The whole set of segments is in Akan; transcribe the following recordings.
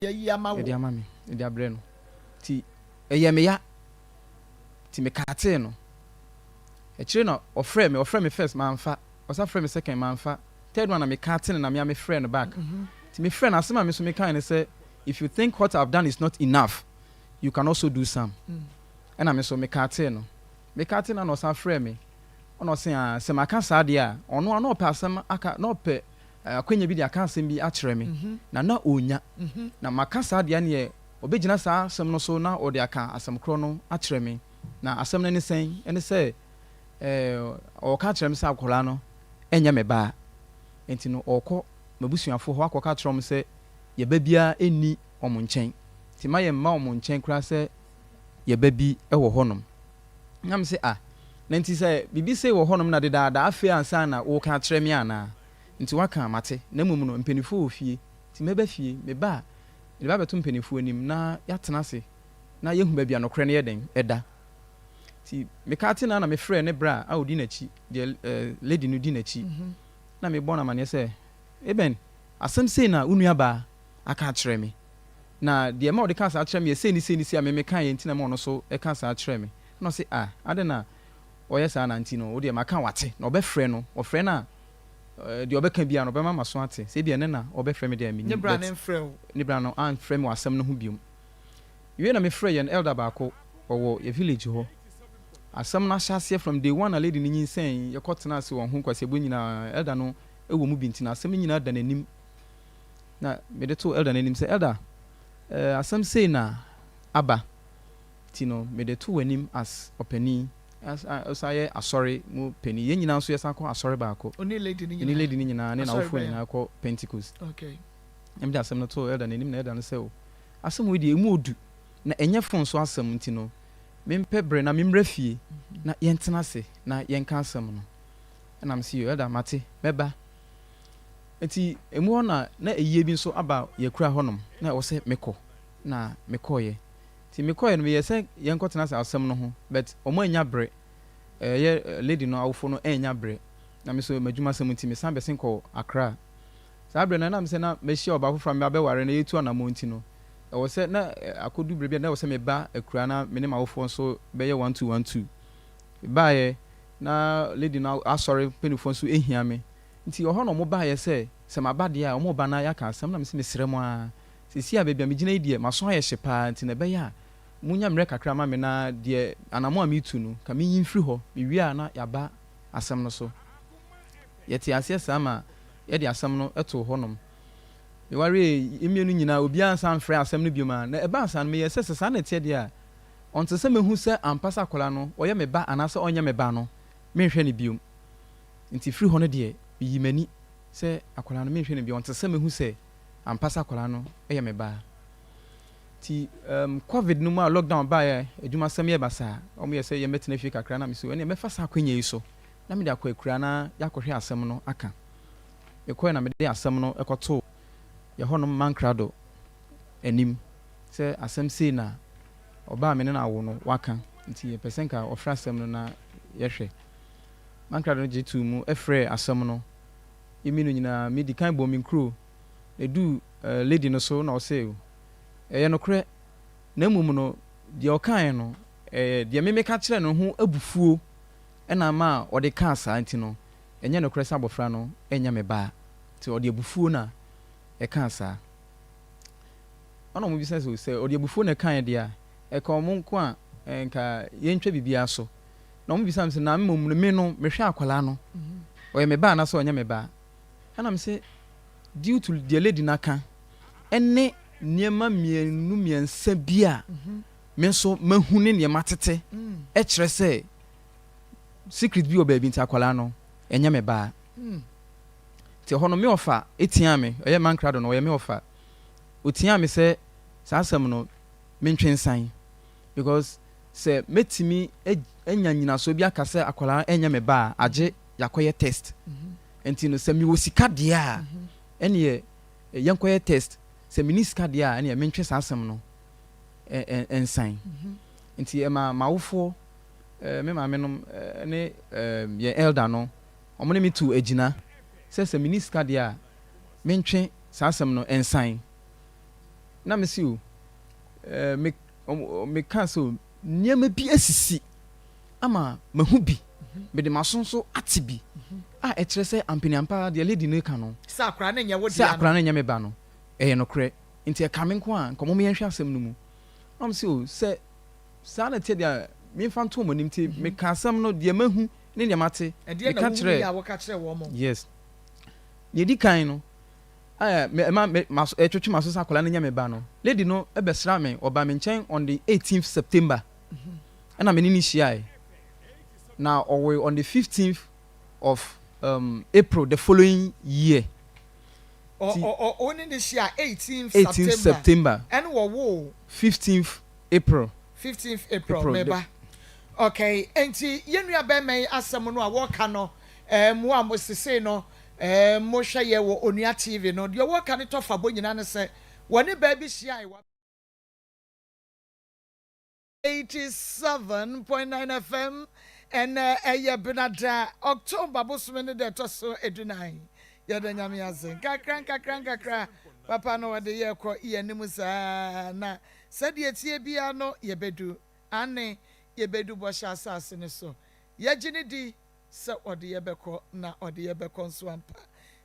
Yɛyi ama wo. Ɛde ama me, ɛde abrɛ no. Nti ɛyɛ me ya. Nti mekatee no. Akyire na ɔfrɛ me, ɔfrɛ me first, mamfa. Ɔsan frɛ me second, mamfa. Third one na mekatee no na me a mefrɛ no back. Nti mefrɛ no, asɛm a me nso mekae ne sɛ, "If you think what I've done is not enough, you can also do some." Ɛna me nso mekatee no. Mekatee no na ɔsan frɛ me. Ɔna ɔse ah, sɛ maka saa deɛ a, ɔno a na ɔpɛ asɛm aka, na ɔpɛ akwanya bi de aka asɛm bi akyerɛ me. Na na ɔnya. Na maka saa deɛ neɛ ɔbɛgyina saa asɛm no so na ɔde aka asɛm korɔ no akyerɛ me. Na asɛm no ne sɛn? Ɛne sɛ ɔka kyerɛ me sɛ akwadaa no ɛnyɛ me ba. Nti no ɔkɔ m'abusuafoɔ hɔ akɔka kyerɛ wɔn sɛ yɛba biara ɛnni wɔn nkyɛn. Nti ma yɛn mma wɔn nkyɛn koraa sɛ yɛba bi ɛwɔ hɔnom. Na me sɛ ah, na nti sɛ biribi sei wɔ hɔnom na dedaada afei ansa na wɔka kyerɛ me anaa? Nti waka, mate. Na mmom no mpanimfoɔ wɔ fie. Nti mɛba fie, meba a mede ba bɛto mpanimfoɔ anim na yɛatena ase na yɛhu baabi a nokorɛ no yɛ den ɛda. Nti meka te na na mefrɛ ne bra a ɔdi n'akyi, deɛ lady no di n'akyi. Na mebɔ no amanneɛ sɛ, "Eben, asɛm sei na wo nua baa aka akyerɛ me. Na deɛ ma ɔde ka saa kyerɛ me yɛ sei ne sei ne sei a me mekaeɛ nti na ma ɔno so ɛka saa kyerɛ me." Na ɔse ah, ade na ɔyɛ saa na nti no wo deɛ maka, wate. Na ɔbɛfrɛ no, ɔfrɛ no a deɛ ɔbɛka biara no ɔbɛma m'aso ate. Sɛ ebia ne na ɔbɛfrɛ me deɛ, mennim. Ne bra ne mfrɛ wo? Ne bra no amfrɛ me wɔ asɛm no ho biom. Wie na mefrɛ yɛn elder baako, ɔwɔ yɛ village hɔ. Asɛm no ahyɛ aseɛ from day one a lady no nyinsɛn, yɛkɔ tena ase wɔn ho nkwasiabuo nyinaa, elder no wɔ mu bi, nti na asɛm no nyinaa da n'anim. Na mede to elder n'anim sɛ, "Elder, asɛm sei na aba, nti no mede to w'anim as ɔpanin, as ɔsan yɛ asɔre mu panin, yɛn nyinaa nso yɛsan kɔ asɔre baako." Ɔne lady no ɛne nyinaa? Lady no nyinaa ne Asɔre n'awofoɔ bɛn? nyinaa kɔ Pentecost. Ɛmde asɛm no to elder n'anim na elder no sɛ o, asɛm wei deɛ emu odu na ɛnyɛ phone so asɛm, nti no mempɛ berɛ na memmrɛ fie na yɛntena ase na yɛnka asɛm no. Ɛna mese, "Yo, elder, mate, mɛba." Nti emu hɔ na na eyie bi nso aba yɛkura hɔnom na ɛwɔ sɛ mekɔ, na mekɔɔyɛ. Nti mekɔɔyɛ no, meyɛ sɛ yɛnkɔtena ase asɛm no ho, but ɔmo anya berɛ, ɛyɛ lady no awofo no ɛnya berɛ, na me so m'adwuma sɛm nti mesan bɛsen kɔ Accra. Saa berɛ no ɛnam sɛ na mahyia ɔbaa foforɔ a meba bɛware no, yɛtu anammɔ, nti no ɛwɔ sɛ na akɔdu berɛ bi a na ɛwɔ sɛ meba akura na me ne m'awofoɔ nso bɛyɛ one two one two. Baeɛ na lady no asɔre mpanimfoɔ nso ehia me, nti ɔhɔ na ɔmo baeɛ sɛ maba deɛ a, ɔmo ba na yɛaka asɛm. Na mese mesrɛ mo a, seesei a baabi a megyina yi deɛ, maso ayɛ hye paa, nti na ɛbɛyɛ a munya mmerɛ kakra ma me na deɛ anammɔ a metu no ka menyi mfiri hɔ, mewie a na yɛaba asɛm no so. Yɛte aseɛ saa ma yɛde asɛm no to hɔnom. Meware mmienu nyinaa, obiara nsa mfrɛ asɛm no biom a na ɛbaa saa no, meyɛ sɛ saa na ɛteɛ deɛ a, ɔnte sɛ mehu sɛ ampa sɛ akwadaa no ɔyɛ me ba anaasɛ ɔnyɛ me ba no, menhwɛ no biom. Nti firi hɔ no deɛ, meyi m'ani sɛ akwadaa no menhwɛ no biom ɔnte sɛ mehu sɛ ampa sɛ akwadaa no yɛ me ba. Nti COVID no mu a lockdown baeɛ, adwumasɛm yɛ basaa, ɔmo yɛ sɛ yɛmmɛtena fie kakra, na mesɛ ɛneɛ mɛfa saa akwanya yi so na mede akɔ akura na yɛakɔhwɛ asɛm no aka. Mekɔɛ na mede asɛm no ɛkɔtoo yɛhɔnom mankrado anim sɛ asɛm sei na ɔbaa me ne no awo no waka, nti yɛpɛ sɛ nka ɔfrɛ asɛm no na yɛhwɛ. Mankrado no gye too mu, ɛfrɛɛ asɛm no. Yɛmi no nyinaa, medi kan bɔ me nkuro na ɛduu lady no so na ɔsɛ ɛyɛ nokorɛ, na mmom no deɛ ɔkaeɛ no, ɛyɛ deɛ memeka kyerɛ no ho abufuo ɛna ama a ɔde kaa saa, nti no ɛnyɛ nokorɛ sɛ abɔfra no ɛnyɛ me baa, nti ɔde abufuo na ɛkaa saa. Ɔna ɔmo bisa sɛ ɔde abufuo na ɛkaeɛ deɛ a, ɛka ɔmo nko a nka yɛntwa biribiara so. Na ɔmo bisa me sɛ na mmom no me no mehwɛ akwadaa no, ɔyɛ me ba anaasɛ ɔnyɛ me ba? Ɛna me sɛ due to deɛ lady no aka ɛne nneɛma mmienu mmiɛnsa bi a me nso mahu ne nneɛma tete ɛkyerɛ sɛ secret bi wɔ baabi, nti akwadaa no ɛnyɛ me ba. Nti ɛhɔ no me ɔfa etia me, ɔyɛ mankrado no, ɔyɛ me ɔfa, otia me sɛ saa asɛm no mentwe nsan, because sɛ mɛtumi anya nyinasoɔ bi aka sɛ akwadaa ɛnyɛ me ba a, agye yɛakɔyɛ test. Nti no sɛ mewɔ sika deɛ a, ɛneɛ yɛnkɔyɛ test, sɛ menni sika deɛ a, ɛneɛ mentwe saa asɛm no nsan. Nti ɛma m'awofoɔ, me maame nom ne yɛn elder no, ɔmo ne me tu agyina sɛ menni sika deɛ a, mentwe saa asɛm no nsan. Na me se o, eh, me, me ka sɛ o, nneɛma bi asisi ama mahu bi, mede m'aso nso ate bi, a ɛkyerɛ sɛ ampaniampa ara deɛ lady no reka no, Sɛ akwadaa no nyɛ wo sɛ dea no. akwadaa no nyɛ me ba no, ɛyɛ nokorɛ. Nti ɛka me nko a, nka mom yɛnhwɛ asɛm no mu. Na wɔn se o, sɛ saa na ɛteɛ deɛ a, memfa nto wɔn anim. Nti meka asɛm no, deɛ mahu ne deɛ mate, Ɛdeɛn na meka wohunuiɛ kyerɛɛ, a woka kyerɛɛ wɔn? yes. Deɛ ɛdi kan no, ɛɛ, me, ɛma me, m'aso, ɛtwetwe m'aso sɛ akwadaa no nyɛ me ba no, lady no bɛsraa me, ɔbaa me nkyɛn on the eighteenth September, ɛna me ne no hyiae, na ɔwoe on the fifteenth of um, April the following year. Ɔ, Ti, ɔ, ɔ, wo ne no hyiaa eighteenth eighteenth September, September, ɛna wɔwoo. fifteenth April. Fifteenth April, April me the ba. Okay, enti yɛn nua bɛrima yi asɛm no a wɔreka no, eh, mo a mo sesei no, eh, mohwɛ yɛ wɔ Onua TV no, deɛ wɔreka no tɔ fa bɔ nyinaa ne sɛ, wɔne baa bi hyiae wɔ. 87.9 FM, ɛnɛ ɛyɛ Benada, October bosome no da ɛtɔ so edunan. Yɛda Nyame ase. Nkakra nkakra nkakra, papa no ɔde yɛ kɔ yɛn anim saa na sɛdeɛ ɛteɛ biara no yɛbɛdu, aane, yɛbɛdu bɔhyɛ asase no so. Yɛgye no di sɛ ɔde yɛ bɛkɔ na ɔde yɛ bɛkɔ nso ampa.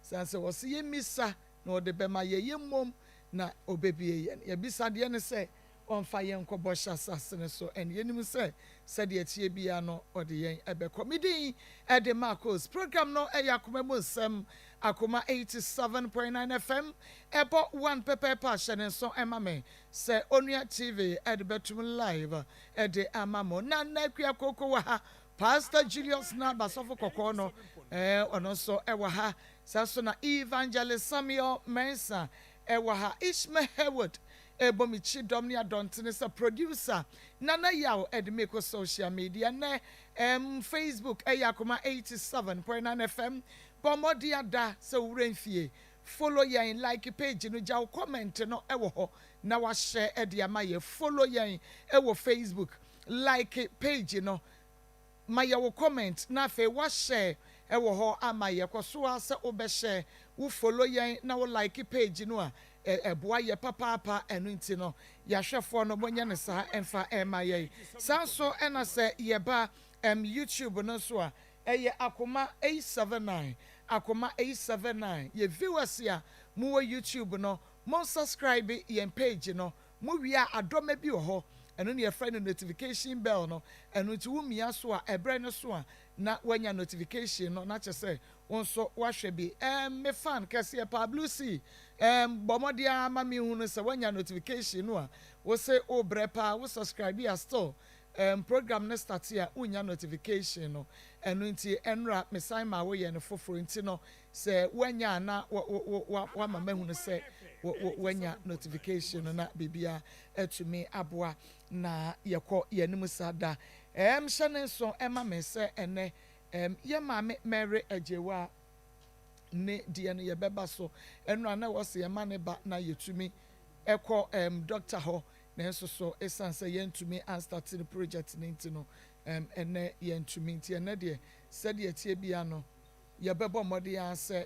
Sane sɛ ɔse yɛmmisa na ɔde bɛma yɛ, yɛmmom na ɔbɛbue yɛn. Yɛabisadeɛ ne sɛ ɔmfa yɛn nkɔ bɔhyɛ asase no so, and yɛnim sɛ sɛdeɛ ɛteɛ biara no ɔde yɛn bɛkɔ. Me din de Marcos. Program no yɛ Akoma Mu Nsɛm, Akoma 87.9 FM, ɛbɔ one pɛpɛɛpɛ a hyɛ ne nso ma me sɛ Onua TV de bɛtom live de ama mo. Nana Akua Koko wɔ ha, Pastor Julius Naba Sɔfo Kɔkɔɔ no, ɔno nso wɔ ha. Saa nso na Evangelist Samuel Mensah wɔ ha, Ishmael Haywood Ɛbɔ me kyidɔm ne adɔntene sɛ producer Nana Yaw ɛde me kɔ social media nnɛ ɛmm Facebook ɛyɛ Akoma 87.9 FM Bɔ mmɔden ada sɛ wo werɛ mfie Follow yɛn like page no gya wo comment no ɛwɔ hɔ na wa share ɛde ama yɛ Follow yɛn ɛwɔ Facebook like page no Ma yɛ wo comment na afei wa share wɔ hɔ ama yɛ. Kɔ so ara sɛ wo bɛ share, wo follow yɛn na wo like page no a, ɛboa yɛ papaapa. Ɛno nti no yɛahwɛfoɔ no mo nyɛ no saa mfa mma yɛn. Saa nso na sɛ yɛ ba YouTube no nso a, ɛyɛ Akoma 879, Akoma 879. Yɛ viewers a mo wɔ YouTube no, mo subscribe yɛn page no Mo wie a adɔma bi wɔ hɔ, ɛno na yɛfrɛ no notification bell no, ɛno nti wo mia so a ɛberɛ no so a na woanya notification no na kyerɛ sɛ wo nso woahwɛ bi. Ɛɛm me fan kɛseɛ paa Blue Sea, ɛɛm bɔ mmɔden ara ma me nhunu sɛ woanya notification no a, wo se wo brɛ paa, wo subscribe a still ɛɛm program no starte a wonnya notification no, ɛno nti ɛnora me san maa wo yɛ no foforɔ nti no Sɛ woanya a na woama mahunu sɛ woanya notification no na biribiara atumi aboa na yɛkɔ yɛn anim saa da. Ɛɛm hyɛ ne nso ɛma me sɛ ɛnɛ ɛɛm yɛ maame Mary Agyewaa ne deɛ no yɛbɛba so. Ɛno a na ɛwɔ sɛ yɛma ne ba na yɛtumi ɛkɔ ɛɛm doctor hɔ nanso so ɛsiane sɛ yɛntumi anstate ne project no nti no ɛɛm ɛnɛ yɛntumi nti ɛnɛ deɛ sɛdeɛ ɛteɛ biara no yɛbɛbɔ mmɔden ara sɛ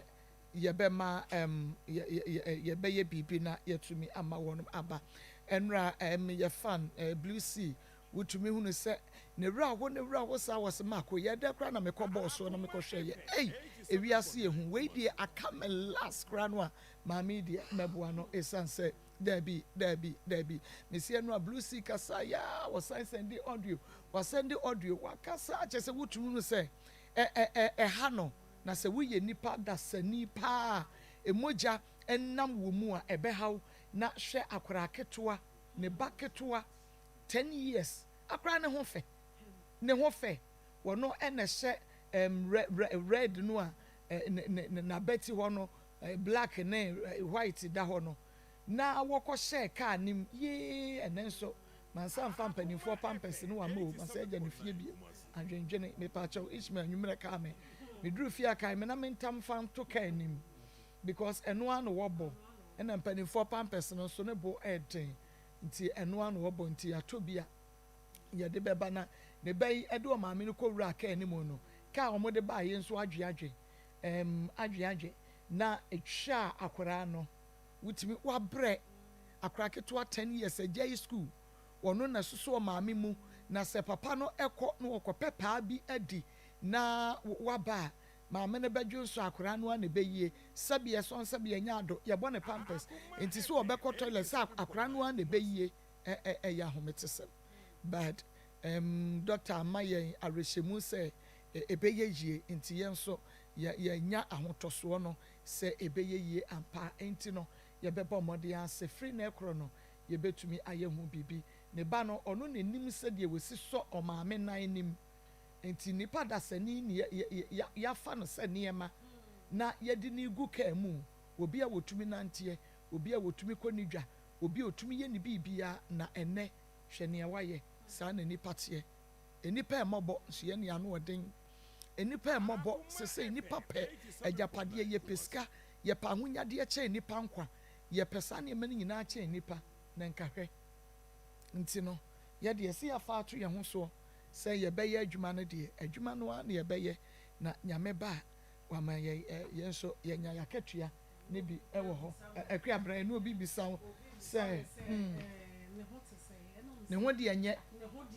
yɛbɛma ɛɛm yɛ yɛ yɛbɛyɛ biribi na yɛatumi ama wɔn aba. Ɛnora ɛɛm yɛ fan ɛɛ Blue Sea, wotumi hunu sɛ ne werɛ aho ne werɛ aho saa wɔ se Marco yɛ dɛ koraa na mekɔ bɔɔ soɔ na mekɔhwɛ yɛ ei ewiase yɛ hu wei deɛ aka me last koraa no a maame yi deɛ mɛboa no ɛsiane sɛ Dabi, dabi, dabi. Mese ɛno a Blue Sea kasa yaa wɔsan sɛnde audio, wasɛnde audio, wakasa kyerɛ sɛ wotumi hu sɛ ɛ ɛ ɛ ɛha no. Na sɛ woyɛ nipa dasani paa a, mogya nam wo mu a, ɛbɛha wo. Na hwɛ akwadaa ketewa, ne ba ketewa, ten years, akwadaa ne ho fɛ, ne ho fɛ. Wɔno na ɛhyɛ ɛm rɛ rɛ red no a ɛ ne ne ne n'abati hɔ no, black ne white da hɔ no. Na wɔkɔ hyɛɛ car no mu yee ɛnɛ nso mansa nfa mpaninfoɔ pampers no wama o mansa agya no fie bio adwendwene mepaakyɛw Ishmael anwummerɛ kaa me meduru fie a kae me na mentam fa nto car no mu because ɛno ara na wɔbɔ ɛna mpaninfoɔ pampers no nso ne bo ɛɛden nti ɛno ara na wɔbɔ nti yɛatɔ bi a yɛde bɛba na ne ba yi ɛde ɔmaame no kɔ wuraa car no mu no car a wɔde baeɛ nso adweadwe ɛɛm adweadwe na ɛtwaa akwadaa no. Wotumi, wabrɛ. Akora ketewa 10 years agyae school, ɔno na soso ɔmaame mu, na sɛ papa no ɛkɔ na wɔkɔpɛ paa bi adi na waba a, maame no bɛdwo nso akora no a na ɛbɛyie. Sɛbi ɛsɔn, sɛbi ɛnyɛ ado, yɛbɔ ne pampers nti sɛ ɔbɛkɔ toilet sɛ akora no a na ɛbɛyie. ɛ ɛ ɛyɛ ahometesɛm, but doctor ama yɛn awerɛhyɛmu sɛ ɛbɛyɛ yie, nti yɛn nso yɛnya ahotɔsoɔ no sɛ ɛbɛyɛ yie ampa. Nti no yɛbɛbɔ mmɔden ase firi na ɛkorɔ no yɛbɛtumi ayɛ ho biribi. Ne ba no, ɔno n'anim sɛdeɛ wɔsi sɔ ɔmaame nan nim, nti nipa dasani ni yɛafa no sɛ nneɛma na yɛde ne gu kaa mu. Obi a wɔtumi nanteɛ, obi a wɔtumi kɔ ne dwa, obi a wɔtumi yɛ ne biribiara, na ɛnɛ hwɛ nea wayɛ. Saa na nipa teɛ. Nipa ɛmɔbɔ nso yɛ nea ano ɔden. Nipa ɛmɔbɔ sese nipa pɛ agyapadeɛ, yɛpɛ sika, yɛpɛ ahonyadeɛ kyɛn nipa nkwa, yɛpɛ saa nneɛma no nyinaa kyɛn nipa. Na nkahwɛ nti no, yɛde yɛsi yɛafa ato yɛn ho soɔ sɛ yɛbɛyɛ adwuma no deɛ, adwuma no ara na yɛbɛyɛ, na Nyame ba a, wama yɛ yɛn nso yɛnya yɛakatua ne bi ɛwɔ hɔ. Ɛkua abran ne obi bisa wo sɛ ne ho deɛ nyɛ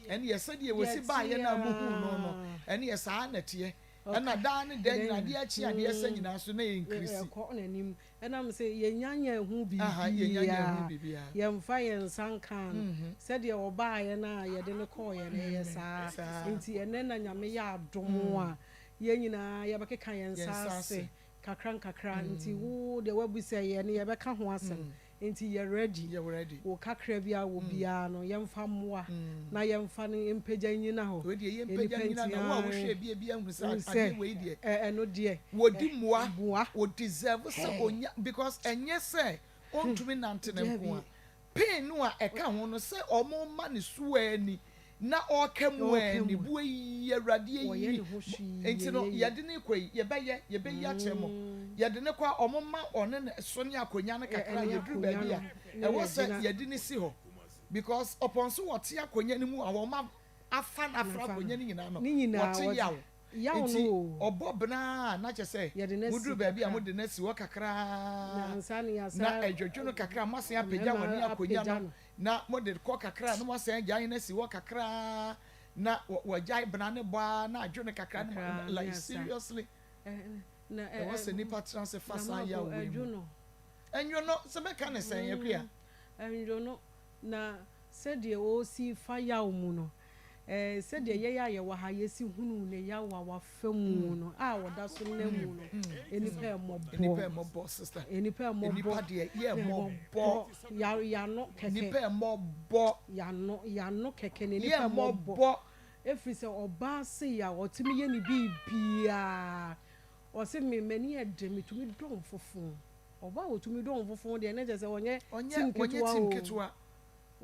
ɛne yɛ sɛdeɛ wɔsi baayɛ no a muhu no, ɛne yɛ saa na ɛteɛ, ɛna daa ne da nyina adeɛ akyi adeɛ sɛ nyinaa so na yɛ increase. Ɛkɔ n'anim, ɛnam sɛ yɛnya nyɛ ho Yɛnya nyɛ ho biribiara. Biribiara. Yɛmfa yɛn nsa nka no sɛdeɛ ɔbaayɛ no a yɛde no kɔɔyɛ no, ɛyɛ saa. Nti ɛnɛ na Nyame yɛ adom a yɛn nyinaa yɛbɛkeka yɛn Yɛn nsa nsa ase ase. kakra nkakra. Nti wo deɛ wabu sɛ yɛ no, yɛbɛka ho asɛm, nti yɛ ready. Yɛ ready. Wo kakra bi a wɔ biara no, yɛmfa mmoa na yɛmfa no mpagya nyina hɔ. Wei deɛ, yɛmpagya nyina, na wo a wohwɛ bi ebi ahu sɛ Wohu adeɛ wei deɛ, ɛno deɛ wɔdi mmoa. Mmoa. Wɔ deserve sɛ onya, because ɛnyɛ sɛ ɔntumi nante ne nko a, Dabi. pain no a ɛka ho no sɛ ɔmo ma ne so ani na ɔka mu Ɔka ani mu. bu eyi Awurade Wɔyɛ eyi ne ho hwee nti no yɛ yie. Yɛde ne kɔ yi, yɛbɛyi akyerɛ mo. Yɛde ne kɔ a, ɔmo ma ɔne ne so ne akonnwa no kakra. Ɛne Yɛduru akonnwa baabi a no, ɛwɔ ne sɛ yɛgyina. yɛde ne si hɔ, because ɔpɔn so wɔte akonnwa no mu a, wɔn afa no afra Nafa no. akonnwa no nyinaa no, Ne nyinaa wɔte yaw. Yaw Nti no o. ɔbɔ benaa na kyɛ sɛ Yɛde no asi moduru baabi a kakra. mode no asi hɔ Na kakraa ansa ne yɛasa na adwodwo no kakra, moasan apagya Mmarima wɔne akonnwa apagya no no. Na mode kɔ kakra na moasan agyae no asi hɔ kakraa na wɔgyae bena ne bɔ a na adwo no kakra no Kakra, like ne asa. Seriously, Na ɛwɔ sɛ nipa tena ase fa na saa Maako, yaw wei ɛdwo mu. no. Ɛnwo no sɛ mɛka ne sɛn, Akua? Ɛndwo no, na sɛdeɛ ɔsi fa yaw mu no, sɛdeɛ yɛyɛ a yɛwɔ ha yɛsi hunu ne yaw a wafa mu no a wɔda so nam mu no, nipa ɛmmɔbɔ. Nipa ɛmmɔbɔ, sister. Nipa ɛmmɔbɔ. Nipa deɛ yɛ mmɔbɔ. Yano kɛkɛ. Nipa ɛmmɔbɔ. Yano kɛkɛ ne yɛ nipa ɛmmɔbɔ. mmɔbɔ. Ɛfiri sɛ ɔbaa se a ɔtumi yɛ ne biribiaa, ɔse me m'ani ɛde metumi dɔn fufuo. Ɔbaa a ɔtumi dɔn fufuo deɛ, ne kyerɛ sɛ ɔnyɛ ɔnyɛ tim ɔnyɛ ketewa tim o. Ketewa.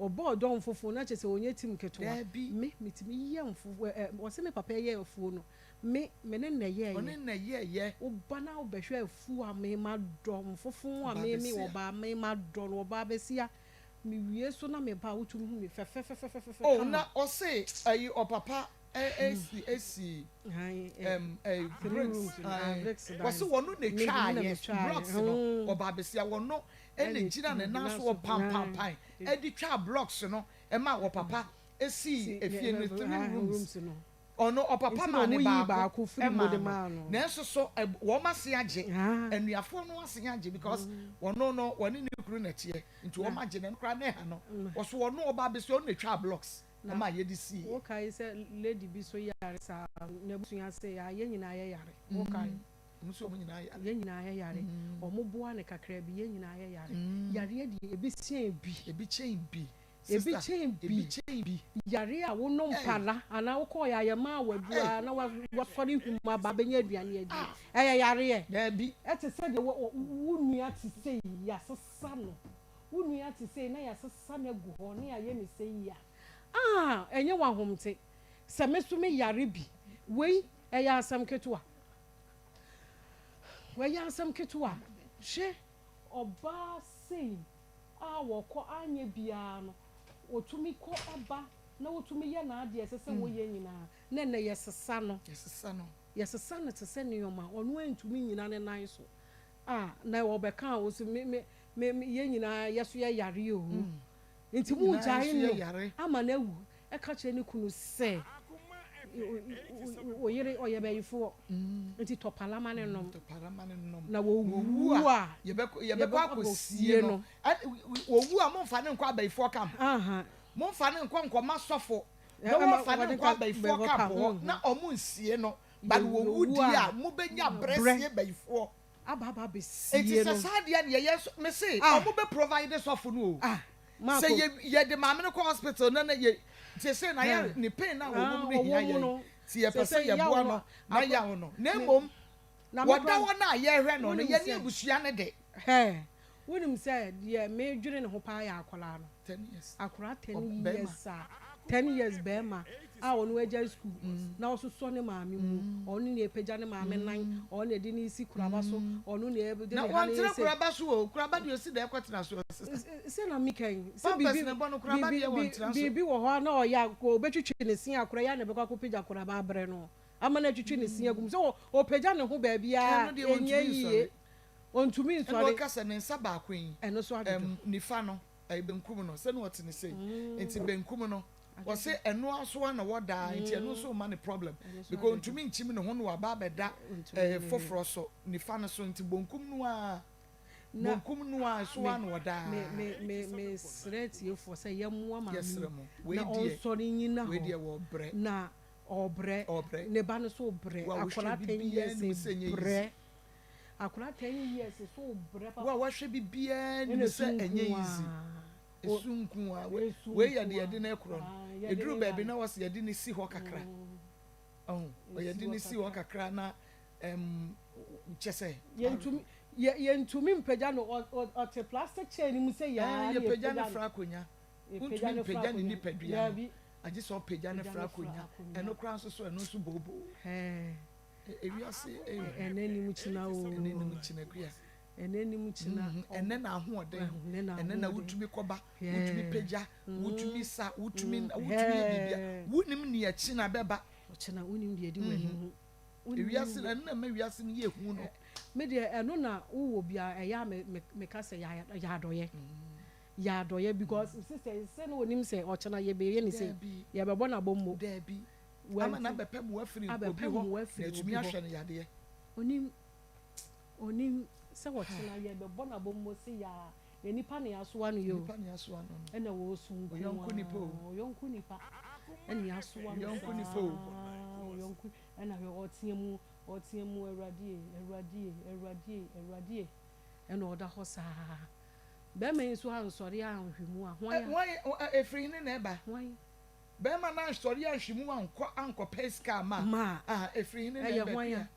Ɔbaa ɔdɔn fufuo na kyerɛ sɛ ɔnyɛ tim ketewa. Daabi. Me metumi yɛ mfuo ɛ ɛ ɔse me papa yɛ afuo no, me ne na yɛ. Ɔne na yɛɛyɛ. Woba na wobɛhwɛ afuo a me ma dɔ mfufuo a Ɔbaa me me bɛsia. Ɔbaa me ma dɔ no, ɔbaa bɛsia mewie so na meba a, wotumi hu me fɛfɛfɛfɛfɛ Oh. Kama. Na ɔse ayi ɔpapa esi Three bricks. rooms no, ah, bricks dan. Wɔsi wɔn no na Me etwa na ayɛ metwaeɛ. blocks no. Ɔbaa besia wɔn no ɛna Ɛna gyina ne nan so so, ɔpampampan ɛde twa blocks no ɛma ɔpapa esi efie no three rooms. No. Ɔno ɔpapa Nti na maa ne ɔmo yii baako baako firi mu ɛmaa de no. maa no. Nanso so wɔn ase agye. Anuafoɔ no ase agye because wɔn no wɔne ne kunu n'akyiɛ nti wɔn agye ne koraa ne ha no wɔso wɔn ɔbaa besia ɔno na etwa blocks ɛma yɛde si. Wokae sɛ lady bi so yare saa, n'abusua se a yɛn nyinaa yɛ yare, wokae? Ɔmo nso wɔn nyinaa yare. Yɛn nyinaa yɛ yare, ɔmo boa ne kakra bi, yɛn nyinaa yɛ yare. Yareɛ deɛ, ebi kyɛn bi. Ebi kyɛn bi. Ebi Sister, kyɛn bi. Ebi kyɛn bi. Yare a wonom Hey. pala anaa wokɔɔ yɛ ayɛma a wadura na wasɔre hum aba abɛnya aduane adi, ɛyɛ yareɛ? Daabi. Ɛte sɛ deɛ wo nua te sɛ yi, yɛasesa no, wo nua te sɛ yi na yɛasesa no agu hɔ ne yɛayɛ ne sɛ yi a, ah, ɛnyɛ wahomte sɛ me so me yare bi wei. Ɛyɛ asɛm ketewa, wɔyɛ asɛm ketewa. Hwɛ ɔbaa sei a wɔkɔ anyɛ biara no, wɔtumi kɔ ɛba na wɔtumi yɛ n'adeɛ ɛsɛ sɛ wɔyɛ nyinaa, na ɛnɛ yɛsesa no. Yɛsesa no. Yɛsesa no te sɛ nneɛma. Ɔno antumi nyina ne nan so a na wɔbɛka a wɔsi me me. Me me yɛn nyinaa yɛ so yɛ yare oo. Nti mo gyae no ama no awu. Ɛka kyerɛ ne kunu sɛ wo yere ɔyɛ bayifoɔ nti tɔ pala ma no nom. Na wɔwu a yɛbɛkɔ akɔsie no. Wɔwu a momfa no nkɔ abayifoɔ camp. Momfa no nkɔ nkɔma sɔfo na wɔmfa no nkɔ abayifoɔ camp hɔ na ɔmo nsie no. But wɔwu deɛ a mobɛnya brɛ sie bayifoɔ. Aba aba abɛsie Enti no. sɛ saa deɛ neɛ yɛn nso me se Ah. ɔmo bɛ provide sɔfo no o. Ah, Sɛ Marco. yɛ yɛde maame no kɔ hospital na na yɛ seesei na yɛ Hɛn. ne pain na Ah, ɔwɔ mu no hia ɔwɔ mu yɛn no. nti yɛpɛ sɛ Seesei yaw yɛboa no no na akɔ- yaw no na Me- mmom na me wɔda koraa- hɔ no a yɛhwɛ no no Wonim yɛne sɛ- abusua no de. Hɛ, wonim sɛ deɛ medwene ne ho paa yɛ akwadaa no. 10 years. Akwadaa 10 Ɔ- bɛrima. years a, 10 years bɛrima a ɔno agyae sukuu na ɔsosɔ ne maame mu, ɔno na ɛpagya ne maame nan, ɔno na ɛde ne si kuraba so, ɔno na ɛde Na ne ha ne wɔntena yɛ sei. kuraba so o, kuraba deɛ ɔsi dɛ ɛkɔtena so sister. Sɛ na meka yi, sɛ Pampers biribi na ɛbɔ no kuraba deɛ wɔntena so. biribi wɔ hɔ a na ɔyɛ a, ɔbɛtwitwi ne se akora yi a na ɛbɛkɔ akɔpagya kuraba abrɛ no ama no atwitwi ne se agu mu. Sɛ ɔpagya ne ho baabiara Ɛno deɛ ɛnyɛ wɔntumi yie. nsɔre. Ɔntumi Ɛna nsɔre. ɔka sɛ ne nsa baako yi, Ɛno so adwodwo. nifa no, ɛyɛ benkum no, sɛnea ɔte ne sei. Nti benkum no, wɔse ɛno aso ara na wɔda, nti ɛno nso ma ne problem. Because ɔntumi nkyim ne ho na waba abɛda foforɔ so, nifa no so, nti bonkum no ara, bonkum no ara so ara na wɔda. Me me me me srɛ tiefoɔ sɛ yɛmmoa maame Yɛsrɛ mo. Wei na deɛ, ɔnsɔre nyina wei hɔ. deɛ wɔbrɛ. Na ɔbrɛ. Ɔbrɛ. Ne ba no so brɛ. Wa wohwɛ Akwadaa 10 biribiara years nim sɛ ɛnyɛ brɛ. easy. Akwadaa 10 years so brɛ papa. Wa wahwɛ biribiara nim Ɛna sɛ esu ɛnyɛ nko easy. ara. Esu nko ara. Wei Esu wei yɛ nko deɛ yɛde ara. no korɔ no. Ah, yɛde Eduru ne baabi ba. na wɔsi yɛde ne si hɔ kakra. Ɔho, Esi yɛde hɔ ne si hɔ kakra. kakra na kyɛ sɛ. Yɛntumi yɛntumi mpagya no ɔte plastic chair ni mu sɛ yaa Ɛɛ, na yɛpagya ne yɛpagya no. fra akonnwa. Yɛpagya Wontumi ne fra mpagya ne akonnwa. nipadua no. Daabi. Agye sɛ ɔpagya ne Pagya fra ne fra akonnwa. akonnwa. Ɛno koraa nso so ɛno nso booboo. Ɛɛ. Ewiase ɛyɛ. Ɛnɛ nim kyina o. Ɛnɛ nim kyina kuya. Ɛnɛ nim kyina. Ɛnɛ na ahoɔden. Ɛnɛ na Ɛnɛ na ahoɔden. wotumi kɔba, Yeah. wotumi pagya, wotumi sa, wotumi wotumi yɛ Yeah. biribiara. Wonim nea kyina bɛba. Ɔkyina wonim deɛ ɛdi w'anim ho. Wonim Ewiase deɛ no ɛno na ɛma wiase no yɛ hu no. Me deɛ ɛno na wowɔ bia ɛyɛ a me me meka sɛ yɛ yɛ adɔyɛ. Yɛ adɔyɛ because sister sɛ na onim sɛ ɔkyena yɛbɛyɛ ne sei. Daabi. Yɛbɛbɔ n'abɔmmɔ. Daabi. Wanti- Ama na bɛpɛ mmoa firi Abɛpɛ obi hɔ mmoa na firi atumi obi hɔ. ahwɛ no yadeɛ. Onim onim sɛ ɔkyena yɛbɛbɔ n'abɔmmɔ se yaa na nipa na yɛasoa no yɛ o. Nipa na yɛasoa no no. Ɛna wɔresu nko Ɔyɔnko nipa o. ara. Ɔyɔnko nipa. Ɛna yɛasoa no Ɔyɔnko nipa o. saa. Ɔyɔnko ɛna hwɛ ɔteɛ mu ɔteɛ mu Awurade e Awurade e Awurade e Awurade e ɛna ɔda hɔ saa. Bɛrima yi nso ansɔre anhwɛ mu a hwan a? Hwan efiri hene na ɛba? Hwan? Bɛrima no ansɔre anhwɛ mu ankɔ ankɔpɛ sika ama. Ma. Ah, efiri hene na Ɛyɛ ɛba hwan kuya. a?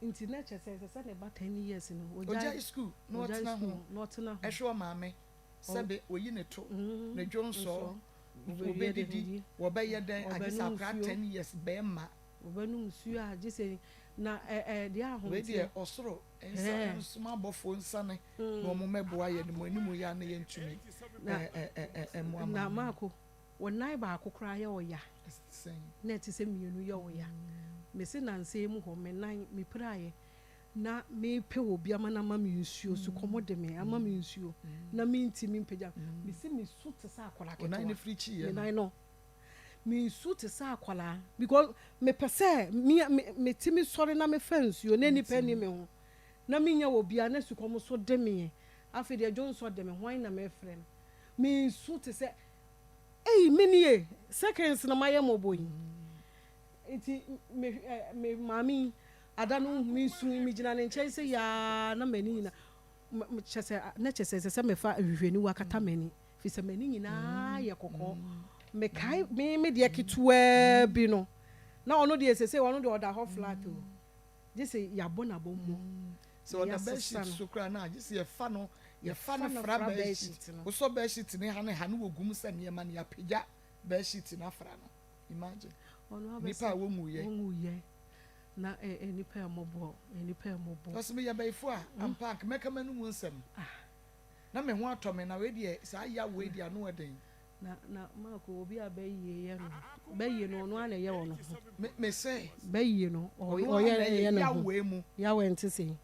Nti na kyerɛ sɛ ɛsɛ sɛ ne ba 10 years no Ɔgyae school na ɔgyae ɔtena ho. school na ɔtena ho. Ɛhwɛ ɔmaame sɛbe oyi ne to ne dwo nsɔ Nsɔ. wɔbɛdidi wɔbɛyɛ dɛn agye sɛ Ɔbɛnom akora nsuo. 10 years bɛrima. Ɔbɛnom nsuo a gye sɛ na ɛ ɛ deɛ Wei ahomteɛ. deɛ ɔsoro nsa Ɛɛ. nsoma abɔfoɔ nsane na wɔn mmɛboa yɛn no mo anim yɛ a na yɛntumi Na ɛ ɛ ɛ ɛ mmoa na maame. Maako wɔ nan baako koraa yɛ ɔya. Sɛn. Na ɛte sɛ mmienu yɛ ɔya. Mese nansa yi mu hɔ me nan mepiraeɛ na mepɛ wɔ bi ama no ama me nsuo sukɔm de me ama me nsuo na mentimi mpagya. Mese mesu te sɛ akwadaa Wo nan ketewa. no firi kyiiɛ Me no. nan no. Mesu te sɛ akwadaa because mepɛ sɛ me me metumi sɔre na mefa nsuo na nipa ni me ho na menya wɔ bia na sukɔm so de me. Afei deɛ dwonsɔ de me hwan na mɛfrɛ no. Mesu te sɛ ei me nie seconds na mayɛ mmɔbɔ yi. Nti me me maame yi ada no mesu megyina ne nkyɛn sɛ yaa na m'ani nyina kyɛ sɛ na kyɛ sɛ ɛsɛ sɛ mefa ahwehwɛniwa akata m'ani firi sɛ m'ani nyinaa yɛ kɔkɔɔ. Mekae me me deɛ ketewaa bi no na ɔno deɛ sɛ sɛ ɔno deɛ ɔda hɔ flat o gye sɛ yɛabɔ n'abɔ mu. Sɛ ɔda Yɛasesa bedsheet no. so koraa na agye sɛ yɛfa no yɛfa no Yɛfa no fra fra bedsheet. bedsheet no. Wosɔ bedsheet ne ha ne ha ne wɔgu mu sɛ nneɛma no yɛapagya bedsheet no afra no. Imagine. Ɔno abɛsɛ Nipa a wɔnwuyɛ. wɔnwuyɛ na ɛ ɛ nipa ɛmɔbɔ nipa ɛmɔbɔ. Ɔsɛ meyɛ bɛyifo a ampa anka mɛka m'anum nsɛm. Na me ho atɔ me na wei deɛ saa ya wei deɛ ano ɛden. Na na Maako obi a bɛyie yɛ no bɛyie no ɔno ara na ɛyɛ wɔ no ho. Me me sɛ. Bɛyie no Ɔno ɔyɛ ara na ɛyɛ ɛyɛ ne ho. yawɛ mu. Yawɛ nte sɛ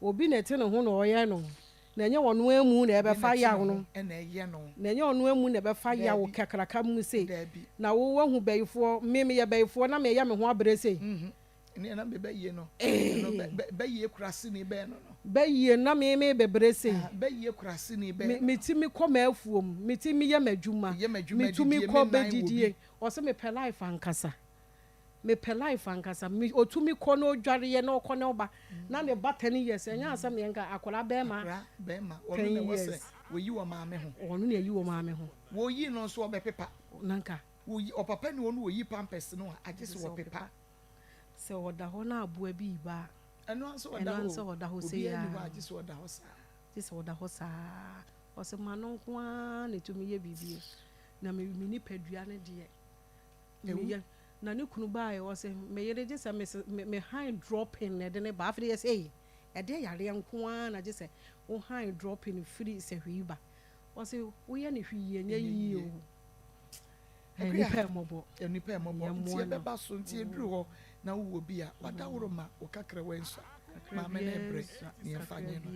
obi na ɛte ne ho na ɔyɛ no. Na ɛnyɛ ɔno ara mu na ɛbɛfa yaw no. Na ɛnyɛ ɔno ara mu na ɛbɛfa yaw kakraka mu sei. Na wo wahu bayifoɔ, me meyɛ bayifoɔ na meyɛ me ho abrɛ sei. Bayie na me mebebrɛ sei. Metumi kɔ m'afuom, metumi yɛ m'adwuma, metumi kɔ bɛdidie. Ɔse mepɛ life ankasa. Mepɛ life ankasa me otumi kɔ na odwareɛ na ɔkɔ na ɔba na ne ba ten years ɛnyɛ asɛm na yɛnka akwadaa bɛɛma Akwadaa bɛɛma ɔno ten na ɛwɔ sɛ years wɔyi wɔ maame ho. Ɔno na ɛyi wɔ maame ho. Wɔyi no nso ɔbɛpepa. Na nka. Wɔyi ɔpapa ni hɔ no wɔyi pampers no a agye Agye sɛ sɛ wɔpepa. ɔpepa. Sɛ ɔda hɔ na aboa bi reba a. Ɛno ara nso Ɛno ɔda ara hɔ nso o. ɔda hɔ sei Obiara nni hɔ a ara. agye sɛ ɔda hɔ saa. Gye sɛ ɔda hɔ saa. Ɔse m'ano nko ara na ɛtumi yɛ biribi na me me nipadua no deɛ. Meyɛ na ne kunu baeɛ ɔse me yere gye sɛ me me han dropping na ɛde ne ba afei deɛ yɛsɛ ei ɛdeɛ yareɛ nko ara na gye sɛ wo han dropping firi sɛ hwii ba ɔse woyɛ ne hwii ɛnyɛ yie o nnipa ɛmɔbɔ nnipa ɛmɔbɔ nti ɛbɛba so nti ɛduru hɔ na wowɔ bi a wadaworo ma wo kakra wansua maame no ɛbrɛ na yɛmfa nye no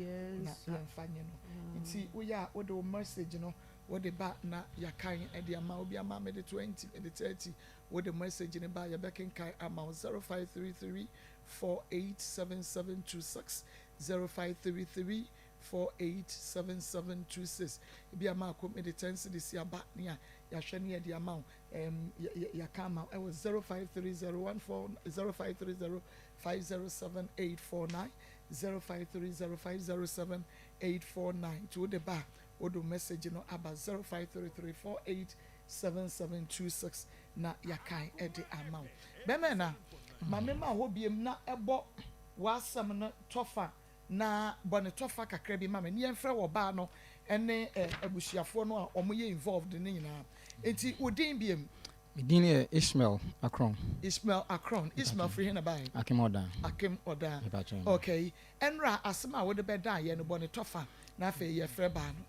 na yɛmfa nye no nti woyɛ a wode wo message no Wode ba na yɛakan de ama wo. Obi ama mede 20, mede 30. Wode message no ba a, yɛbɛkenkan ama wo. 0533 487726, 0533 487726. Ebi a maako mede 10 cedis aba nea yɛahwɛ ne yɛde ama wo. Ɛm, yɛaka ama wo ɛwɔ 0530 14, 0530 507849, 0530 507849. Nti wode ba a, Wode wo message no aba 0533487726 na yɛakan de ama wo. Bɛmɛ na ma mema hɔ biem na bɔ w'asɛm no tɔfa na bɔ no tɔfa kakra bi ma me ne yɛmfrɛ ɔbaa no ne abusuafoɔ no a wɔyɛ involved no nyinaa. Nti wo din biem? Me din yɛ Ishmael Akron. Ishmael Akron. Ishmael firi he na baeɛ? Akim Odan. Akim Odan. Okay. Ɛnora asɛm a wode bɛdan yɛn no bɔ no tɔfa na afei yɛfrɛ baa no.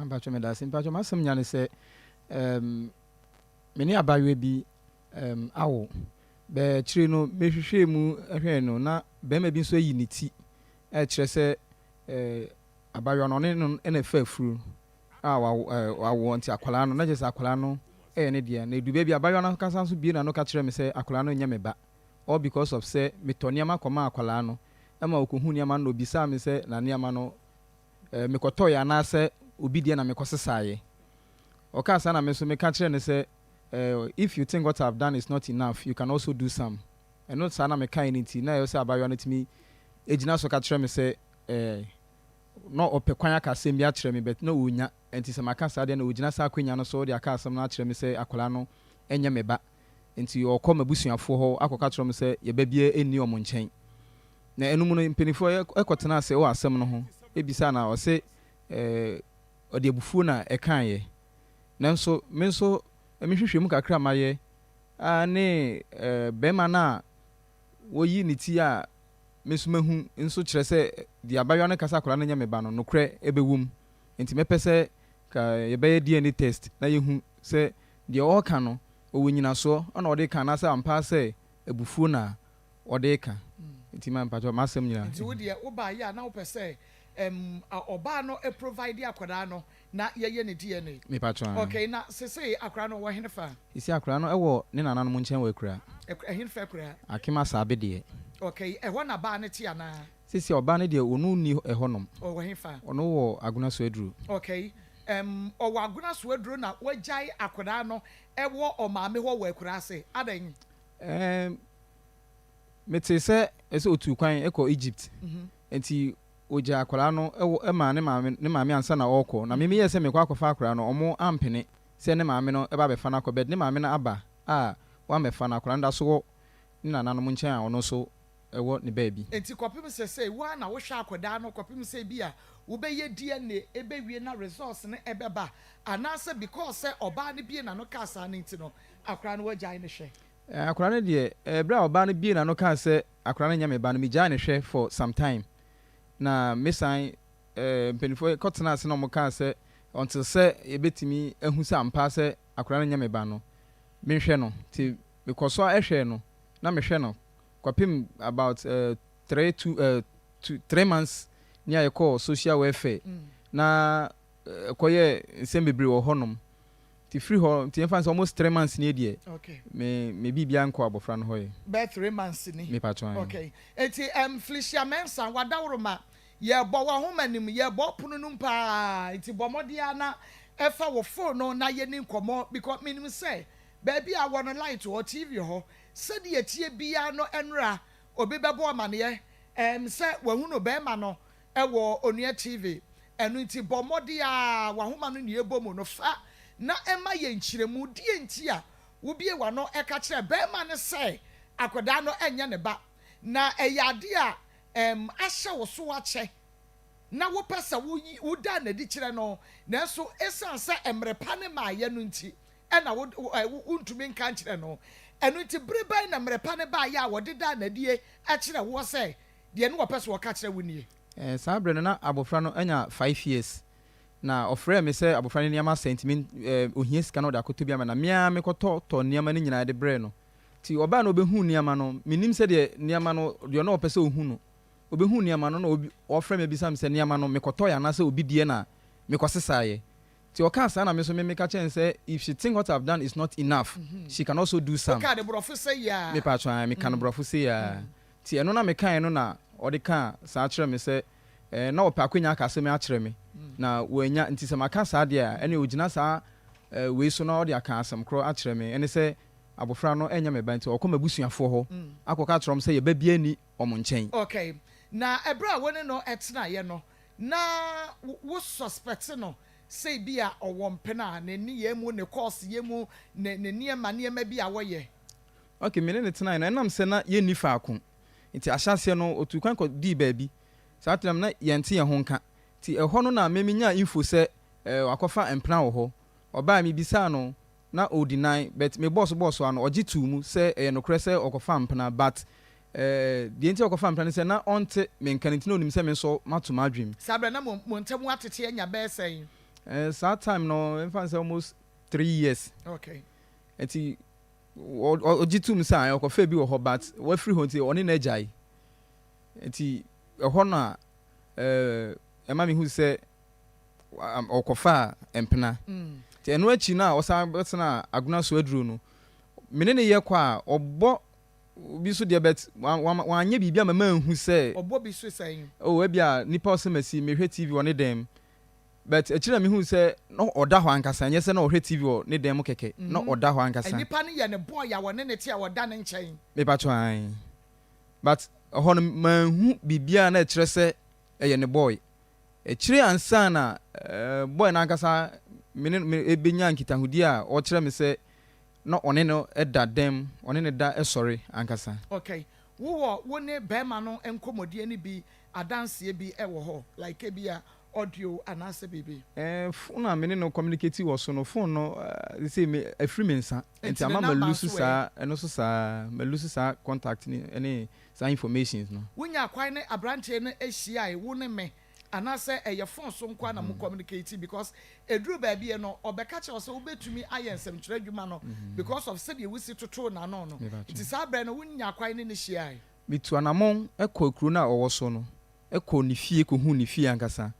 Mpakyɛ medase. Mpakyɛ m'asɛm nyinaa ne sɛ ɛɛm me ne abaayewa bi ɛɛm awo. Bɛ akyire no me hwehwɛɛ mu hwɛɛ no na bɛɛma bi nso ayi ne ti ɛkyerɛ sɛ ɛɛ abaayewa no ɔne no na ɛfa afuru a wawo ɛɛ wawoɔ nti akwadaa no na kyerɛ sɛ akwadaa no ɛyɛ ne dea. Na ɛduru baabi abaayewa no ankasa nso bue n'ano ka kyerɛ me sɛ akwadaa no nyɛ me ba all because of sɛ metɔ nneɛma kɔmaa akwadaa no ma ɔkɔhuu nneɛma no na ɔbisaa me sɛ na nneɛma no mekɔtɔeɛ anaasɛ obi deɛ na mekɔsesaeɛ. Ɔkaa saa na me nso meka kyerɛɛ no sɛ if you think what I've done is not enough, you can also do some. Ɛno saa na mekaeɛ no nti na ɛyɛ sɛ abaayewa no tumi gyina so ka kyerɛ me sɛ na ɔpɛ kwan aka asɛm bi akyerɛ me but na ɔnnya. Nti sɛ maka saa deɛ na ɔgyina saa akwanya no so de aka asɛm no akyerɛ me sɛ akwadaa no nyɛ me ba. Enti ɔkɔ m'abusuafoɔ hɔ akɔka kyerɛ wɔn sɛ yɛn ba biara nni wɔn nkyɛn. Na ɛno mu no, mpanimfoɔ kɔtenaa ase wɔ asɛm no ho bisaa no a, ɔse ɔde abufuo na ɛkaeɛ. Nanso me nso me nhwehwɛmu kakra a mayɛ ara ne barima no a wɔyi ne ti a me nso mahu nso kyerɛ sɛ deɛ abayewa no ka sɛ akwadaa no nyɛ me ba no, nokorɛ bɛwɔ mu. Enti mɛpɛ sɛ ka yɛbɛyɛ DNA test na yɛhu sɛ deɛ ɔreka no ɔwɔ nyinasoɔ na ɔde reka anaasɛ ampa ara sɛ abufuo na ɔde reka. Nti ma mpakyɛw m'asɛm nyinaa. Nti wo deɛ wo baeɛ a na wopɛ sɛ ɛm ɔbaa no provide akwadaa no na yɛyɛ ne DNA? Mepakyɛw aane. Okay na sesei akwadaa no ɔwɔ henefa? Sesei akwadaa no ɛwɔ ne nananom nkyɛn wɔ Akuraa. Ɛhenefa Akuraa? Akim Asaabe deɛ. Okay ɛhɔ na baa no te anaa? Sesei ɔbaa no deɛ ɔno nni ɛhɔ nom. Ɔwɔ hefa? Ɔno wɔ Agona Soaduro. Okay ɛm ɔwɔ Agona Soaduro na wagyae akwadaa no wɔ ɔmaame hɔ wɔ akuraase? Adɛn? Ɛm metee sɛ ɛsɛ ɔtuu kwan kɔ Egypt nti ɔgyaa akwadaa no wɔ maa ne maame ne maame ansa na ɔrekɔ na me meyɛɛ sɛ merekɔ akɔfa akwadaa no ɔmo ampene sɛ ne maame no ba abɛfa no akɔ but ne maame no aba a wammɛfa no akwadaa no da so wɔ ne nananom nkyɛn a ɔno nso wɔ ne baabi. Enti kɔpem sɛsɛi wo ara na wohwɛ akwadaa no kɔpem sɛ ebia wobɛyɛ DNA ɛbɛwie na results no ɛbɛba anaasɛ because sɛ ɔbaa no bie n'ano kaa saa no nti no akwadaa no woagyae no hwɛ? Eh akwadaa no deɛ eh berɛ a ɔbaa no bie n'ano kaa sɛ akwadaa no nyɛ me ba no megyae no hwɛ for some time na me san eh mpaninfoɔ kɔtenaa ase na wɔn kaa sɛ until sɛ yɛbɛtumi ahu sɛ ampa sɛ akwadaa no nyɛ me ba no menhwɛ no nti mekɔ so ara hwɛɛ no na mehwɛ no kɔpem about eh 3 2 eh 2 3 months ni a yɛkɔɔ social welfare. Na ɛkɔyɛɛ nsɛm bebree wɔ hɔnom. Nti firi hɔ, nti yɛmfa no sɛ almost 3 months nie deɛ, me biribiara nkɔɔ abɔfra no hɔ yɛ. Bɛyɛ 3 months ni. Mepakyɛw, ae. Okay. Nti Felicia Mensah, w'adaworoma, yɛrebɔ w'ahoma no mu, yɛrebɔ wo pono no mu paa, nti bɔ mmɔden ara na fa wo phone no na yɛni nkɔmmɔ because menim sɛ baabi a wɔ no light wɔ hɔ, TV wɔ hɔ, sɛdeɛ ɛteɛ biara no ɛnora obi bɛbɔ wo amaneɛ sɛ wahunu barima no wɔ Onua TV. Ɛno nti bɔ mmɔden ara w'ahoma no nea ɛbɔ mu no fa na ma yɛn nkyerɛmu deɛ nti a wobue w'ano ka kyerɛ barima no sɛ akwadaa no nyɛ ne ba na ɛyɛ adeɛ a ahyɛ wo so akyɛ na wopɛ sɛ woyi woda no adi kyerɛ no nanso ɛsiane sɛ mmerɛ pa no mmaeɛ no nti na wo wontumi nka nkyerɛ no. Ɛno nti bere bɛn na mmerɛ pa no baeɛ a wɔde daa no adie kyerɛ woɔ sɛ Deɛ ne wɔpɛ sɛ wɔka kyerɛ wo nie. Saa berɛ no na abɔfra no anya 5 years, na ɔfrɛɛ me sɛ abɔfra no nneɛma asɛe nti me ɔhia sika na ɔde akɔtɔ bi ama no, na me ara mekɔtɔ tɔɔ nneɛma no nyinaa de brɛɛ no. Nti ɔbaeɛ na ɔbɛhuu nneɛma no, mennim sɛdeɛ nneɛma no, deɛ na ɔpɛ sɛ ɔhu no, ɔbɛhuu nneɛma no na ɔfrɛ me bisa me sɛ nneɛma no mekɔtɔeɛ anaasɛ obi deɛ na mekɔsesaeɛ. Nti ɔkaa saa na me nso me meka kyerɛɛ no sɛ if she think what I've done is not enough, she can also do some. Wokaa no borɔfo sei ara? Mepaatwɔ ae, meka no borɔfo sei ara. Nti ɛno na mekaeɛ no na ɔde kaa saa kyerɛɛ me sɛ eh, na ɔpɛ akwanya aka asɛm yi akyerɛ me na wannya, nti sɛ maka saa deɛ a ɛneɛ ɔgyina saa eh, wei so na ɔde aka asɛm korɔ akyerɛ me, ɛne sɛ abɔfra no ɛnyɛ me ba nti ɔkɔ m'abusuafoɔ hɔ akɔka akyerɛ wɔn sɛ yɛ ba biara nni wɔn nkyɛn. Okay, na ɛberɛ a wo ne no tenaeɛ no na wo suspect no sɛ ebia ɔwɔ mpena a, ne nneyɛɛ mu, ne course yɛ mu, ne ne nneɛma nneɛma bi a wɔyɛ? Ok, me ne no tenae no, ɛnam sɛ na yɛnni faako nti, ahyɛaseɛ no, ɔtuu kwan kɔdii baabi. Saa time no, na yɛnte yɛn ho nka. Nti ɛhɔ no na me menyaa info sɛ wakɔfa mpena wɔ hɔ. Ɔbaeɛ, mebisaa no, na ɔredeny, but mebɔɔ so bɔɔ so ara no, ɔgye too mu sɛ ɛyɛ nokorɛ sɛ ɔkɔfaa mpena, but deɛ nti a ɔkɔfaa mpena ne sɛ na ɔnte me nka no nti na ɔnim sɛ me nso mato m'adwene mu. Saa berɛ no na mo ntam atete anya bɛyɛ sɛn? Saa time no, mfa no sɛ almost 3 years. Okay. Nti ɔgye tom sɛ ae ɔkɔfaa bi wɔ hɔ but wafiri hɔ nti ɔne no agyae. Nti ɛhɔ na ɛma mehu sɛ ɔkɔfaa mpena. Nti ɛno akyi no a ɔsan bɛtenaa Agona so aduro no, me ne no yɛ kɔ a ɔbɔ bi so deɛ but wanyɛ biribi ama manhu sɛ. Ɔbɔ bi so sɛn? Oh ebia nipa ɔsɛmasi mehwɛ TV wɔ ne dan mu But akyiri na mehuu sɛ na ɔda hɔ ankasa, ɛnyɛ sɛ na ɔhwɛ TV wɔ ne dan mu kɛkɛ, na ɔda hɔ ankasa. Nipa no yɛ ne boy a ɔne no te a ɔda ne nkyɛn. Mepakyɛw ae. But ɛhɔ no manhu biribiara a na ɛkyerɛ sɛ ɛyɛ ne boy. Akyire ansa na boy no ankasa me ne no bɛnya nkitahodie a ɔkyerɛ me sɛ na ɔne no da dan mu, ɔne no da sɔre ankasa. Okay. Wowɔ wo ne barima no nkɔmmɔdie no bi adanseɛ bi wɔ hɔ? Like ebia audio anaasɛ biribi. Eh, phone a me ne no communicate wɔ so no, phone no seesei me afiri me nsa, Nti nti ne ama ma number lose nso ɛ? saa, ɛno nso saa, ma lose saa contact ne ɛne saa informations no. Wonyaa kwan ne abranteɛ no hyiae, wo ne me, anaasɛ ɛyɛ phone so nkoa na mo communicate because ɛduru baabi no ɔbɛka kyerɛ wo sɛ wobɛtumi ayɛ nsɛmtwerɛ adwuma no because of sɛdeɛ wosi totoo n'ano no, nti saa berɛ no wonyaa kwan ne no hyiae? Metu anamɔn kɔɔ kuro no a ɔwɔ so no, kɔɔ ne fie kɔhuu ne fie ankasa,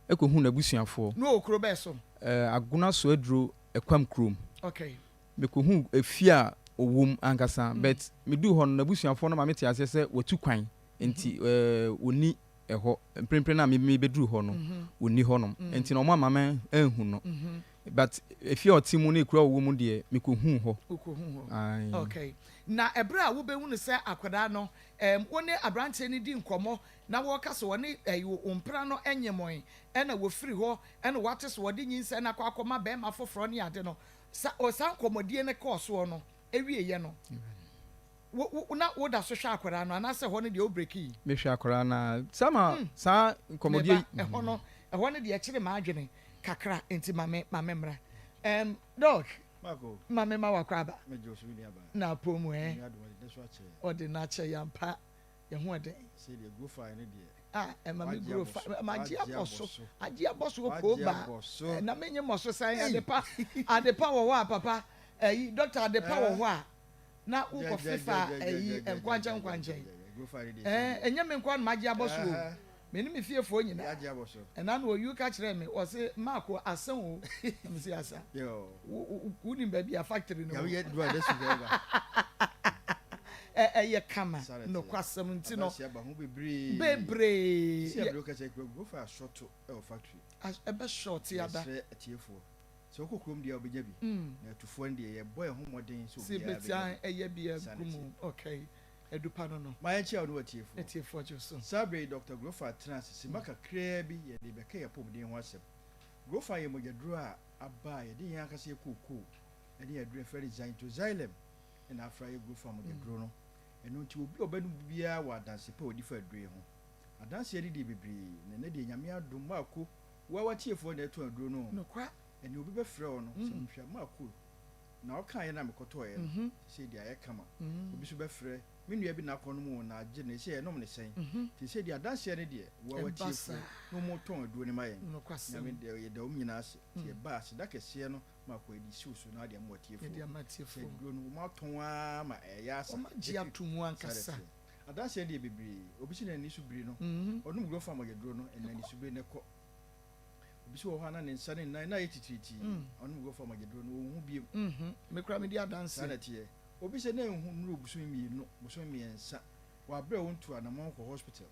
kɔhuu n'abusuafoɔ. No wɔ kuro bɛn so? Agona Soaduro Ɛkwam kurom. Okay. Mekɔhuu efie a ɔwɔ mu ankasa, but meduu hɔ no, n'abusuafoɔ no ma metee aseɛ sɛ watu kwan, nti ɔnni ɛhɔ. Mprempren a mebɛduruu hɔ no, ɔnni hɔnom, nti no wɔamma me anhu no. But efie a ɔte mu ne kuro a ɔwɔ mu deɛ, mekɔhuu hɔ. Wokɔhuu hɔ. Ae. Okay. Na ɛberɛ a wobɛhunu sɛ akwadaa no, wo ne aberanteɛ no di nkɔmmɔ na wɔka sɛ wɔne ɛyi wo mpena no nyemɔe ɛna wɔfiri hɔ ɛna wɔate sɛ wɔde nyinsɛn no akɔ akɔma bɛrima foforɔ ne ade no, sa saa nkɔmmɔdie no kɔɔ soɔ no ɛwieɛ no, wo wo na woda so hwɛ akwadaa no anaasɛ ɛhɔ no deɛ wo brekii? Mehwɛ akwadaa no ara. Saa ma saa nkɔmmɔdie Me ba, ɛhɔ no, ɛhɔ no deɛ ɛkyere m'adwene kakra nti ma me ma me mmra. Ɛm, Doc, ma me ma wakɔ aba. Na apɔ mu ɛ. Ɔde no akyɛ yɛn ampa. Yɛn ho ɛden. Ah, ɛma me guro fa, magye abɔ so, agye abɔ so wɔ koo ba. Na menye mmɔ so sɛn, adepa, adepa wɔ hɔ a papa, ɛyi, doctor adepa wɔ hɔ a, na wokɔ fefa ɛyi, nkwankyɛn nkwankyɛn. Ɛɛ, ɛnyɛ me nkoa na magye abɔ so o. Me ne me fiefoɔ nyinaa. Ɛna no oyu ka kyerɛɛ me, ɔse Marko asa o. Na me se asa. Wonim baabi a factory no wɔ. Ɛyɛ kama, nokwasɛm nti no. Bebree. Ɛbɛ short ada. Sɛ wokɔ kurom deɛ a wobɛnya bi, na atufoɔ no deɛ yɛbɔ yɛn ho mmɔden sɛ obiara bɛnya bi. Ɛyɛ bi agu mu. Okay. Adupa no no. Ma yɛnkyia wo ne w'atiefoɔ. Atiefoɔ gye wo so. Saa berɛ yi Dɔkta Grofa tena ase simma kakraa bi yɛde rebɛka yɛn apɔmuden ho asɛm. Grofa yɛ mogyaduro a aba a yɛde yɛn ankasa yɛ kookoo ne aduro a yɛfrɛ no Xanthoxylem na afra ayɛ Grofa mogyaduro no. Ɛno nti obi a ɔbɛnom bi biara wɔ adanse pa a ɔdi fa aduro yi ho. Adanseɛ no deɛ bebree, na ɛnnɛ deɛ Nyame adom Marko wo ara w'atiefoɔ na ɛtɔn aduro no o. Nokwa. Ɛnneɛ obi bɛfrɛ wo no sɛ mehwɛ Marko Na ɔkaeɛ na mekɔtɔeɛ no, seesei deɛ ayɛ kama. Obi nso bɛfrɛ, me nua bi na akɔnom o, na agye no, seesei ɛnom ne sɛn? Nti seesei deɛ adanseɛ no deɛ, wo ara w'atiefoɔ na wɔretɔn aduro no ma yɛn. Nyame deɛ, yɛda wɔn nyinaa ase. Nti yɛba a, aseda kɛseɛ no ma akɔ adi si wo so na wode ama w'atiefoɔ. Sɛ aduro no, wɔatɔn ara ma ɛreyɛ asa. Saa na ɛteɛ. Adanseɛ no deɛ bebree. Obi se n'ani so biri no, ɔnom Grofa mogyaduro no, ɛnna anisobire no kɔ. Obi nso wɔ hɔ a na ne nsa ne ne nan na ayɛ titiritii. Ɔnom guafa mogyaduro no, ɔnhu bio. Me koraa medi adanseɛ. Saa na ɛteɛ. Obi sɛ na ɛnhu nnuru bosome mmienu, bosome mmiɛnsa. Wabrɛ ɔntu anamɔn kɔ hospital.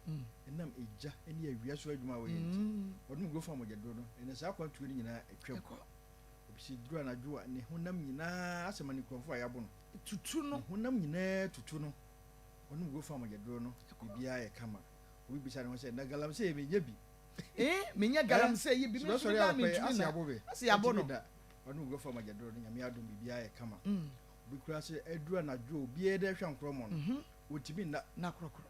Ɛnam egya ne awia so adwuma a ɔyɛ nti. Ɔnom guafa mogyaduro no, ɛnna saa akwantuo no nyinaa atwam. Obi sɛ duru anadwo a, ne honam nyinaa asɛ ma ne nkurɔfoɔ a yɛabo no. Tutu no. Ne honam nyinaa tutu no. Ɔnom guafa mogyaduro no, biribiara yɛ kama. Obi bisa ne ho sɛ, na galamsey yi menyɛ bi? Eh, menyɛ galamsey yi bi, me nso meda a mentumi nna. Ase abo no. Ɔne wo bɛfa mogyaduro no, Nyame adom biribiara yɛ kama. Obi koraa sɛ aduru anadwo a obiara de hwɛ nkorɔmɔ no, ɔntumi nna.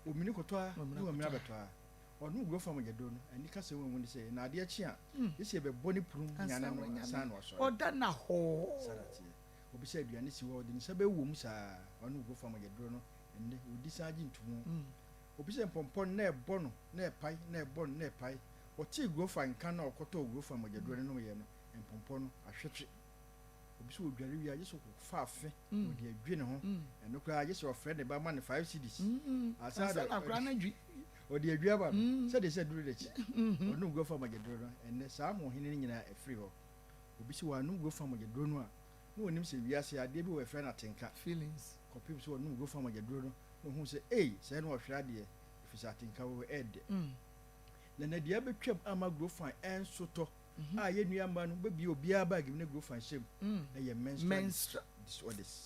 Ɔmini kɔtɔ a, na wamini abɛtɔ a. Ɔne wo bɛfa mogyaduro no, anikasɛm wɔ mu ne sɛ, na adeɛ kye a, gye sɛ yɛbɛbɔ ne prum nyane no ansa na wasɔre. Ɔda na hɔɔ. Saa na ɛteɛ. Obi sɛ aduane si hɔ a, ɔde ne nsa bɛwɔ mu saa. Ɔne wo bɛfa mogyaduro no, ɛnnɛ ɔdi san gye ntomu. Obi sɛ mpɔmpɔ no na ɛbɔ no na ɛpae na ɛbɔ no na ɛpae. Ɔtee Grofa nka na ɔkɔtɔɔ Grofa mogyaduro no nomyɛ no, mpɔmpɔ no ahwetwe. Obi sɛ ɔdware wie a gye sɛ ɔkɔfa afe na ɔde adwi ne ho. Ɛno koraa gye sɛ ɔfrɛ ne ba ma no 5 cedis ansa na ɔde adwi aba no. Sɛdeɛ sɛ aduro da akyi. Ɔnom Grofa mogyaduro no, ɛnnɛ saa ahoɔhene no nyinaa afiri hɔ. Obi sɛ wannom Grofa mogyaduro no a, na ɔnnim sɛ wiase adeɛ bi wɔ yɛfrɛ no atenka. Kɔpem sɛ ɔnom Grofa mogyaduro no, na ohuu sɛ, ei, sɛɛ na ɔhwere adeɛ, ɛfiri sɛ atenka wɔ hɔ, ɛyɛ dɛ. Na na dua bɛtwam ama Grofan ɛnso tɔ, a yɛn nua mmaa no bɛbue obiara baage mu na Grofan hyɛ mu. Ɛyɛ menstrual disorders,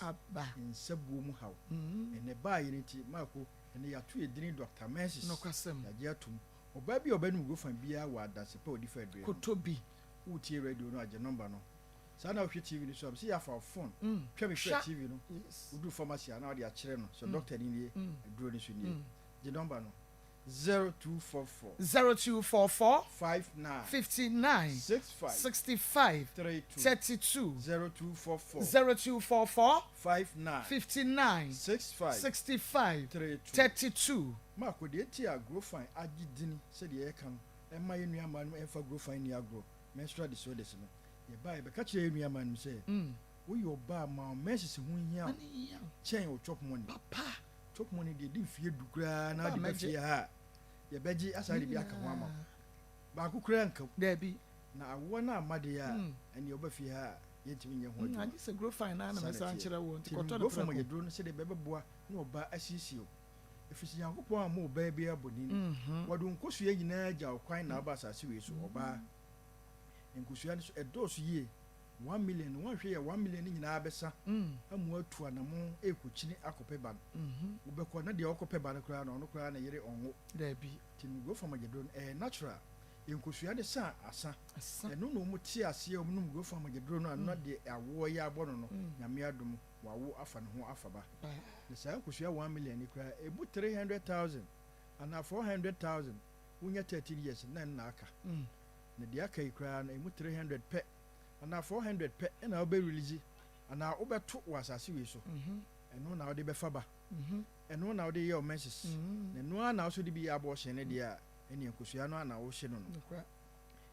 nsabuo mu haw. Ɛnɛ ɛbaeɛ no nti, Marco, ɛnɛ yɛato yɛn dini Doctor Menses, yɛagye atom. Ɔbaa bi a ɔbɛnom Grofan biara wɔ adanse pa a ɔdi fa aduro yi ho. Woretie radio no a, gye nɔmba no. Saa na wohwɛ TV no so a, mese yɛafa wo phone, twa me hwɛ TV no, woduru pharmacy a na wode akyerɛ no sɛ doctor no nie, aduro no nso nie. Gye number no, 0244. 0244. 59. 59. 65. 65. 32. 32. 0244. 0244. 59. 59. 65. 65. 32. 32. Marco, deɛ nti a Grofine agye dini sɛdeɛ yɛka no, ɛmma yɛn nua mmaa no mfa Grofine nni agorɔ, menstrual disorders no, Yɛbae bɛka kyerɛɛ yɛn nuammaa no sɛ, Woyɛ ɔbaa a, ma wo menses ho nhia wo kyɛn wo chop money. Chop money deɛ, ɛdi mfeɛ du koraa na wode ba fie ha a, yɛbɛgye asan de bi aka ho ama wo. Baako koraa nka mu. Na awoɔ no amma deɛ a, ɛnneɛ woba fie ha a, yɛntumi nyɛ ho adwuma. Saa na ɛteɛ. Nti no, Grofam ayɛ duro no sɛdeɛ ɛbɛboa na ɔbaa asiesie wo. Ɛfiri sɛ Nyankopɔn ammɔ ɔbaa biara bɔne. Wɔde wo nkosua nyinaa gya wo kwan na woaba asase wei so, ɔbaa. Nkosua no so ɛdɔɔso yie, 1 million no wɔnhwɛ yɛ 1 million no nyinaa bɛsa ama atu anamɔn ɛrekɔkyini akɔpɛ ba no. Wobɛkɔ na deɛ ɔkɔpɛ ba no koraa no ɔno koraa ne yere ɔnwo. Daabi. Nti no growth farm agyaduro no ɛyɛ natural. Nkosua no sa a asa. Ɛno na wɔn te aseɛ wɔn nom growth farm agyaduro no a na deɛ awoɔ yɛ abɔ no no Nyame adom wawo afa ne ho afa ba. Na saa nkosua 1 million yi koraa ɛmu 300,000 anaa 400,000 wonya 13 years na ɛno na aka. Na deɛ aka yi koraa no ɛmu 300 pɛ anaa 400 pɛ na wobɛ release anaa wobɛto wɔ asase wei so. Ɛno na wode bɛfa ba. Ɛno na wode yɛ wo menses. Na ɛno ara na wo nso de bi yɛ abortion no deɛ a, ɛneɛ nkosua no ara na wohye no no.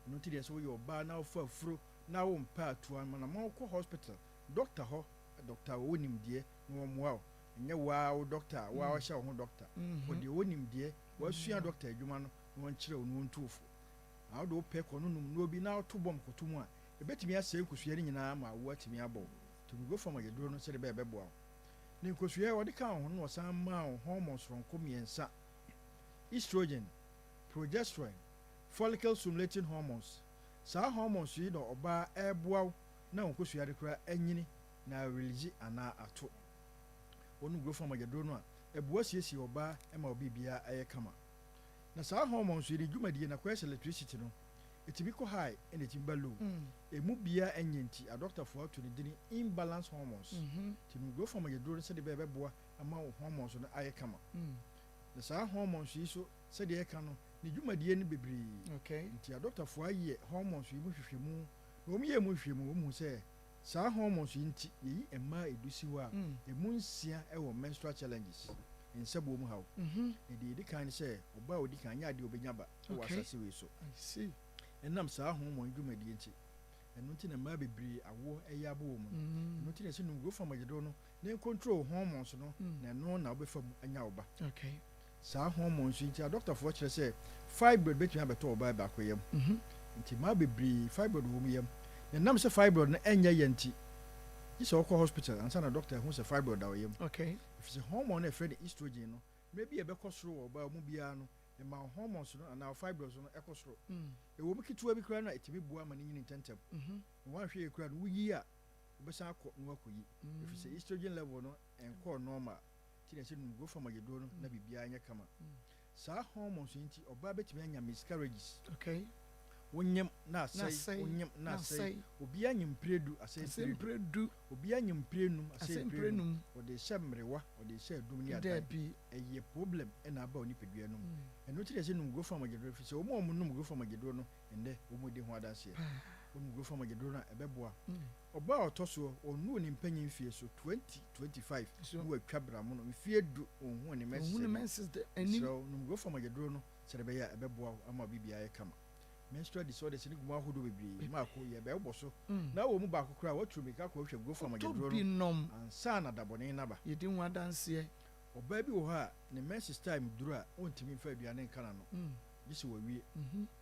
Ɛno nti deɛ sɛ woyɛ ɔbaa na wofa afuro na wompɛ a, tu anamɔn kɔ hospital, doctor hɔ, doctor a ɔwɔ nimdeɛ na wɔmmoa wo. Ɛnyɛ wo ara wo doctor a wo ara wohyɛ wo ho doctor. Kɔ deɛ ɔwɔ nimdeɛ, wasua doctor adwuma no. na wɔnkyerɛ wo na wɔntu wo fo. Na wode wo pɛ kɔnonom nnuro bi na woto bɔmb kɔto mu a, ɛbɛtumi asɛe nkosua no nyinaa ama awoɔ atumi abɔ wo. Nti nom Grofam agyaduro no sɛdeɛ ɛbɛyɛ a ɛbɛboa wo. Ne nkosua a wɔde kaa wo ho no na wɔsan maa wo hormone soronko mmiɛnsa, estrogen, progesterone, follicle stimulating hormones. Saa hormones yi na ɔbaa ɛreboa wo na wo nkosua no koraa anyini na arelease anaa ato. Wonom Grofam agyaduro no a, ɛboa siesie ɔbaa ma wo biribiara yɛ kama. Na saa hormones yi ne dwumadie no akɔyɛ sɛ electricity no, ɛtumi kɔ high ɛna ɛtumi ba low. Ɛmu biara ɛnyɛ nti adɔktafoɔ ato ne dini imbalance hormones. Nti nom growth hormone aduro no sɛdeɛ ɛbɛyɛ ɛbɛboa ama wo hormones no ayɛ kama. Na saa hormones yi so sɛdeɛ yɛka no ne dwumadie no bebree. Nti adɔktafoɔ ayɛ hormones yi mu nhwehwɛmu na wɔn yɛɛ mu nhwehwɛmu wɔn hu sɛ saa hormones yi nti yɛyi mmaa ɛdu si hɔ a ɛmu nsia ɛwɔ menstrual challenges, nsabuo mu haw. Na deɛ ɛdi kan ne sɛ ɔbaa a ɔdi kan nyɛ adeɛ a ɔbɛnya ba wɔ asase wei so. Ɛnam saa hormone dwumadie nti. Ɛno nti na mmaa bebree awoɔ ɛyɛ abɔ wɔn mu no. Ɛno nti na yɛsɛ nom growth hormone aduro no na ɛncontrol hormones no na ɛno na wobɛfa mu anya wo ba. Saa hormones yi nti adɔktafoɔ kyerɛ sɛ fibroid bɛtumi abɛtɔ ɔbaa baako yam. Nti mmaa bebree fibroid wɔ wɔn yam. Na ɛnam sɛ fibroid no ɛnyɛ yɛ nti, gye sɛ wokɔ hospital ansa na dɔkta ahu sɛ fibroid da wo yam. Ɛfiri sɛ hormone no a yɛfrɛ no estrogen no, mmerɛ bi a ɛbɛkɔ soro wɔ ɔbaa mu biara no, ɛma wo hormones no anaa wo fibroids no kɔ soro. Ɛwɔ mu ketewa bi koraa no a, ɛtumi boa ma no nyini ntɛmntɛm. Na woanhwɛ yie koraa no, woyi a, wobɛsan akɔ na woakɔyi. Ɛfiri sɛ estrogen level no nkɔɔ normal. Nti na ɛsɛ nom growth hormone aduro no na biribiara nyɛ kama. Saa hormones yi nti, ɔbaa bɛtumi anya miscarriages. Wonyem na asɛe, wonyem na asɛe. Obiara nyem mprɛ du, asɛe mprɛ du. Obiara nyem mprɛ num, asɛe mprɛ num. Wɔde rehyɛ mmerewa, wɔde rehyɛ adum ne adan. Ɛyɛ problem na aba wo nipadua no mu. Ɛno nti na yɛsɛ nom growth hormone aduro, ɛfiri sɛ wɔn a wɔnom growth hormone aduro no, ɛnnɛ wɔredi ho adanseɛ. Wonom growth hormone aduro no a, ɛbɛboa. Ɔbaa a ɔtɔ soɔ, ɔnnuu ne mpanyin mfeɛ so, 20, 25, na watwa bramono, mfeɛ du, ɔnhuu ne menses anim. Mesrɛ wo, nom growth hormone aduro no sɛdeɛ ɛbɛyɛ a ɛbɛboa wo ama wo biribiara ayɛ kama. Menstrual disorders no gu mu ahodoɔ bebree, mmaako, yɛbɛbɔ so, na wɔ mu baako koraa a, woaturu mmirika akɔhwehwɛ growth hormone aduro no ansa na dabɔne no aba. Yɛdi ho adanseɛ. Ɔbaa bi wɔ hɔ a, ne menses time duru a, ɔntumi mfa aduane nka n'ano, gye sɛ wawie.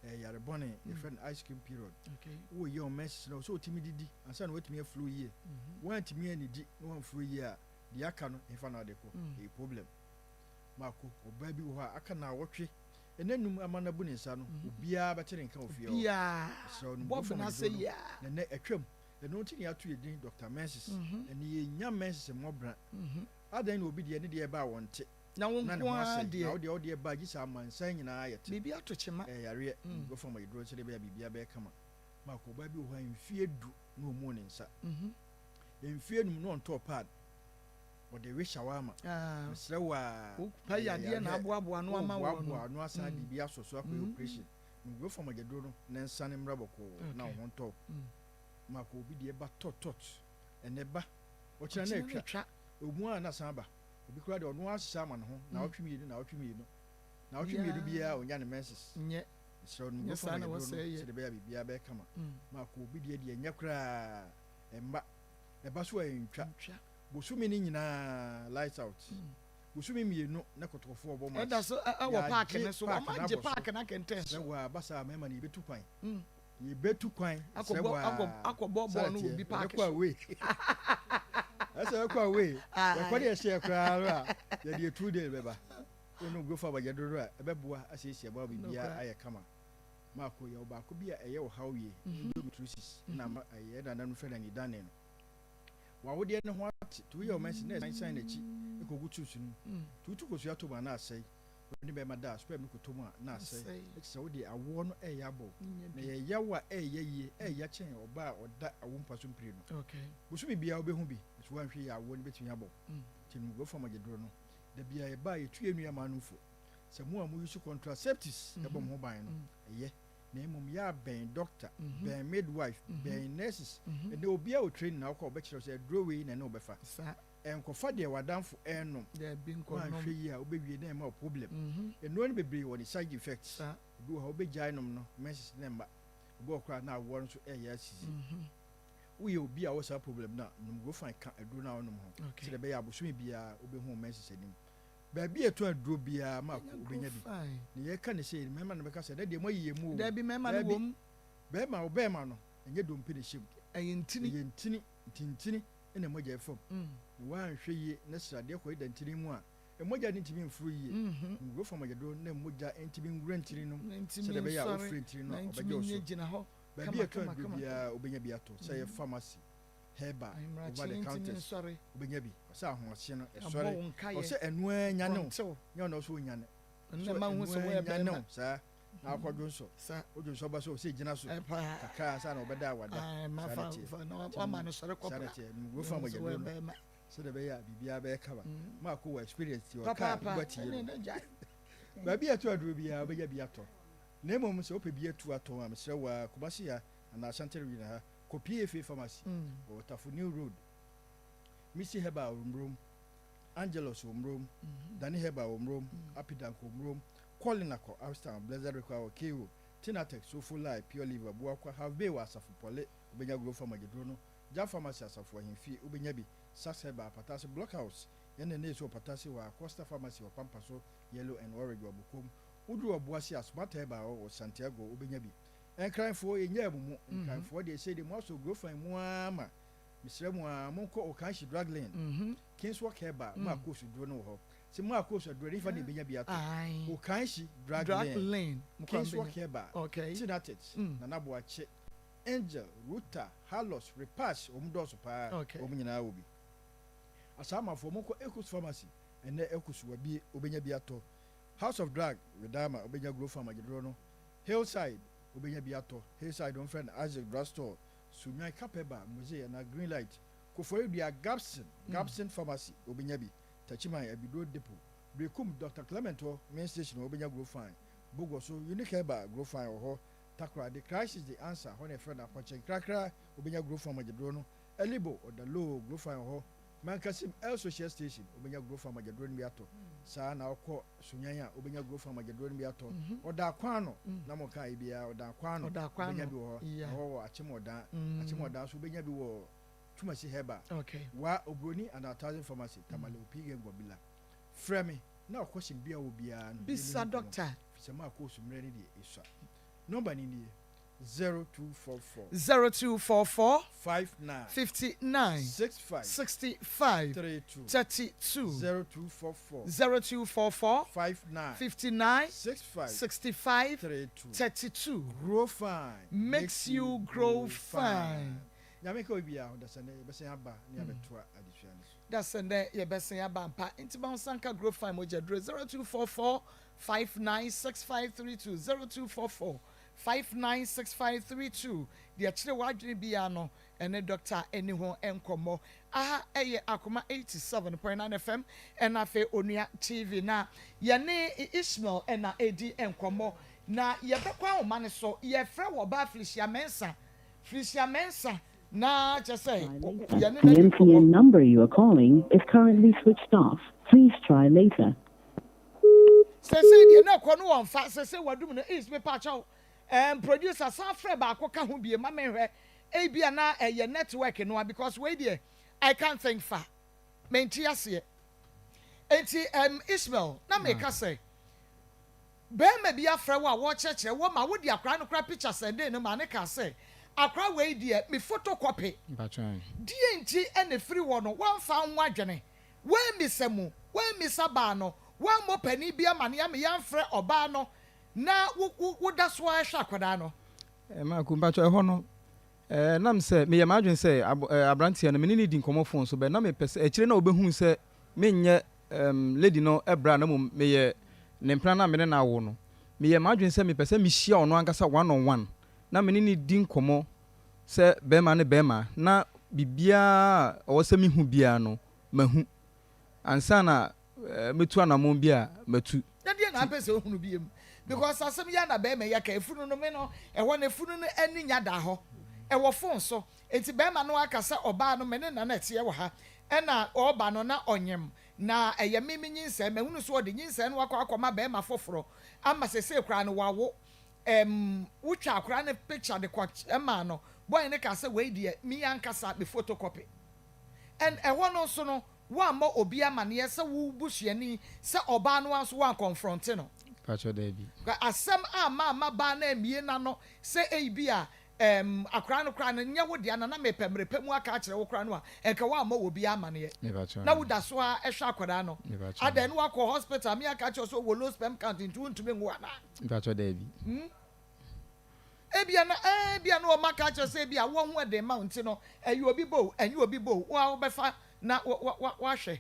Ɛyɛ yare bɔne, yɛfrɛ no ice cream period. Woreyɛ wo menses no, ɛwɔ sɛ wotumi didi ansa na woatumi aflow yie. Woantumi annidi na woamflow yie a, deɛ aka no, hefa na wode kɔ? Ɛyɛ problem. Mako, ɔbaa bi wɔ hɔ a, aka nnawɔtwe nnanum ama no abu ne nsa no, obiara bɛte ne nka wɔ fie hɔ. Mesrɛ wo, nom Gofam aduro no, na nnɛ atwam. Ɛno nti na yɛato yɛn din Doctor Menses. Ɛnnɛ yɛnnya menses mmɔbra. Adɛn na obi deɛ ne deɛ ɛba a wɔnte Na wo na ne nko ho ara asɛe, na deɛ. wo deɛ wo deɛ ba a gye sɛ amansan nyinaa yɛ te. Biribi ato kyema. Ɛyɛ yareɛ. Nkurɔfoɔ ama yɛduro sɛdeɛ ɛbɛyɛ a biribiara bɛyɛ kama. Marco, ɔbaa bi wɔ hɔ a mfeɛ du na ɔmmuu ne nsa. Mfeɛ num na ɔntɔɔ pad. Ɔde we shawarma. Mesrɛ wo ara, Wo pa ɛyɛ yadeɛ na yareɛ. aboaboa ano ama woɔ no. Woreboaboa ano asan de bi asɔ so akɔyɛ operation. Nkurɔfoɔ ama yɛduro no na nsane mmra bɔkɔɔ na wo ho ntɔ wo. Marco, obi deɛ ba tɔt tɔt. Ɛnnɛ ba, ɔkyena na atwa. Ɛwɔ mu ara na asan aba. Obi koraa deɛ ɔno ara ahyehyɛ ama ne ho naawɔtwe mmienu naawɔtwe mmienu. Naawɔtwe mmienu biara ɔnya ne menses. Mesrɛ wo nom Nyɛ Gofam saa na aduro no wɔsɛe yɛ. sɛdeɛ ɛbɛyɛ a biribiara bɛyɛ kama. Maako obi deɛ deɛ ɛnyɛ koraa ɛmma. Ɛba so a ɛntwa. Ɛntwa. Bosome no nyinaa lights out. Bosome mmienu na kɔtɔkɔfoɔ rebɔ match. Ɛda so wɔ park no Yɛagye so. park no Wɔagye abɔ so. park no akɛntɛn Mesrɛ so. wo ara, ba saa a mmarima no yɛbɛtu kwan. Yɛbɛtu kwan srɛ Akɔbɔ wo akɔ aa. akɔbɔ Saa na bɔɔl no wɔ ɛteɛ. bi paake Yɛbɛkɔ so. away. Ɛsɛ yɛkɔ away. Yɛkɔ ne yɛhyɛ koraa no a, yɛde yɛ two days bɛba. Wo nom Grofa abagya dodo a, ɛbɛboa asiesie ɛbɔ biribiara Nokorɛ. ayɛ kama. Maako, yɛwɔ baako bi a ɛyɛ ɔhaw yie, endometriosis, na ama ɛyɛ nananom frɛ no anidane no. W'awodeɛ no ho ate, nti woyɛ wo menses na ɛsan san n'akyi kɔgu tubes no mu. Nti wotu kosua to mu a na asɛe. Wo ne bɛrima da a, sperm no kɔtɔ mu a, na asɛe. Na kyerɛ sɛ wo deɛ awoɔ no ɛreyɛ abɔ wo. Na ɛyɛ yaw a ɛreyɛ yie, ɛreyɛ kyɛn ɔbaa a ɔda awo mpa so mpire no. Bosome biara wobɛhu bi, nso woanhwɛ yie a awoɔ no bɛtumi abɔ wo. Nti nom Gofam agyeduro no. Da biara yɛba a yɛtu yɛn nuammaa no fo sɛ mo a mo use contraceptives bɔ mo ho ban no, ɛyɛ. Na mmom yɛ a bɛn doctor, bɛn midwife, bɛn nurses. Ɛnnɛ obiara wɔ training na wokɔ a wɔbɛkyerɛ wo sɛ aduro wei na ɛne wo bɛfa. Nkɔfa deɛ w'adamfo renom. Dabi nkɔnom. Woanhwɛ yie a wobɛwie na ɛma wo problem. Nnuro no bebree wɔ ne side effects. Ebi wɔ hɔ a wobɛgyae nom no, menses no mma. Ebi wɔ hɔ koraa na awoɔ no nso reyɛ asisi. Woyɛ obi a wowɔ saa problem no a, nom Grofan ka aduro no a wonom ho sɛdeɛ ɛbɛyɛ a bosome biara wobɛhu wo menses anim. Baabi a yɛtɔn aduro biara ma Bɛnya ko wobɛnya bi. Grofine. Ne yɛka ne sei no, mmarima na bɛka sɛ, ɛnɛ deɛ moayi yɛn mu o. Dabi, mmarima no Dabi, wɔ mu. bɛrima, wo bɛrima no, ɛnyɛ dompe na ɛhyɛ mu. Ɛyɛ ntini. Ɛyɛ ntini, nti ntini na mogya ɛfa mu. Na woanhwɛ yie na sradeɛ kɔdeda ntini mu a, mogya no ntumi mforo yie. Nkurɔfoɔ mogyaduro na mogya ntumi nwura ntini no mu sɛdeɛ ɛbɛyɛ a wofiri ntini no a ɔbɛgye wo so. Baabi a ɛtɔ aduro biara wobɛnya bi atɔ, sɛ ɛyɛ pharmacy, herbal, over the counters, wobɛnya bi. Ɔsɛ ahoɔhye no ɛsɔre, ɔsɛ ɛno ara nyane wo, nyɛ ɔno ɔsɛ onyane. Ɔsɛ ɛno ara nyane wo saa na akɔ dwonsɔ, wodwonsɔ ba so ɔsɛ gyina so kakra ansa na ɔbɛda a wada. Saa na ɛteɛ. Saa na ɛteɛ. Nkurɔfoɔ a mogyaduro no Sɛdeɛ ɛbɛyɛ a biribiara bɛyɛ kama. Marko wɔ experience ti ɔka a wobɔ tie no. Baabi a ɛtɔ aduro biara wobɛnya bi atɔ. Na mmom sɛ wopɛ bi atu atɔn a mesrɛ wo ara Kumasi ha anaa Ashanti region ha kɔ PFA pharmacy wɔ Tafo New Road, Missy Herbal wɔ Mmrom, Angelus wɔ Mmrom, Dani Herbal wɔ Mmrom, Apidank wɔ Mmrom, Colina kɔ Upstown, Blessed Require wɔ Cairo, Tinatex, Sofo Lai, Pure Liver, Buakwa, Half Bay wɔ Asafo Pɔle wobɛnya Grow Farm agyeduro no. Gya Pharmacy Asafo Ahemfie, wobɛnya bi, Saks Herbal, Apatase Block House, yɛn na ɛnɛ so wɔ Patase hɔ a, Costa Pharmacy wɔ Pampa so, Yellow and Orange wɔ Abokom. Woduru Ɔboase a, Smart Herbal wɔ Santiago, wobɛnya bi. Nkranfoɔ, yɛnnyaa mo mu. Nkranfoɔ deɛ, sei deɛ moasɔ Grofan mu ara ma. Mesrɛ mo ara, monkɔ Okanshi Drug Lane, Kingswalk Herbal, Marcos duro no wɔ hɔ. Se Marcos aduro no, hefa na yɛbɛnya bi atɔ? Okanshi Drug Lane, Kingswalk Herbal, Tinatet, Nana Boakye. Angel, Ruta, Halos, Repash, wɔn dɔɔso paa, wɔn nyinaa wɔ bi. Asaamafoɔ, monkɔ Ekus Pharmacy, ɛnnɛ Ekus wabie, wobɛnya bi atɔ. House of Drug, Wedama, wobɛnya Gro Farm agyedorɔ no. Hillside, wobɛnya bi atɔ. Hillside wɔmfrɛ no Isaac Drug Store, Sunyani, Kapeba, Mose anaa Green Light, Koforidua, Gabson, Gabson Pharmacy, wobɛnya bi. Takyiman, Abiduro Depot, Berekum, Doctor Clement hɔ, Main Station hɔ, wobɛnya Gro Fine. Bogoso, Unique Herbal, Gro Fine wɔ hɔ. Takoradi, Christ is the answer, hɔ na yɛfrɛ no Apɔnkye Nkrakra, wobɛnya Gro Farm agyaduro no, Elibo, Ɔdaloo, Gro Farm wɔ hɔ, Mankasim, El Social Station, wobɛnya Gro Farm agyaduro no bi atɔ, saa na wokɔ Sunyani a, wobɛnya Gro Farm agyaduro no bi atɔ, Ɔdaakwaano, na mo nkaa yi biara, Ɔdaakwaano, wobɛnya bi wɔ hɔ, ɛhɔ wɔ Akyem Ɔdaa, Akyem Ɔdaa nso wobɛnya bi wɔ Twumasi Herbal, Wa, Obroni anaa Thousand Pharmacy, Tamale, Opige, Ngɔbila. Frɛ me na ɔkɔhyɛn biara wɔ biara no, yɛnni Bisa ho nkɔmmɔ, dɔkta. fisɛ maakɔ osu mmerɛ no deɛ ɛsua. Nɔmba no nie, 0244. 0244. 59. 59. 65. 65. 32. 32. 0244. 0244. 59. 59. 65. 65. 32. 32. Grow fine. Makes you grow fine. Nyame nka obiara ho, dasɛ nnɛ yɛbɛsan aba ne yɛabɛtoa adesua no so. Dasɛ nnɛ yɛbɛsan aba ampa. Nti ma wo nsa nka Grow Fine mogya duro 0244 596532 0244 596532 Deɛ ɛkyere w'adwene biara no ɛne Dɔkta ɛni ho nkɔmmɔ. Aha ɛyɛ Akoma 87.9 FM ɛna afei Onua TV na yɛne Ishmael ɛna ɛredi nkɔmmɔ. Na yɛbɛkɔ ahoma no so yɛfrɛ wɔ ɔbaa Felicia Mensah Felicia Mensah na kyerɛ sɛ yɛne The no adi MTN nkɔmmɔ. number you are calling is currently switched off. Please try later. Sesei deɛ na ɛkɔ no wɔnfa sesei wadum no east mepakyɛw ɛɛm producer san frɛ baako ka ho biem ma menhwɛ ebia na ɛyɛ network no a because wei deɛ I can't think fa mente aseɛ enti ɛɛm Ishmael na meka sɛ bɛɛma bi afrɛ wo a wɔkyerɛkyerɛ wɔ ma wode akora no kora picture sɛndee no ma ne kaa sɛ akora wei deɛ me photocopy deɛ nti ɛna efiri hɔ no wɔnfa ho adwene Woammisa mu, woammisa baa no, woammɔ panin bi amaneɛ ama yɛamfrɛ ɔbaa no na wo wo woda so ara hwɛ akwadaa no. Marco, mpakyɛw, ɛhɔ no, nam sɛ meyɛ m'adwene sɛ ab aberanteɛ no, me ne no di nkɔmmɔ phone so, but na mepɛ sɛ, akyire na ɔbɛhuu sɛ menyɛ um, lady no bra na mmom meyɛ ne mpena no a me ne no awo no, meyɛɛ m'adwene sɛ mepɛ sɛ mehyia ɔno ankasa one on one na me ne no di nkɔmmɔ sɛ barima ne barima na biribiara a ɔwɔ sɛ mehu biara no, mahu ansa na mɛtu anammɔn bi a matu. Na deɛ na apɛ sɛ ohunu biom because asɛm yi ara na bɛɛma yi aka efunu no me no ɛhɔ no efunu no ani nya da hɔ ɛwɔ phone so enti bɛɛma no aka sɛ ɔbaa no me ne na na ɛteɛ wɔ ha ɛna ɔɔba no na ɔnyem na ɛyɛ me me nyinsɛn mahunu so ɔde nyinsɛn no akɔ akɔma bɛɛma foforɔ ama sesei koraa no wawo ɛm wotwa akora no picture de kɔ maa no boy no kaa sɛ wei deɛ me ankasa me photocopy and ɛhɔ no nso no. Woammɔ obi amaneɛ sɛ wo busuani sɛ ɔbaa no ara nso woankɔnfrɔnte no? Mpakyɛw daabi. Asɛm amma amma baa no ammie n'ano sɛ eibia Ɛɛm, akwadaa no koraa no, nyɛ wo dea na na mepɛ mmerɛ pa mu aka akyerɛ wo koraa no a, nka woammɔ obiara amaneɛ. Mepakyɛw. Na woda so ara hwɛ akwadaa no. Mepakyɛw. Adɛn, na woakɔ hospital me aka akyerɛ wo sɛ wowɔ low sperm count nti wontumi nwo anaa? Mepakyɛw, daabi. Hmm? Ebia na, ɛɛ, ebia na wɔn aka akyerɛ wo sɛ ebia awoɔ ho ɛden ma wo nti no, ɛyɛ obi ba o, ɛnyɛ obi ba o, wo ara wobɛfa na wa, wa, wa, woahwɛ.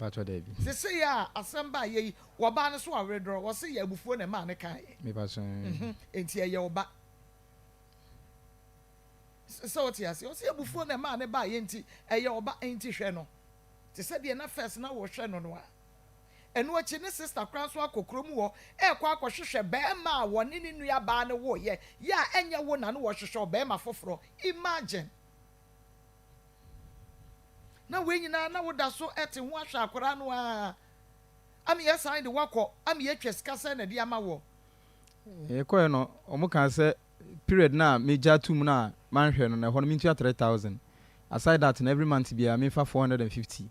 Mepakyɛw, daabi. Sesei a asɛm baeɛ yi, wɔbaa no so aweredorɔ, wɔse yɛ abufuo na ɛmaa no kaeɛ. Mepakyɛw. Mhm, enti ɛyɛ wo ba. Sɛ wote aseɛ, ɔse abufuo na ɛmaa no baeɛ nti ɛyɛ wo ba, enti hwɛ no te sɛ deɛ na first na wohwɛ no no a. Ɛno akyi ne sister koraa nso akɔ kurom hɔ ɛrekɔ akɔhwehwɛ barima a wɔne ne nua baa no woeɛ, yɛ a ɛnyɛ wo na no wɔhwehwɛ ɔbarima foforɔ. Imagine! Na wei nyinaa na woda so te ho ahwɛ akwadaa no ara. Ame yɛsan de wo akɔ, ame yɛatwa sika sɛn na ɛde ama woɔ? Yɛkɔeɛ no, wɔkaa sɛ period no a megya too mu no a manhwɛ no no, ɛhɔ no mentua 3000. Aside that no, every month biara memfa 450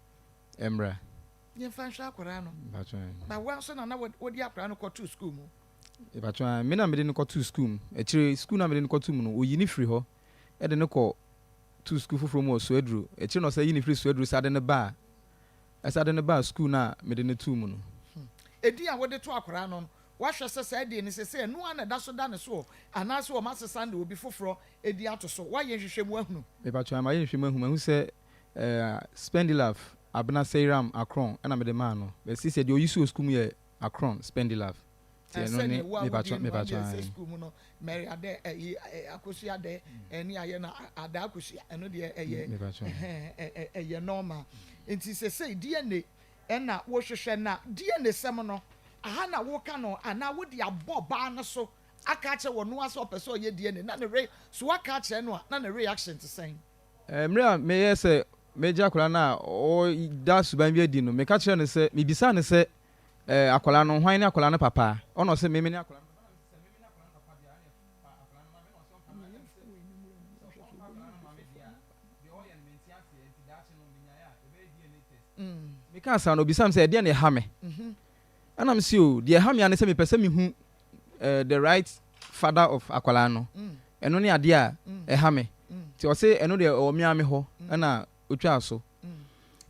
mmra. Yɛmfa nhwɛ akwadaa no. Mpakyɛ ae. Na wo ara nso na na wode akwadaa no kɔtoo sukuu mu? Mpakyɛ ae, me na mede no kɔtoo sukuu mu. Akyire sukuu no a mede no kɔtoo mu no, wɔyi no firi hɔ de no kɔ too sukuu foforɔ mu wɔ Suaduro. Akyire na wɔsan yi no firi Suaduro san de no baa ɛsan de no baa sukuu no a mede no too mu no. Edin a wode to akwadaa no no, Woahwɛ sɛ saa din no seesei ɛno ara na ɛda so da ne so anaasɛ wɔasesa no de obi foforɔ din ato so? Woayɛ nhwehwɛmu ahunu? Mepakyɛw, mayɛ nhwehwɛmu ahu. Mahu sɛ Spendilove Abena Seiram Akron na mede maa no. But seesei deɛ ɔyi so wɔ sukuu mu yɛ Akron Spendilove. Nti ɛno ne Sɛdeɛ wo a wodin mepakyɛw no mepakyɛw adeɛ sɛ ae. sukuu mu no Mary Adɛ ɛyi Akosua Adɛ ɛne ayɛ no Ada Akosua ɛno deɛ ɛyɛ Mepakyɛw. ɛhɛn ɛyɛ normal. Nti seesei DNA na wohwehwɛ na DNA sɛm no aha na woka no anaa wode abɔ ɔbaa no so aka akyerɛ ɔno ara sɛ ɔpɛ sɛ ɔyɛ DNA na ne re so woaka akyerɛ no a na ne reaction te sɛn? Mmerɛ a meyɛɛ sɛ mɛgye akwadaa no a ɔda suban bi adi no, meka kyerɛɛ no sɛ, mebisaa no sɛ, Akwadaa no, hwan ne akwadaa no papa? Ɔna ɔse, Meme ne akwadaa no papa. Ɛna mese, Sɛ meme ne akwadaa no papa deɛ a, ɛneɛ fa akwadaa no ma me. Ɛna ɔse, Ɔmfa ma me. Ɛna mese, Sɛ ɔmfa akwadaa no ma me deɛ a, deɛ ɔyɛ no mente aseɛ, nti daakye no menyaeɛ a, yɛbɛyɛ DNA test. Mekaa saa no, ɔbisaa me sɛ, Ɛdeɛn na ɛha me? Ɛna mese, Oh, deɛ ɛha me ara ne sɛ mepɛ sɛ mehu the right father of akwadaa no. Ɛno ne adeɛ a ɛha me. Nti ɔse ɛno deɛ ɛwɔ me ara me hɔ, ɛna ɔtwaa so.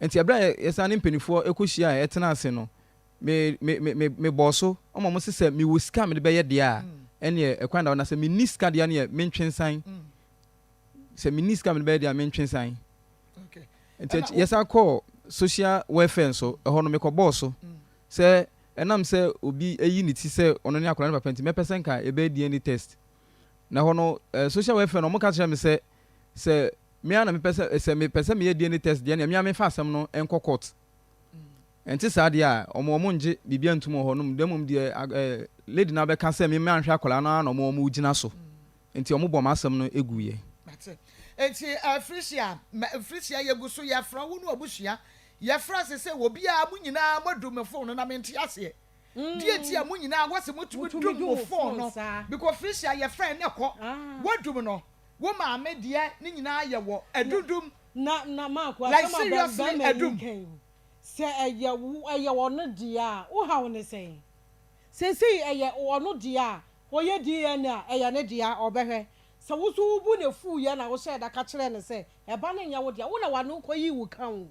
Nti ɛberɛ a yɛsan ne mpanimfoɔ kɔhyia a yɛtenaa ase no, me, me, me, me, mebɔɔ so ma wɔn se sɛ mewɔ sika a mede bɛyɛ deɛ a, ɛneɛ ɛkwan da hɔ, na sɛ menni sika deɛ a neɛ mentwe nsan. Sɛ menni sika a mede bɛyɛ deɛ a mentwe nsan. Nti akyi yɛsan kɔɔ social welfare nso, ɛhɔ no mekɔbɔɔ so sɛ ɛnam sɛ obi ayi ne ti sɛ ɔno ne akwadaa no papa nti mɛpɛ sɛ nka yɛbɛyɛ DNA test. Na ɛhɔ no eh, social welfare no wɔka kyerɛ me sɛ sɛ me ara na mepɛ sɛ sɛ mepɛ sɛ meyɛ DNA test deɛ nea me ara memfa asɛm no nkɔ court. Ɛnte saa deɛ a wɔn wɔn ngye biribiara ntum wɔ hɔ nom na mmom deɛ eh, lady no abɛka sɛ me manhwɛ akwadaa no ara na wɔn wɔn gyina so. Nti ɔmo bɔɔ m'asɛm no guiɛ. Mate. Nti eh, Frisia, mɛ, Frisia yɛgu so yɛfrɛ wo ne w'abusua, yɛfrɛ ase sɛ obiara, mo nyinaa moadum me phone no na mente aseɛ. Deɛ nti a mo nyinaa wɔse motumi dum mo phone no, because Frisia yɛfrɛ na ɛkɔ, woadum no, wo maame deɛ ne nyinaa yɛ wɔ adudum. Na, na Marko, Like asɛm a bɛ, seriously bɛrima yi adum. reka yi, sɛ ɛyɛ wo, ɛyɛ ɔno deɛ a, wo haw ne sɛn? Seesei ɛyɛ ɔno deɛ a, Ɔyɛ DNA a, ɛyɛ ne dea, ɔbɛhwɛ. Sɛ wo nso wo bo na efuiɛ na wohyɛɛ da ka kyerɛɛ no sɛ ɛba no nyɛ wo dea, wo na w'ano kɔyii wo ka o.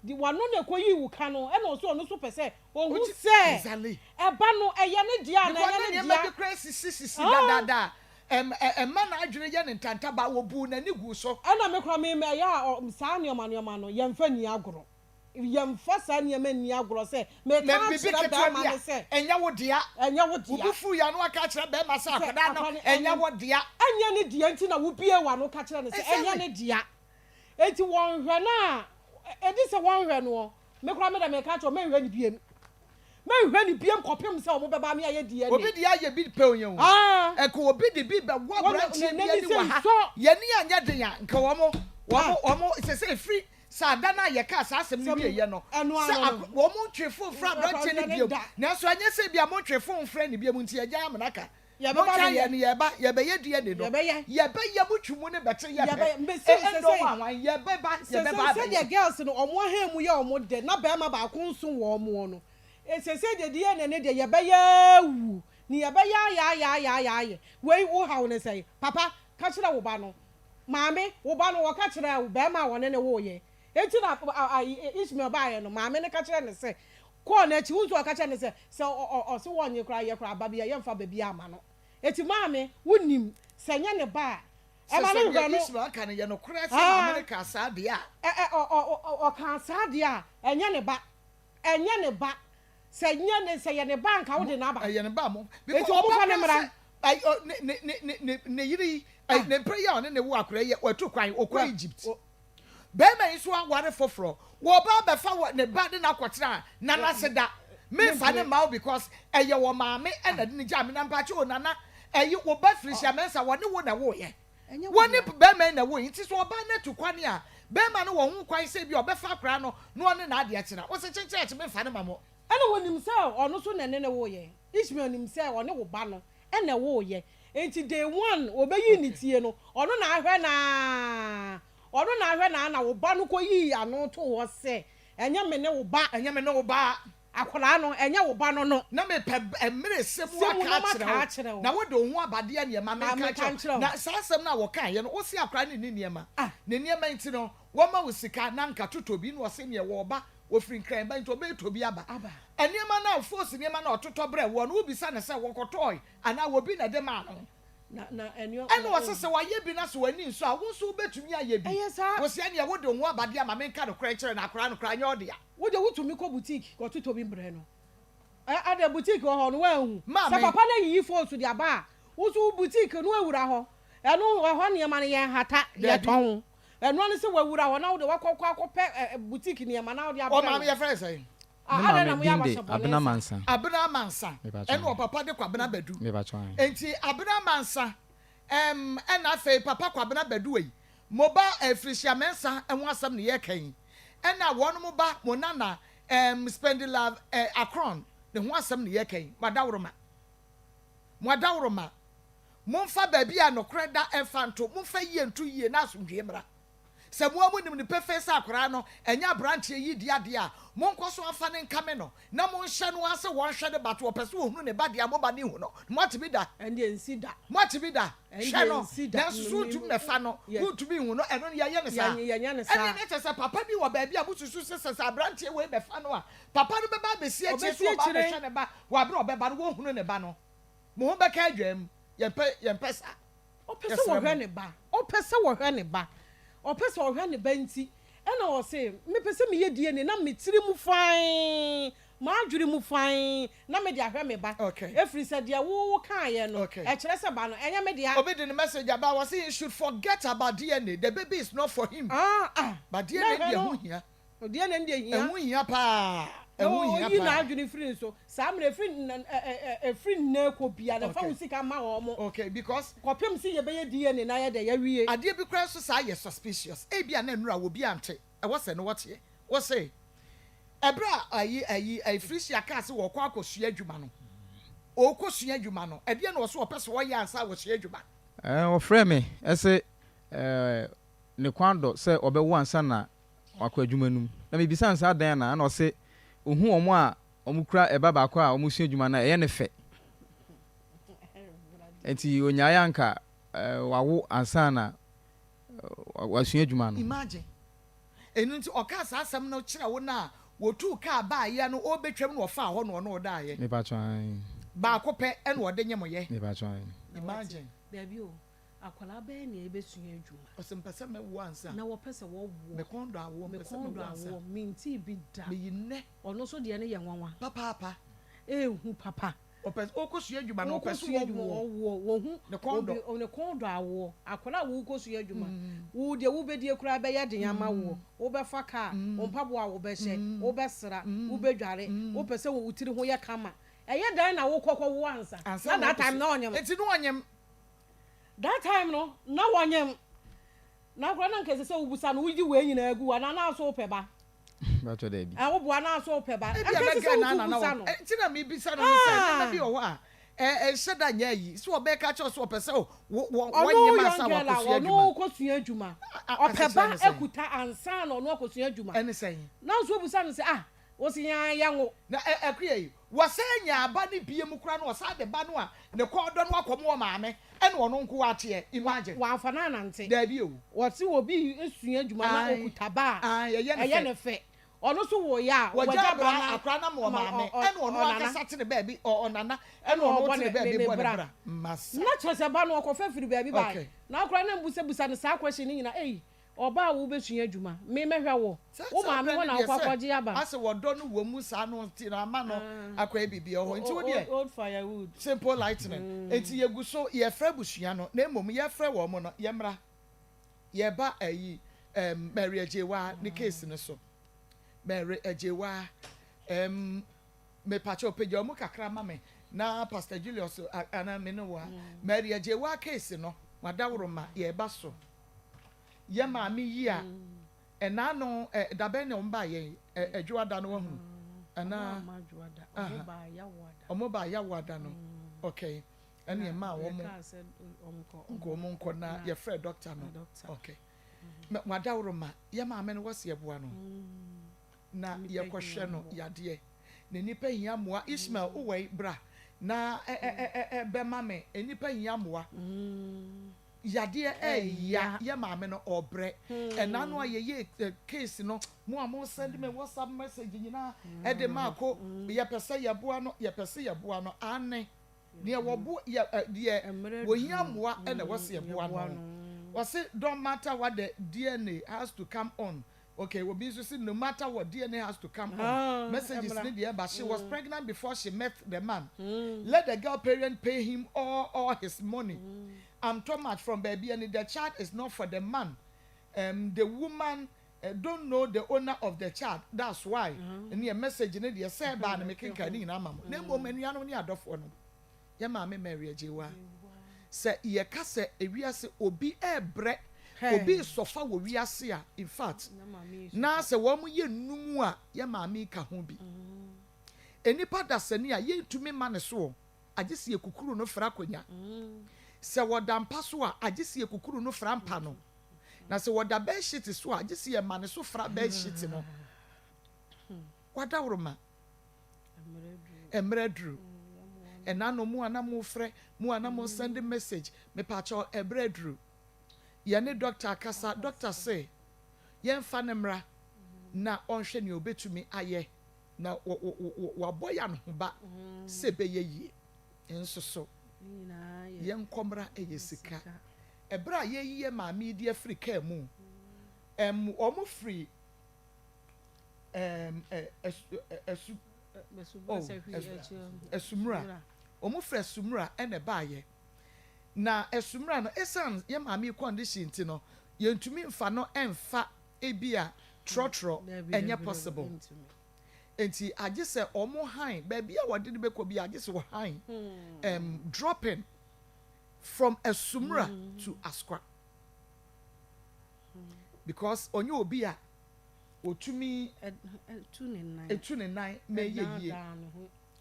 De w'ano na ɛkɔyii wo ka no, ɛna ɔse ɔno nso pɛ sɛ ɔhu sɛ Exactly. ɛba no ɛyɛ ne dea anaa Because ɛnyɛ na ne nneɛma dea. bi koraa sisisisi Ah. dadaada a, ɛm, ɛ, ɛma n'adwene yɛ no ntanta, but wɔbuu n'ani guu so. Ɛna me koraa me, ɛyɛ a ɔ, saa nneɛma nneɛma no, yɛmfa nni agorɔ. Yɛmfa saa nneɛma nni agorɔ sɛ, Mereka Na biribi akyerɛ ketewa barima bi a, no sɛ. ɛnyɛ wo dea. Ɛnyɛ wo Wo dea. bo fuw yɛ a na woaka akyerɛ barima sɛ Sɛ akwadaa no, akwadaa no, ɛnyɛ ɛnyɛ. wo dea. Ɛnyɛ ne dea nti na wubuee w'ano ka kyerɛɛ no sɛ ɛnyɛ Exactly. ne dea. Enti wɔnhwɛ no a, edi sɛ wɔnhwɛ noɔ. Me koraa me deɛ mereka akyerɛ wo, menhwɛ no biam. Menhwɛ no biam kɔpem sɛ wɔbɛba me ayɛ DNA. Obi de ayɛ bi pɛ o yɛn o. Ah. Nka obi de bi bɛwɔ Wɔn aberanteɛ bi n'ani ani sɛ wɔ ha. nsɔ. Yɛn ani anyɛ den a, nka wɔn, wɔn, Ah. wɔn, sɛ sɛ efiri Sɛ ada no a yɛkaa saa asɛm no wieeɛ no, sɛ ak wɔn ntwee fon mfrɛɛ aberanteɛ no bio, nanso ɛnyɛ sɛ ebia montwee fon mfrɛɛ no bio nti yɛagyae amena ka. Yɛbɛba Montwa abɛyɛ. yɛ no yɛba yɛbɛyɛ DNA no. Yɛbɛyɛ. Yɛbɛyɛ mo twi mu ne bɛte yɛ pɛ. Yɛbɛyɛ. Mese E ɛndɔ sesei wɔn ahwan yɛbɛba sesei yɛbɛba sɛdeɛ abɛyɛ. girls no wɔn ahan mu yɛ wɔn dɛ na barima baako nso wɔn no e sesei deɛ DNA no deɛ yɛbɛyɛ awu ne yɛbɛyɛ ayɛ ayɛ ayɛ ayɛ ayɛ wei wo haw ne sɛn papa ka kyerɛ wo ba no maame wo ba no wɔka kyerɛ wo barima a wɔne ne woyɛ enti na Ishmael baayɛ no maame no ka kyerɛ ne sɛ kɔɔ n'akyi wo nso ɔka kyerɛ ne sɛ sɛ ɔse wɔnye koraa yɛ koraa ba bi a yɛmfa ba bi ama no eti maame wonim sɛ nyɛ ne ba a Sɛ ɛma sɛ no deɛ hwɛ no Ishmael ka no yɛ nokorɛ sɛ maame no kaa saa deɛ a. Ɛ ɛ ɔ ɔ ɔ ɔkaa saa deɛ a ɛnyɛ ne ba ɛnyɛ ne ba sɛ nyɛ ne sɛ yɛ ne ba a nka wode no aba Ɛyɛ ne ba mo because eti ɔmo ɔba fa ne koraa mmra sɛ ɛy ɔ ne ne ne ne ne ne yere yi ɛy ne mpere yi a ɔne ne wo akora yi watu kwan ɔkɔ Wa Egypt o bɛrima yi nso aware foforɔ wɔba abɛfa wɔ ne ba de no akɔtena a nana ɛ se da memfa ne mempene mma wo because ɛyɛ wɔ maame ɛna de ne gyaa me na mpakyɛ o nana ɛyi wo ba Felicia Mensah wɔne wo na ɛwoeɛ ɛnyɛ wo wɔne dea bɛrima yi na ɛwoeɛ nti sɛ ɔbaa no atu kwane a bɛrima no wɔ ho kwan sɛ bi ɔbɛfa akora no na ɔne n'adeɛ tena wo se kyenkyen akye memfa ne ma mo. Ɛna wɔnim sɛ ɔno nso na ɛne no woeɛ. Ishmael nim sɛ ɔne wo ba no na ɛwoeɛ. Enti day one ɔbɛyii ne tie no, ɔno na ahwɛ no ara, ɔno na ahwɛ no ara na wo ba no kɔyii ano too hɔ sɛ, ɛnyɛ me ne wo ba. Ɛnyɛ me ne wo ba. Akwadaa no, ɛnyɛ wo ba no no. Na mepɛ mmerɛsɛ mu Sɛ mu aka na maka akyerɛ wo, akyerɛ wo. na wode wo ho aba deɛ neɛ ma Ma menka menka nkyerɛ wo. nkyerɛ wo. Na saa asɛm no a wɔkaeɛ no, wose akwadaa no nni nneɛma, Ah. ne nneɛma nti no, wɔma wo sika na nka totɔ bi, na ɔse neɛ wɔba, wɔfiri Nkran ba nti ɔbɛtɔ bi aba. Aba. Nneɛma no a, force nneɛma no a ɔtotɔ brɛɛ woɔ no, wobisa no sɛ wɔkɔtɔɔe anaa obi na ɛde maa no? Na, na ɛneɛ Ɛna ɔ, ɔse ɔ. sɛ wayɛ bi na sɛ w'ani nsɔ a, wo nso wobɛtumi ayɛ bi. Ɛyɛ saa. Ɔse ɛneɛ wode wo ho aba deɛ ma menka nokorɛ nkyerɛ no, akwadaa no koraa nyɛ ɔdea. Wo deɛ wotumi kɔ boutique kɔtotɔ bi brɛ no. Ɛ, adɛn boutique wɔ hɔ no woanhu? Sɛ Maame. papa no ayiyi phones de aba a, wo nso wo boutique no awura hɔ. Ɛno, ɛhɔ nneɛma no yɛnhata, Dabi. yɛtɔn. Ɛno ara ne sɛ wawura hɔ na wode wakɔ kɔ akɔpɛ ɛ, boutique nneɛma na wode Wɔ abrɛ maame no. yɛfrɛ no sɛn? Ah, Ne adɛn na maame moyɛ din de abahyɛ bɔne Abena saa? Mansa. Abena Mansa Mepakyɛ ɛne ae. ɔpapa de Kwabena Badu. Mepakyɛ ae. Enti Abena Mansa ɛm ɛna afei Papa Kwabena Badu ei, mo ba eh, Felicia Mensah ho asɛm ne yɛreka yi, ɛna wɔnom ba mo nana ɛm Spendilove eh, Akron ne ho asɛm ne yɛreka yi. Mo adaworoma. Mo adaworoma. Momfa baabi a nokorɛ da mfa nto, momfa yie nto yie na asomdwoeɛ mmra. Sɛ mo ara monim no pefee sɛ akwadaa no ɛnyɛ aberanteɛ yi dea deɛ a, monkɔ so ara mfa no nkame no, na monhyɛ no ara sɛ wɔnhwɛ ne ba. To ɔpɛ sɛ ɔhunu ne ba deɛ a, mo ba no nhu no. Moate bi da? Ɛndeɛ nsi da. Moate bi da? Ɛndeɛ Hwɛ no, nsi da. nanso so wontumi mmɛfa no, Yɛ. wontumi nhu no, ɛno no yɛyɛ no saa? Yɛ, yɛnyɛ no saa. Ɛnneɛ na kyerɛ sɛ papa bi wɔ baabi a mosusu sɛ sɛ sɛ aberanteɛ wei bɛfa no a, papa no bɛba abɛsi akyire Ɔbɛsi sɛ ɔba akyire. abɛhwɛ ne ba wɔ aberɛ a ɔbɛba no, wɔnhunu ne ba no. Mo ho bɛka adwam. Yɛmpɛ, yɛmpɛ saa. Ɔpɛ sɛ Yɛsrɛ wɔhwɛ mo. ne ba. Ɔpɛ sɛ wɔhwɛ ne ba. Ɔpɛ sɛ ɔhwɛ ne ba nti ɛna ɔse mepɛ sɛ meyɛ DNA na me tiri mu fann, m'adwene mu fann na mede ahwɛ me ba. Okay. Ɛfiri sɛ deɛ wo wo kaeɛ no Okay. ɛkyerɛ sɛ ba no ɛnyɛ me dea. Obi de ne message aba, ɔse he should forget about DNA, the baby is not for him. Ah ah. But Na DNA hwɛ deɛ no. ɛho hia. Deɛ na ɛndeɛ hia. Ɛho hia paa. Na Ɛho hia ɔyi paa. n'adwene firi ne so. Saa mmerɛ ɛfiri nnɛ ɛ ɛ ɛ ɛfiri nnɛ rekɔ biara no, fa wo sika ma wɔn. Okay, because. Kɔpem sɛ yɛbɛyɛ DNA na ayɛ dɛ, yɛawie. Adeɛ bi koraa nso saa yɛ suspicious. Ebia na nnura wɔ bi ante, ɛwɔ sɛ ne wɔteɛ. Wose, ɛberɛ a ayi ayi ayi Felicia kaa sɛ wɔrekɔ akɔsua adwuma no, ɔrekɔsua adwuma no, ɛdeɛn na ɔse ɔpɛ sɛ ɔyɛ ansa wɔsua adwuma? Ɛɛ, ɔfrɛɛ me se ɛɛ ne kwan dɔ sɛ ɔbɛwo ansa na wakɔ adwuma no mu. Na mebisaa no sɛ adɛn anaa, ɛna ɔse ohu wɔn a wɔkura ɛba baako a wɔsua adwuma no a ɛyɛ no fɛ. Nti onyaeɛ a anka wawo ansa na wasua adwuma no. Imagine. Ɛno nti ɔkaa saa asɛm no kyerɛ wo no a wɔtuu kaa baeɛ no ɔrebɛtwam na ɔfaa hɔ na ɔne wo daeɛ. Mepakyɛ ae. Baako pɛ ɛna ɔde nyemoyɛ. Mepakyɛ ae. Na wate. Imagine. Dabi o, Akwadaa bɛyɛ nea ebesua adwuma. Ɔse mpɛ sɛ mɛwo ansa. Na wɔpɛ sɛ wɔwoɔ. Me kɔn dɔ awoɔ mpɛ sɛ Me kɔn mɛwo dɔ ansa. awoɔ mentee bi da. Meyi nnɛ. Ɔno nso deɛ no yɛ nwanwa. Papaapa. Ehu papa. Ɔpɛ ɔkɔ sua adwuma no ɔpɛ sɛ Wokɔ sua adwuma wɔwoɔ. ɔwoɔ wɔhu Ne kɔn dɔ. obi ne kɔn dɔ awoɔ. Akwadaa a wokɔ sua adwuma wo deɛ wobɛdie koraa bɛyɛ den ama woɔ. Wobɛfa kaa, wo mpaboa a wobɛhyɛ, wobɛsra, wobɛdware, wopɛ sɛ wo tiri ho yɛ kama. Ɛyɛ dɛn na wokɔ kɔwo ansa? Ansa Na na that wakɔ time sua. na ɔnyem. Nti na ɔnyem. That time no na wɔnyem na koraa na nka ɛsɛ sɛ wobusa no wogye wei nyinaa gu anaa na nso wopɛ ba Bàtɔ daabi. Ɛ woboa na nso wopɛ ba Ebi nka a ɛsɛ na sɛ girl na wotu na na busa wɔ no nti na mebisa no no sɛ nneɛma bi Ah wɔ hɔ a Ɛnhyɛ da nyɛ ayi sɛ ɔbɛka akyerɛ wo sɛ ɔpɛ sɛ wo wɔ Ɔno wɔnyem young ansa girl a wakɔsua ɔno adwuma. kɔsua adwuma. A Ɔpɛ asekyerɛ ba ne sɛn? akuta ansa na ɔno akɔsua adwuma. Ɛne sɛn? Nanso wobisa no sɛ ah wo se yɛn a yɛnwo. Na ɛ Akua yi, wɔsan nya aba no biom koraa na ɔsan de ba no a ne kɔn dɔ no akɔma ɔmaame ɛna ɔno nko ara teɛ. Imagine. Wamfa no anante. Daabi o. Wɔse obi sua adwuma na Ae, ɔkuta ba a, ae, ɛyɛ no ɛyɛ fɛ. no fɛ. Ɔno nso woeɛ a, Wɔgya wagya ba abra no akora no ama ama ɔmaame ɔ ɔ ɛna ɔno ɔnana. ankasa te ne baabi ɔ ɔnana ɛna Ɛna ɔno ɔbɔ te ne ne baabi ne ne bɔ ne bra. bra. Masa. Na kyerɛ sɛ ba no ɔkɔfa firi baabi baeɛ. Okay. Na akora no abusabusa no saa question no nyinaa, ei, ɔbaa a wobɛsua adwuma, me mɛhwɛ wo, Saa wo saa maame berɛ hɔ no na deɛ wokɔ sɛ akɔgye aba. asɛ wɔdɔ no wɔ mu saa no nti na ama no akɔyɛ biribi wɔ hɔ nti wo deɛ Old firewood. simple lightning nti yɛgu so yɛfrɛ abusua no na mmom yɛfrɛ wɔn no yɛmmra yɛba ayi um, Mary Agyewaa ne case no so Mary Agyewaa um, mepakyɛ ɔpagya ɔmu kakra ma me na Pastor Julius ana me ne wa Mary Agyewaa case no wadaworo ma yɛba so yɛ maame yi a ɛna no ɛ dabɛn na ɔmo ba yɛn ɛ adwoada no wahunu ɛna ɔmo ba yawoada no okay ɛne ɛma wɔn nkɔ ɔmo nkɔ na yɛfrɛ doctor no okay wadaworo ma yɛ maame no wɔsi ɛboa no na yɛkɔhwɛ no yadeɛ na nipa hia mmoa. Ishmael wowɔ yi bra na ɛ ɛ ɛ ɛ bɛma me nipa hia mmoa yadeɛ ɛɛya yɛ maame no ɔbrɛ ɛna no a yɛyɛ case no mo a mo send me WhatsApp message nyinaa ɛde maako yɛpɛ sɛ yɛboa no, yɛpɛ sɛ yɛboa no ane deɛ wɔbo yɛ ɛ deɛ wɔhia mmoa ɛna wɔsi yɛboa no. Wɔsi don't matter what, the DNA has to come on. Okay, obi nso si no matter what, DNA has to come on. Messages ni deɛ ɛba. She was pregnant before she met the man. Let the girl parent pay him all his money. I'm too much from baabi and the child is not for the man. The woman don't know the owner of the child, that's why. Ɛni yɛ message ne deɛ sɛ ɛbaa na mekenkan ne nyinaa ma mo na mmom anuanom ne adɔfoɔ no yɛ maame Mary Agyewa sɛ yɛka sɛ ewiase obi ɛɛbrɛ obi sɔfa wɔ wiase a, in fact na sɛ wɔn yɛ num a yɛ maame ka ho bi. Enipa dasani a yɛntumi ma ne soɔ agye si ekukuru no fra akonnwa sɛ wɔda mpa so a agye si ekukuru no fra mpa no na sɛ wɔda bedsheet so a agye si yɛ ma ne so fra bedsheet no. Wadaworoma mmerɛ duru ɛna no mu a na mo frɛ mu a na mo send message mepaakyɛw ɛbrɛ duru yɛne doctor akasa. Doctor sɛ yɛmfa ne mmra na ɔnhwɛ nea obetumi ayɛ na wabɔ yɛ anohoba sɛ ɛbɛyɛ yie nso so yɛnkɔmmra ɛyɛ sika. Ɛberɛ a yɛyi yɛ maame yi de afiri kaa mu wɔn firi ɛm ɛ ɛsu ɛsu oh Ɛsumura wɔn firi Ɛsumura ɛna ɛbaayɛ na Ɛsumura no esan yɛ maame yi condition ti no yɛntumi nfa no ɛnfa ebi a trɔtrɔ ɛnyɛ possible nti agye sɛ wɔn han baabi a wɔde no bɛkɔ bi agye sɛ wɔhan dropping from Ɛsumura to Asokwa because ɔnyɛ obi a otumi etu ne nan ma ɛyɛ yie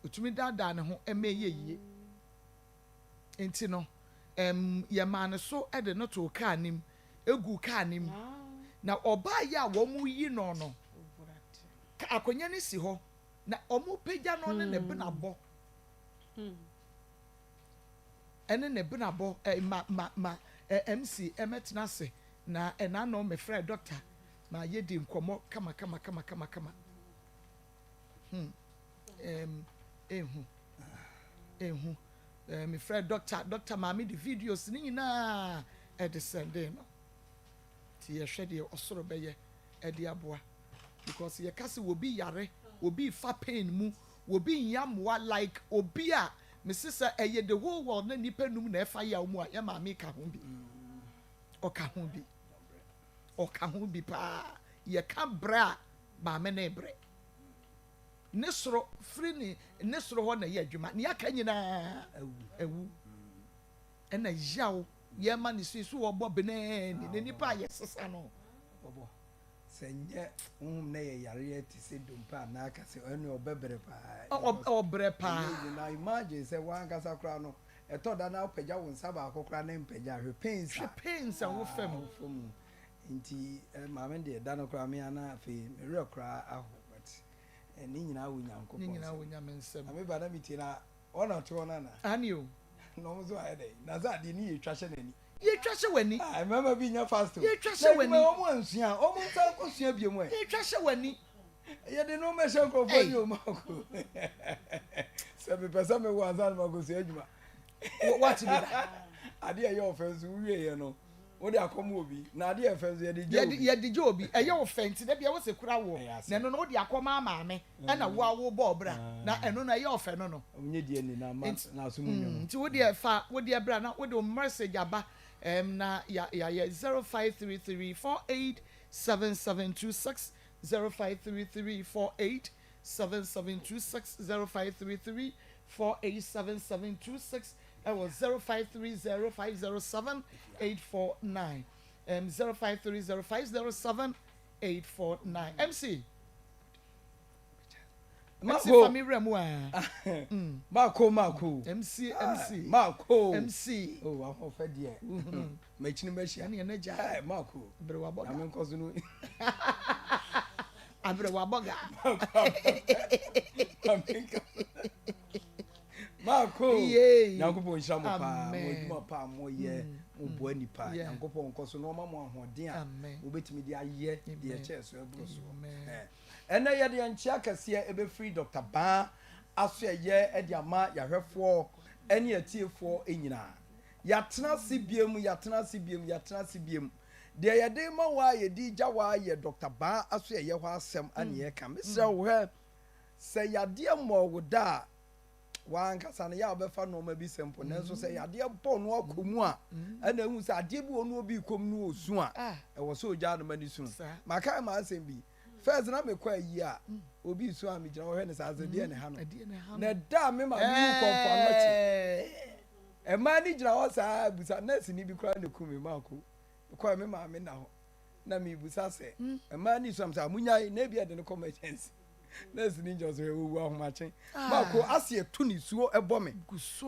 otumi daadaa ne ho ma ɛyɛ yie nti no yɛmaa ne so de no too kaa nim egu kaa nim na ɔbaa yi a wɔn yi no akonnwa no si hɔ na wɔn pagya no ne ne benabɔ ɛne ne benabɔ ɛ ma ma ma ɛ MC ɛmɛtena ase na ɛna no mefrɛ doctor ma yɛdi nkɔmɔ kama kama kama kama kama ehu mefrɛ doctor. Doctor maame de videos ne nyinaa ɛde sɛnde no nti yɛhwɛ deɛ ɔsoro bɛyɛ ɛde aboa because yɛka sɛ obi yare obi fa pain mu obi nya mmoa like obi a mesi sɛ ɛyɛ the whole world na nipa num na ɛfa yaw mu a yɛ maame ka ho bi ɔka ho bi ɔka ho bi paa. Yɛka brɛ a maame ne brɛ ne soro firi ne ne soro hɔ na ɛyɛ adwuma ne yɛaka nyinaa awu ɛna yaw yɛma ne so so wɔbɔ benɛɛni ne nipa a yɛsesa no. Sɛ nyɛ honhom na ɛyɛ yareɛ te sɛ dompe anaa kase ɛne ɔbɛbrɛ paa. Ɔbrɛ paa. Ɛnyɛ easy na imagine sɛ w'ankasa koraa no ɛtɔ da na wopagya wo nsa baako koraa na ɛmpagya hwɛ pains a Hwɛ pains a wofa mu. Wofa mu nti maame deɛ da no koraa me ara na afei me werɛ koraa aho but ne nyinaa wɔ Nyankopɔn Ne nyinaa nsam. wɔ Nyame nsam. Na me ba na metie na Wɔn na ɔte hɔ no anaa? Aane o. Na wɔn nso ayɛ dɛn? Na sɛ adeɛ no yɛ twa hyɛ n'ani. Yɛ twa hyɛ w'ani. Ah, mmarima bi nyɛ fast o. Yɛ twa hyɛ w'ani. Na adwuma yi wɔn ansua a, wɔn nsa nkɔ sua biom ɛ. Yɛ twa hyɛ w'ani. Yɛde nneɛma hyɛ nkurɔfoɔ ani o Marco. Sɛ mepɛ sɛ mewo ansa na makɔsua adwuma. Wate bi da. Adeɛ a ɛyɛ ɔfɛ nso wowieɛ no, wode akɔma obi. Na adeɛ a ɛfɛ nso yɛde gya obi. Yɛde gya obi. Ɛyɛ wo fɛ nti da biara wose kura woɔ. Na ɛno no wode akɔma maame. Ɛna wo a wobɔ ɔbra. Na ɛno no ɛyɛ ɔfɛ no no. Nti wo deɛ fa wo deɛ bra na wode wo message aba ɛm na ya yayɛ 0533 48 7726 0533 48 7726 0533 48 7726 ɛwɔ 0530 507 849 ɛm 0530 507 849 MC. MC fa mi wura mu aa. Mako mako. MC MC. Mako. MC. Oh ahoɔfɛ deɛ. Makyini mahyia. Ɛne ɛne gya. Ɛɛ mako. Aberewa bɔga. Nyame nkɔ so no. Aberewa bɔga. Mako. Yay. Nyankopɔn nhyira mo paa. Mo Amen. adwuma paa mo yɛ. Mo boa nipa. Yeah. Nyankopɔn nkɔ so na ɔma mo ahoɔden a. Amen. Mobɛtumi de ayɛ deɛ Amen. ɛkyɛɛ so ɛboro soɔ. Amen. Ɛɛ. Ɛnnɛ yɛde yɛn nkyea kɛseɛ ɛbɛfiri Dɔkta Baa asoɛyɛ de ama yɛahwɛfoɔ ne atiefoɔ nyinaa. Yɛatena ase biom, yɛatena ase biom, yɛatena ase biom. Deɛ yɛde rema wo a yɛde regya wo ara yɛ Dɔkta Baa asoɛyɛ hɔ asɛm ne yɛreka. Mesrɛ wo hwɛ, sɛ yadeɛ mmɔɔ wo da a, w'ankasa no yɛ a wobɛfa nnoɔma bi simple, nanso sɛ yadeɛ bɔ no akɔ mu a, ɛna ehu sɛ adeɛ bi wɔ no obi rekɔ mu no ɔsu a, ɛwɔ sɛ ogyaa no ma ne su. Makae m'asɛm bi, First na mekɔ ayi a obi resu a megyina hɔ hwɛ no saa sɛ deɛ ne ha no. Na ɛda a me maame wu kɔmfo anɔkye. Mmaa no gyina hɔ saa busa nurse ni bi koraa na eku me maako. Mekɔɛ me maame na hɔ na mebusa sɛ mmaa no su am sɛ amunyae na ebi ɛde no kɔ emergency. Nurse ni gyina sɛ owu ahomakye. Maako ase ɛto ne suo ɛbɔ me.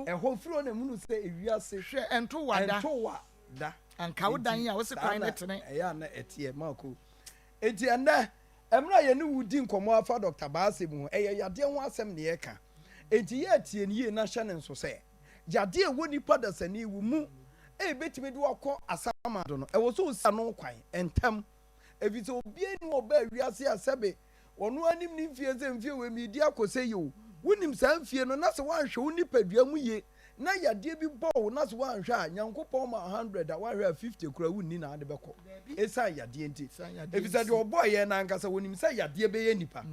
Ɛhɔ firi hɔ na ehunu sɛ ewiase. Hwɛ ɛnto wa da. Ɛnto wa da. Anka wo dan a wose kwan ne tene. Ɛyɛ a na ɛteɛ maako. Enti ɛnnɛ, mmerɛ a yɛne wo redi nkɔmmɔ afa Dɔkta Baa asɛm ho, ɛyɛ yadeɛ ho asɛm na yɛreka. Enti yɛ tie no yie na hyɛ no nso sɛ, yadeɛ a ɛwɔ nipa dasani wo mu a ɛbɛtumi de wo akɔ asamando no, ɛwɔ sɛ wosi ano kwan ntɛm. Ɛfiri sɛ obiara nni hɔ a ɔbaa wiase a sɛbe ɔno ara nim ne mfie sɛ mfie wei meredi akɔ sɛi o. Wonim saa mfie no na sɛ woanhwɛ wo nipadua mu yie na yadeɛ bi bɔ wo na sɛ woanhwɛ a, Nyankopɔn ma wo hundred a, woanhwɛ a fifty koraa wonni na ade bɛkɔ ɛsiane yadeɛ nti. Ɛfiri sɛ deɛ ɔbɔɔ yɛn no ankasa ɔnim sɛ yadeɛ bɛyɛ nnipa.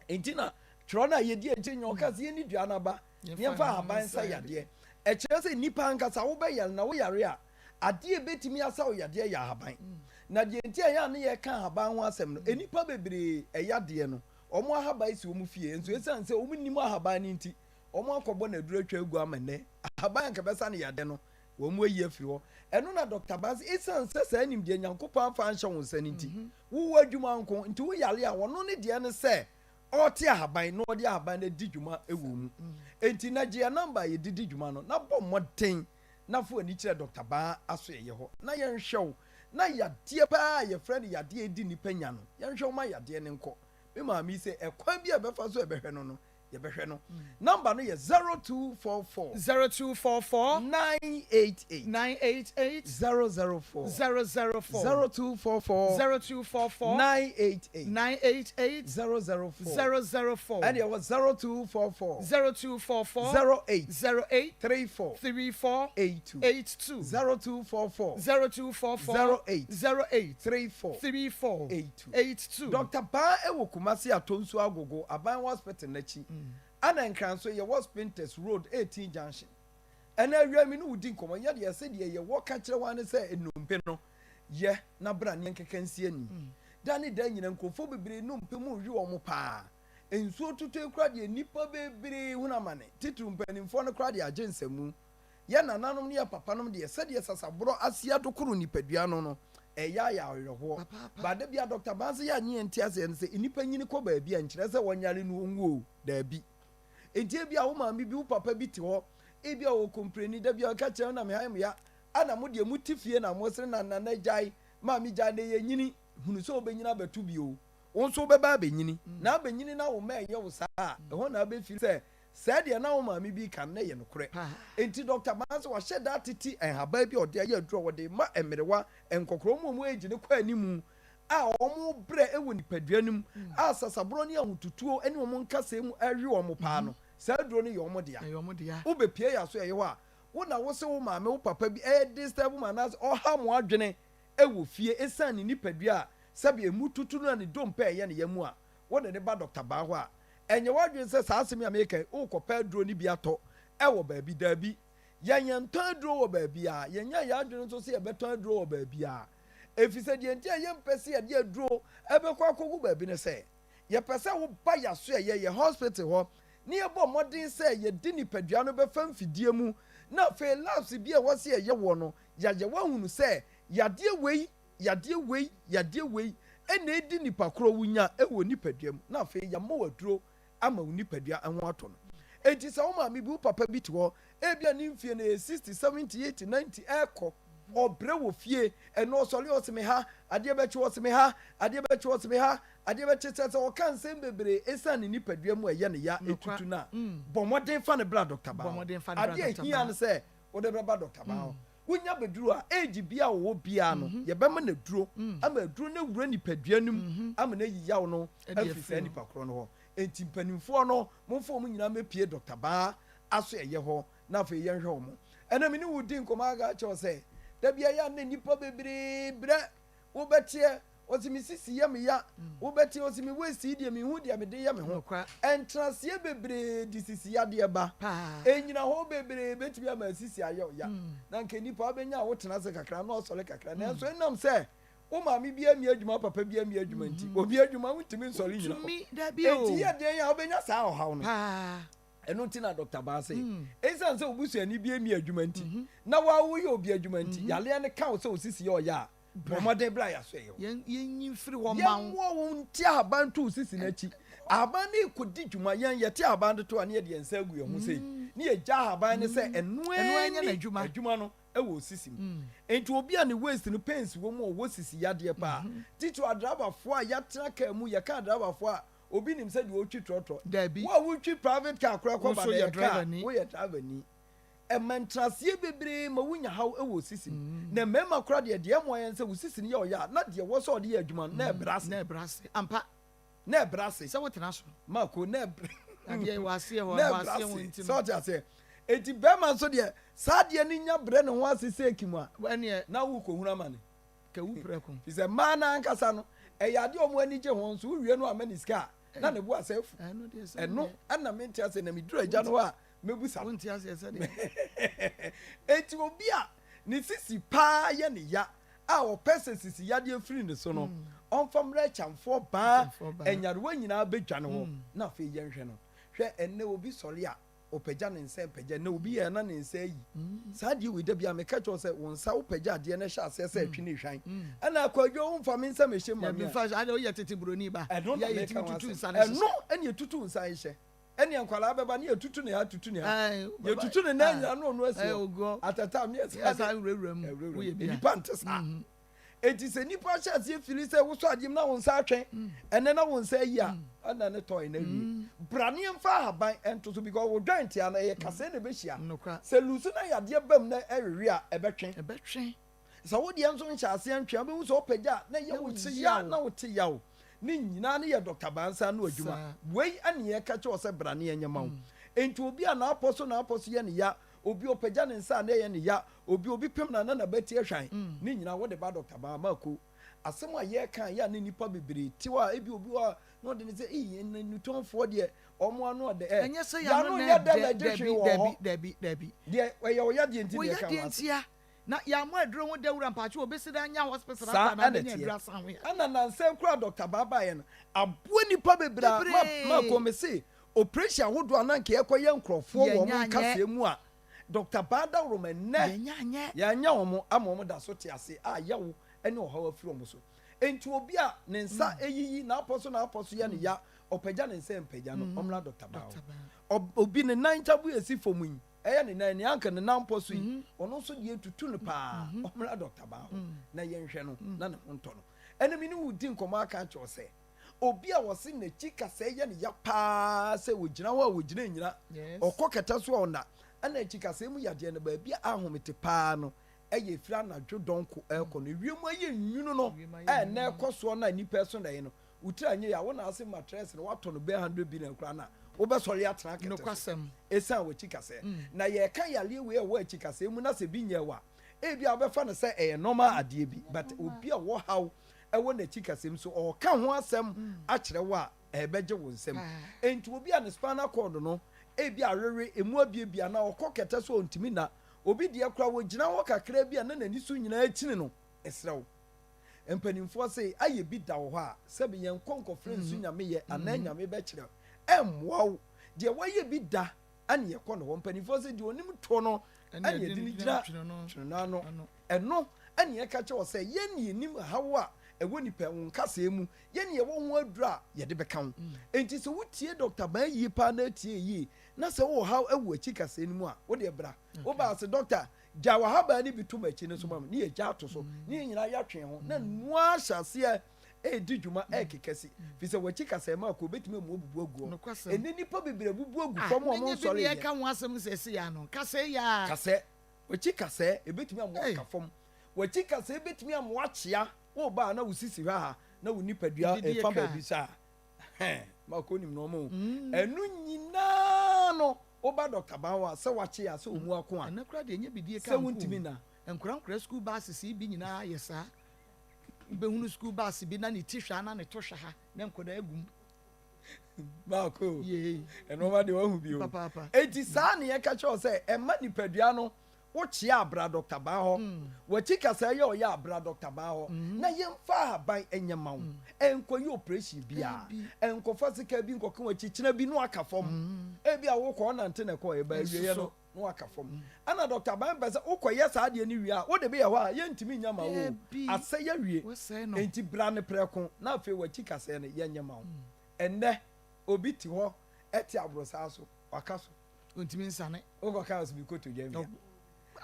Enti na twerɛ no a yɛdi akyire nyɛ ɔka sɛ yɛnni dua no aba na yɛmfa ahaban nsa yadeɛ. Ɛkyerɛ sɛ nnipa ankasa wobɛyare na woyare a, adeɛ a ɛbɛtumi asa wo yadeɛ yɛ ahaban. Na deɛ nti a ɛyɛ a na yɛka ahaban ho asɛm no, nnipa bebree ɛyadeɛ no, wɔn ahaban si wɔn fie nso ɛsiane sɛ wɔnnim ahaban no nti, Wɔakɔbɔ no aduru atwa agu ama nnɛ ahaban a anka ɛbɛsa no yadeɛ no, wɔayi afiri hɔ. Ɛno na Dɔkta Bassey, esiane sɛ saa nimdeɛ Nyankopɔn amfa anhyɛ wo nsa no nti, wowɔ adwuma nko nti woyare a, ɔno ne deɛ ne sɛ ɔrete ahaban na ɔde ahaban no adi dwuma wɔ wo mu. Enti na gye yɛn nɔmba a yɛde di dwuma no na bɔ mmɔden na fa w'ani kyerɛ Dɔkta Baa asoɛeɛ hɔ na yɛnhwɛ wo na yadeɛ paa a yɛfrɛ no yadeɛ a ɛdi nnipa nya no, yɛnhwɛ wo ma yadeɛ no nkɔ. Me maame yi sɛ ɛkwan bi a ɛbɛfa so a ɛbɛhwɛ no no, yɛbɛhwɛ no. Number no yɛ 0244. 0244. 988. 988. 004. 004. 0244. 0244. 988. 988. 004. 004. Ɛne ɛwɔ 0244. 0244. 08. 08. 34. 34. 82. 82. 0244. 0244. 08. 08. 34. 34. 82. 82. Doctor Paa wɔ Kumasi Atonsu Agogo Aban Hospital no akyi ɛna Nkran nso yɛwɔ Spintex Road 18 Junction. Ɛnɛ awia me ne wo di nkɔmmɔ yɛ deɛ sɛ deɛ yɛwɔ ka kyerɛ wo ara ne sɛ nnompe no yɛ na bra ne yɛnkeka nsi ani. Da ne da nyina nkurɔfoɔ bebree nnompe mu rewe wɔn paa. Nsuo totɔ yi koraa deɛ nnipa bebree hunu amane titiriw mpanimfoɔ no koraa deɛ agye nsamu. Yɛn nananom ne yɛn papanom deɛ sɛdeɛ sasaborɔ ase adokoro nipadua no no. Ɛyɛ ayɛ awerɛhoɔ. But da biara Doctor Banse yɛ a ne yɛn nte aseɛ ne sɛ nnipa nyini kɔ baabi a nkyerɛ sɛ wɔnyare no wɔnwu o, daabi. Nti ebia wo maame bi, wo papa bi te hɔ, ebia ɔwɔ kompreni, da biara ɔka kyerɛ wo na me ha yɛ me ya, ɛna mo deɛ mote fie na mosere na nana gyae, maame gyae, na yɛnyini, hunu sɛ wobɛnyini abɛto bi o. Wo nso wobɛba abɛnyini, na abɛnyini na wo mma ɛyɛ wo saa a, ɛhɔ na wobɛfiri sɛ Sɛɛ deɛ na wo maame bi reka no na ɛyɛ nokorɛ. Enti Dɔkta Barnes wahyɛ da atete nhaban bi a ɔde ayɛ aduru a wɔde rema mmerewa, nkɔkorɔ, wɔn a wɔn age no kɔ anim a wɔbrɛ wɔ nipadua no mu a sasaborɔ ne ahotutuo ne wɔn nkasɛɛ mu rewe wɔn paa no, saa aduro no yɛ wɔn dea. Wobɛpue yɛn asoɛeɛ hɔ a, wo na wose wo maame, wo papa bi redisturb mo anaasɛ ɔreha mo adwene wɔ fie ɛsiane ne nipadua a sɛbe ɛmu tutu no a ne dompe a ɛyɛ ne ya mu a, wode no ba Dɔkta Baa hɔ a, Ɛnyɛ w'adwene sɛ saa asɛm yi a mereka yi, worekɔpɛ aduro no bi atɔ wɔ baabi. Dabi. Yɛn yɛntɔn aduro wɔ baabiara. Yɛnyɛɛ yɛn adwene nso sɛ yɛbɛtɔn aduro wɔ baabiara. Efisɛ deɛ nti a yɛmpɛ sɛ yɛde aduro bɛkɔ akɔgu baabi ne sɛ, yɛpɛ sɛ woba yɛn asoɛeɛ, yɛn hospital hɔ, na yɛbɔ mmɔden sɛ yɛde nipadua no bɛfa mfidie mu, na afei labs bi a ɛwɔ sɛ yɛyɛ wɔ no, yɛayɛ woahunu sɛ yadeɛ wei yadeɛ wei, yadeɛ wei na ɛredi nipa korɔ wo nya wɔ nipadua mu na afei yɛama wo aduro ama wo nipadua ho atɔ no. Enti sɛ wo maame bi, wo papa bi te hɔ, ebia ne mfie no ɛyɛ 60, 70, 80, 90 ɛrekɔ, ɔbrɛ wɔ fie, ɛnɛ ɔsɔre ɔse me ha, adeɛ bɛkye ɔse me ha, adeɛ bɛkye ɔse me ha, adeɛ bɛkye sɛ sɛ ɔka nsɛm bebree ɛsiane ne nipadua mu ɛyɛ ne ya ɛtutu no a, bɔ mmɔden fa no bra Dɔkta Baa hɔ. Adeɛ ɛhia ne sɛ wode bɛba Dɔkta Baa hɔ. Wonya bɛduru a, age biara a ɔwɔ biara no, yɛbɛma no aduro ama aduro no awura nipadua no mu ama no ayi yaw no afiri saa nipa korɔ no hɔ. Enti mpanimfoɔ no, momfa wɔn nyinaa mmɛpue Dɔkta Baa asoɛeɛ hɔ na afei yɛnhwɛ wɔn. Ɛnnɛ me ne wo redi nkɔmmɔ aka akyerɛ wo sɛ, da biara yɛ a na nnipa bebree brɛ Wobɛteɛ, ɔse me sisi yɛ me ya. Wobɛteɛ, ɔse me waist yi deɛ menhu deɛ mede yɛ me ho. Ntenaseɛ bebree de sisi yadeɛ ba. Nnyinahɔ bebree bɛtumi ama sisi ayɛ wo ya. Na anka nnipa wobɛnya a wotena ase kakra na ɔsɔre kakra. Nanso ɛnam sɛ wo maame bi amia adwuma, papa bi amia adwuma nti, obi adwuma wontumi nsɔre nnyina hɔ. Enti yɛ deɛn a wobɛnya saa ɔhaw no. Ɛno nti na Dɔkta Baa se, Esiane sɛ wo busuani bi nni adwuma nti, na wo ara woyɛ obi adwuma nti, yareɛ no ka wo sɛ wo sisi yɛ ɔya a, bɔ mmɔden bra yɛasoɛeɛ hɔ. Yɛnyi mfiri hɔ mma wo. Yɛmmoa wo nte ahaban nto wo sisi no akyi. Ahaban no rekɔdi dwuma. Yɛn, yɛte ahaban de to a, na yɛde yɛn nsa agu yɛn ho sei, na yɛgya ahaban no sɛ ɛno ara ni adwuma no wɔ wo sisi mu. Enti obi a ne waist no pains wɔ mu a ɔwɔ sisi yadeɛ paa, titiriw adrabafoɔ a yɛatena kaa mu, yɛka adrabafoɔ a, Obi nim sɛ deɛ ɔretwi trɔtrɔ. Dabi. Wo a wotwi private car koraa Wo kɔba nso no yɛ ɛyɛ car. driver ni. Woyɛ driver ni. Ɛma ntenaseɛ bebree ma wonya haw wɔ wo sisi mu. Na mmarima koraa deɛ, deɛ ɛmmoa yɛn sɛ wo sisi no yɛ ɔya a, na deɛ ɛwɔ sɛ ɔde yɛ adwuma no, na ɛbrɛ ase. Na ɛbrɛ ase. Ampa. Na ɛbrɛ ase. Sɛ wotena so. Marco, na ɛbrɛ. Adeɛ wɔ aseɛ hɔ, Na ɛwɔ ɛbrɛ aseɛ hɔ ase. nti Sɛ no. wote aseɛ? Enti barima nso deɛ, saa adeɛ no nya brɛ ne ho ase sɛ kim a, Ɛnneɛ. na worekɔhunu amane. Kawu prɛko. Firi sɛ mmaa no ankasa no, ɛyɛ adeɛ a wɔn ani gye ho, nso wowie no amma ne sika a, na ne bo asɛ afu. Ɛno na mente aseɛ, na meduru agya no hɔ a, mɛbusa no. Enti obi a ne sisi paa yɛ ne ya a ɔpɛ sɛ sisi yadeɛ firi ne so no, ɔmfa mmra akyamfoɔ baa nyarewa nyinaa bɛdwa no hɔ, na afei yɛnhwɛ no. Hwɛ, ɛnnɛ obi sɔre a, ɔpagya ne nsa mpagya na obi yɛ na ne nsa ayi saa adeɛ wei da bi a meka kyerɛ sɛ wo nsa wopagya adeɛ no hyɛ aseɛ sɛ ɛtwe ne hwan ɛna akwadwo womfa me nsa mehyɛ ma me a ade woyɛ tete buroni ba ɛno na meka ho asɛm ɛno ɛne ɛtutu nsa hyɛ ɛne nkwadaa bɛba ne yɛtutu ne ha tutu ne ha yɛtutu ne nan nyina na ɔno asi hɔ atata ne yɛsa wurawura mu nnipa nte saa Enti sɛ nnipa hyɛ aseɛ fili sɛ wosɔ adeɛ mu na wo nsa atwe, ɛnɛ na wo nsa ayi a, ɛna ne tɔe no awie. Bra ne yɛmfa ahaban nto so because wo joint a no ɛyɛ kasɛɛ na ɛbɛhyia. Sɛ lusu na yadeɛ bam na ɛwewe a, ɛbɛtwe. Sɛ wo deɛ nso nhyɛ aseɛ ntwe a, wobɛhu sɛ wopagya a na ɛyɛ wo ya na wote yaw. Ne nyinaa no yɛ Dɔkta Bansa ano adwuma. Wei ne yɛka kyerɛ wo sɛ bra ne yɛnyɛ ma wo. Enti obi a n'apɔ so n'apɔ so yɛ ne ya, obi ɔpagya ne nsa a na ɛyɛ ne ya, Obi obi pem na na n'abati ahwan ne nyinaa wode ba Doctor Baa Mako asɛm a yɛreka a yɛ a ne nnipa bebree te hɔ a ebi obi hɔ a na ɔde ne sɛ ei ɛnna nnutɔnfoɔ deɛ wɔn ano ɔdɛ ɛ Ɛnyɛ sɛ yɛn yɛn ano ano na nyɛ dɛ na ɛdɛ ɛgye hwee dabi wɔ dabi hɔ dabi dabi. deɛ ɛyɛ wo yadeɛ nti Wo na yɛka yadeɛ ho asɛm. ntia na yɛammɔ aduro ho dawuro a mpakyɛw obesi dɛn anya hospital Saa akɔ anaa ɛna bɛnya ɛteɛ aduro asan ho yadeɛ. Ɛna nansa yi koraa Doctor Baa baeɛ no aboa nnipa bebree a ma Mako Bebree. mese operation ahodoɔ a na anka yɛkɔyɛ nkorɔfoɔ wɔ Yɛnya wɔn anyɛ. nkasɛɛ mu a Doctor Baa Dawuroma nnɛ Yɛanya anyɛ. yɛanya wɔn ama wɔn da so te ase a yaw ne ɔhaw afiri wɔn so. Enti obi a ne nsa ayiyi, n'apɔ so n'apɔ so yɛ no ya, ɔpagya ne nsa mpagya no, ɔmmra Dɔkta Baa hɔ. Obi ne nan ntabu a ɛsi fam yi, ɛyɛ ne nan, nea anka ne nan pɔ so yi, ɔno nso deɛ tutu no paa, ɔmmra Dɔkta Baa hɔ na yɛnhwɛ no na ne ho ntɔ no. Ɛnna me ne wo redi nkɔmmɔ aka akyerɛ wo sɛ, obi a wɔse n'akyi kasɛɛ yɛ no ya paa sɛ ogyina hɔ a ogyina nnyina, ɔkɔ kɛtɛ so a ɔnna, ɛnna akyi kasɛɛ mu yadeɛ no baabi a ahomete paa no yɛ ɛfiri anadwo dɔnko rekɔ no, ewiem ayɛ nwunu no a ɛnnɛ ɛkɔ soɔ no a nnipa ɛso daeɛ no, wo tiri anyɛ yie a, wo na ase matress no woatɔ no bɛyɛ hundred billion koraa no a, wobɛsɔre atena kɛtɛ so Nokwasɛm. ɛsiane w'akyi kasɛɛ. Na yɛreka yareɛ wei a ɛwɔ akyi kasɛɛ mu na sɛ bi nyɛɛ wo a, ebia wobɛfa no sɛ ɛyɛ normal adeɛ bi, but obi a ɔwɔ haw wɔ n'akyi kasɛm so ɔreka ho asɛm akyerɛ wo a, ɛbɛgye wo nsam. Enti obi a ne spinal cord no ebia awewe, emu abiebie anaa ɔkɔ kɛtɛ so a ontumi nna, obi deɛ koraa ogyina hɔ kakraa bi a na n'ani so nyinaa akyini no, mesrɛ wo. Mpanimfoɔ se ayɛ bi da wɔ hɔ a, sɛbe yɛnkɔ nkɔfrɛ nsu nyame yɛ anaa nyame bɛkyerɛ, ɛmmoa wo. Deɛ wayɛ bi da ɛne yɛkɔ ne hɔ. Mpanimfoɔ se deɛ onim toɔ no ɛne yɛde no gyina twene no ano. Ɛno ne yɛka kyerɛ wo sɛ, yɛn ne yɛnim haw a ɛwɔ nnipa wo nkasɛɛ mu, yɛn ne yɛwɔ ho aduro a yɛde bɛka wo. Enti sɛ wotie Dɔkta Ban yie paa na atie yie, na sɛ wowɔ haw wɔ akyi kasɛɛ no mu a, wo deɛ bra. Woba a se, Dɔkta, gya w'ahaban no bi to m'akyi no so ma me, ne yɛgya ato so, ne yɛn nyinaa yɛatwe ho, na ɛno ara hyɛ aseɛ redi dwuma rekeka si. Firi sɛ w'akyi kasɛɛ ma akɔ, ɛbɛtumi ama woabubu agu hɔ. Ɛnnɛ nnipa bebree abubu agu fam a wɔnsɔreeɛ. Kasɛɛ. W'akyi kasɛɛ, ebetumi ama woaka fam. W'akyi kasɛɛ betumi ama woakyea. Woreba a na wo sisi hwɛ ha, na wo nipadua refa baabi saa. Hɛn, Mark onim nneɛma o. Ɛno nyinaa no, woba Dɔkta Ban hɔ a, sɛ woakyea, sɛ wo mu ako a, Ɛnnɛ koraa deɛ ɛnyɛ bidie sɛ ka nko wontumi o. nna. Nkwadaa nkwadaa sukuu buses yi bi nyinaa yɛ saa. Wobɛhunu sukuu bus bi na ne ti hwɛ ha na ne to hwɛ ha na nkwadaa gu mu. Baako, nneɛma deɛ wahu bi o. Enti saa ne yɛka kyerɛ wo sɛ ɛma nipadua no wokyea abra dɔkta baa hɔ. Mm. Wakyi kasa yɛ ɔyɛ abra dɔkta baa hɔ. Mm. Na yɛmfa ahaban ɛnyɛ ma wo. Mm. Ɛnkɔyɛ operation biara. Ɛnkɔfa sika bi nkɔka wakyi kyena bi no aka fam. Ebi a wokɔ ɔnante na ɛkɔ ɛba awieɛ no na waka fam. Ɛna dɔkta ban pɛ sɛ wokɔyɛ saa adeɛ no wie a wode bɛyɛ hɔ a yɛntumi nya ma wo asɛ yɛ wie. Enti bra no prɛko na afei wakyi kasɛɛ no yɛnyɛ ma wo. Ɛnnɛ obi te hɔ te aborosaa so waka so. Ontumi nsane. Wokɔ kaa so mi kotodwe awia.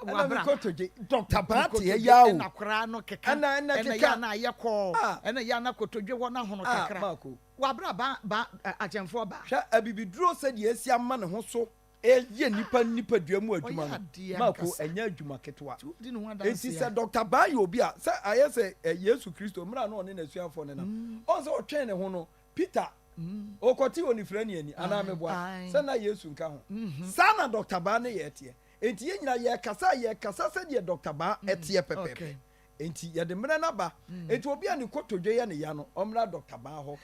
Ɛna mi kotodwe dɔkta baa te yɛ yaw. Ɛna koraa no keka. Ɛna ɛna keka. Ɛna yɛ ana ayɛ kɔɔ. Ɛna yɛ ana kotodwe hɔ na hono kakra. Maako. Wabra ba ba akyɛnfoɔ ba. Hwɛ abibiduro sɛdeɛ esi ama ne ho so reyɛ nnipa nipadua mu adwuma no, Marko, ɛnyɛ adwuma ketewa. Enti sɛ Dɔkta Baa yɛ obi a, sɛ ayɛ sɛ Yesu Kristo, mmerɛ a na ɔne n'asuafoɔ no nam, ɔn sɛ ɔtwee ne ho no, Peter, ɔkɔtee onifirani ani, anaa meboa? Sɛ na Yesu nka ho. Saa na Dɔkta Baa ne yɛn teɛ. Enti yɛn nyinaa yɛrekasa a, yɛrekasa sɛdeɛ Dɔkta Baa teɛ pɛpɛɛpɛ. Enti yɛde mmerɛ no aba. Enti obi a ne kotodwe yɛ ne ya no, ɔmmra Dɔkta Baa hɔ.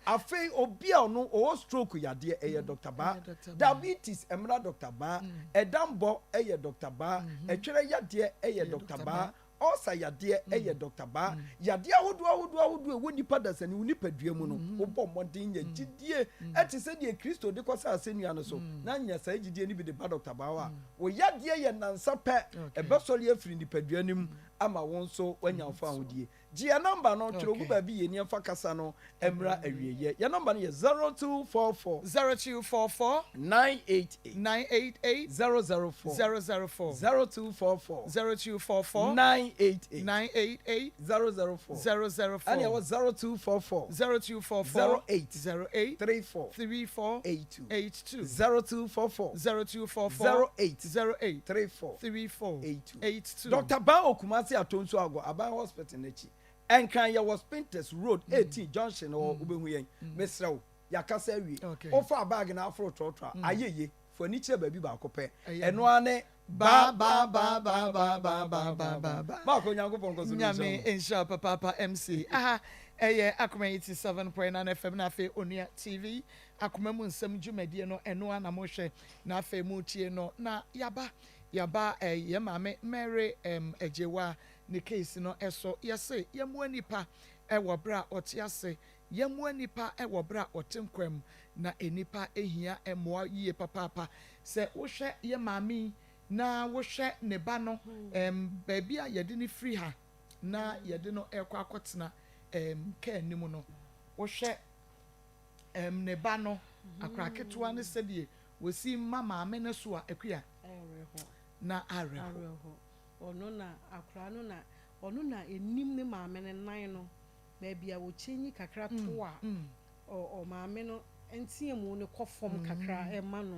Afei obi a ɔno ɔwɔ stroke yadeɛ ɛyɛ Doctor Baa, diabetes ɛmmra Doctor Baa, ɛdambɔ ɛyɛ Doctor Baa, ɛtwerɛ yadeɛ ɛyɛ Doctor Baa, ulcer yadeɛ ɛyɛ Doctor Baa, yadeɛ ahodoɔ ahodoɔ ahodoɔ ɛwɔ nipa dasani wo nipadua mu no, wobɔ mmɔden nya gyidie ɛte sɛ deɛ Kristo de kɔsɛ asɛnnua no so na nya saa gyidie no bi de ba Doctor Baa hɔ a, wo yadeɛ yɛ nansa pɛ ɛbɛsɔre afiri nipadua no mu ama wo nso woanya wo fahodie. Gye yɛn nɔmba no, twerɛ gu baabi yie na yɛmfa kasa no mmra awieeɛ. Yɛn nɔmba no yɛ 0244. 0244. 988. 988. 004. 004. 0244. 0244. 988. 988. 004. 004. Ɛna ɛwɔ 0244. 0244. 08. 08. 34. 34. 82. 82. 0244. 0244. 08. 08. 34. 34. 82. 82. Doctor Ban wɔ Kumasi Atonsu Agor Aban Hospital no akyi. Nkran yɛwɔ Spintex Road 18 junction hɔ wobɛhu yɛn. Mesrɛ wo, yɛakasa awie. Wofaa bag no aforo trɔtrɔ a, ayɛ ye. Fa w'ani kyerɛ baabi baako pɛ. Ɛno ara ne Ba ba ba ba ba ba ba ba ba ba. Mark Onyankopɔn nkɔ so no nhyira Nyame wo. nhyira wo papaapa MC. Aha ɛyɛ Akoma 87.9 FM na afei Onua TV Akoma mu nsɛm dwumadie no ɛno ara na mohwɛ na afei motie no na yaba Yɛaba eh, yɛn maame Mary em Agyewaa ne case no so. Yɛse yɛmmoa nipa wɔ berɛ a ɔte ase, yɛmmoa nipa wɔ berɛ a ɔte nkwa mu, na nnipa hia mmoa yie papaapa. Sɛ wohwɛ yɛn maame yi na wohwɛ ne ba no em, baabi a yɛde no firi ha. na yɛde no rekɔ akɔtena ɛɛm kaa no mu no, wohwɛ ɛɛm ne ba no, akwadaa ketewa no sɛdeɛ wɔsi ma maame no so a, Akua, na awerɛho. Awerɛho. Ɔno na akwadaa no na ɔno na ɛnim ne maame no nan no baabi a ɔkyɛnyi kakra to a, ɔ ɔmaame no nteamu no kɔ fam kakra ma no,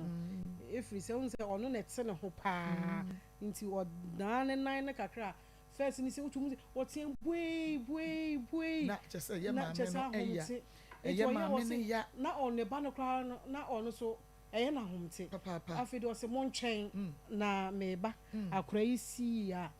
ɛfiri sɛ wohu sɛ ɔno na ɛte ne ho paa nti ɔdan ne nan no kakra a, first ne sɛ wotumi hu sɛ ɔteam buei buei buei Na kyerɛ sɛ ɛyɛ na maame kyerɛ sɛ no ya, ahomte, nti ɛyɛ ɔyɛ maame no ɔse ya. na ɔ ne ba no koraa no na ɔno nso ɛyɛ no ahomte, Papaapa. afei deɛ ɔse montwɛn na meba, akora yi sii a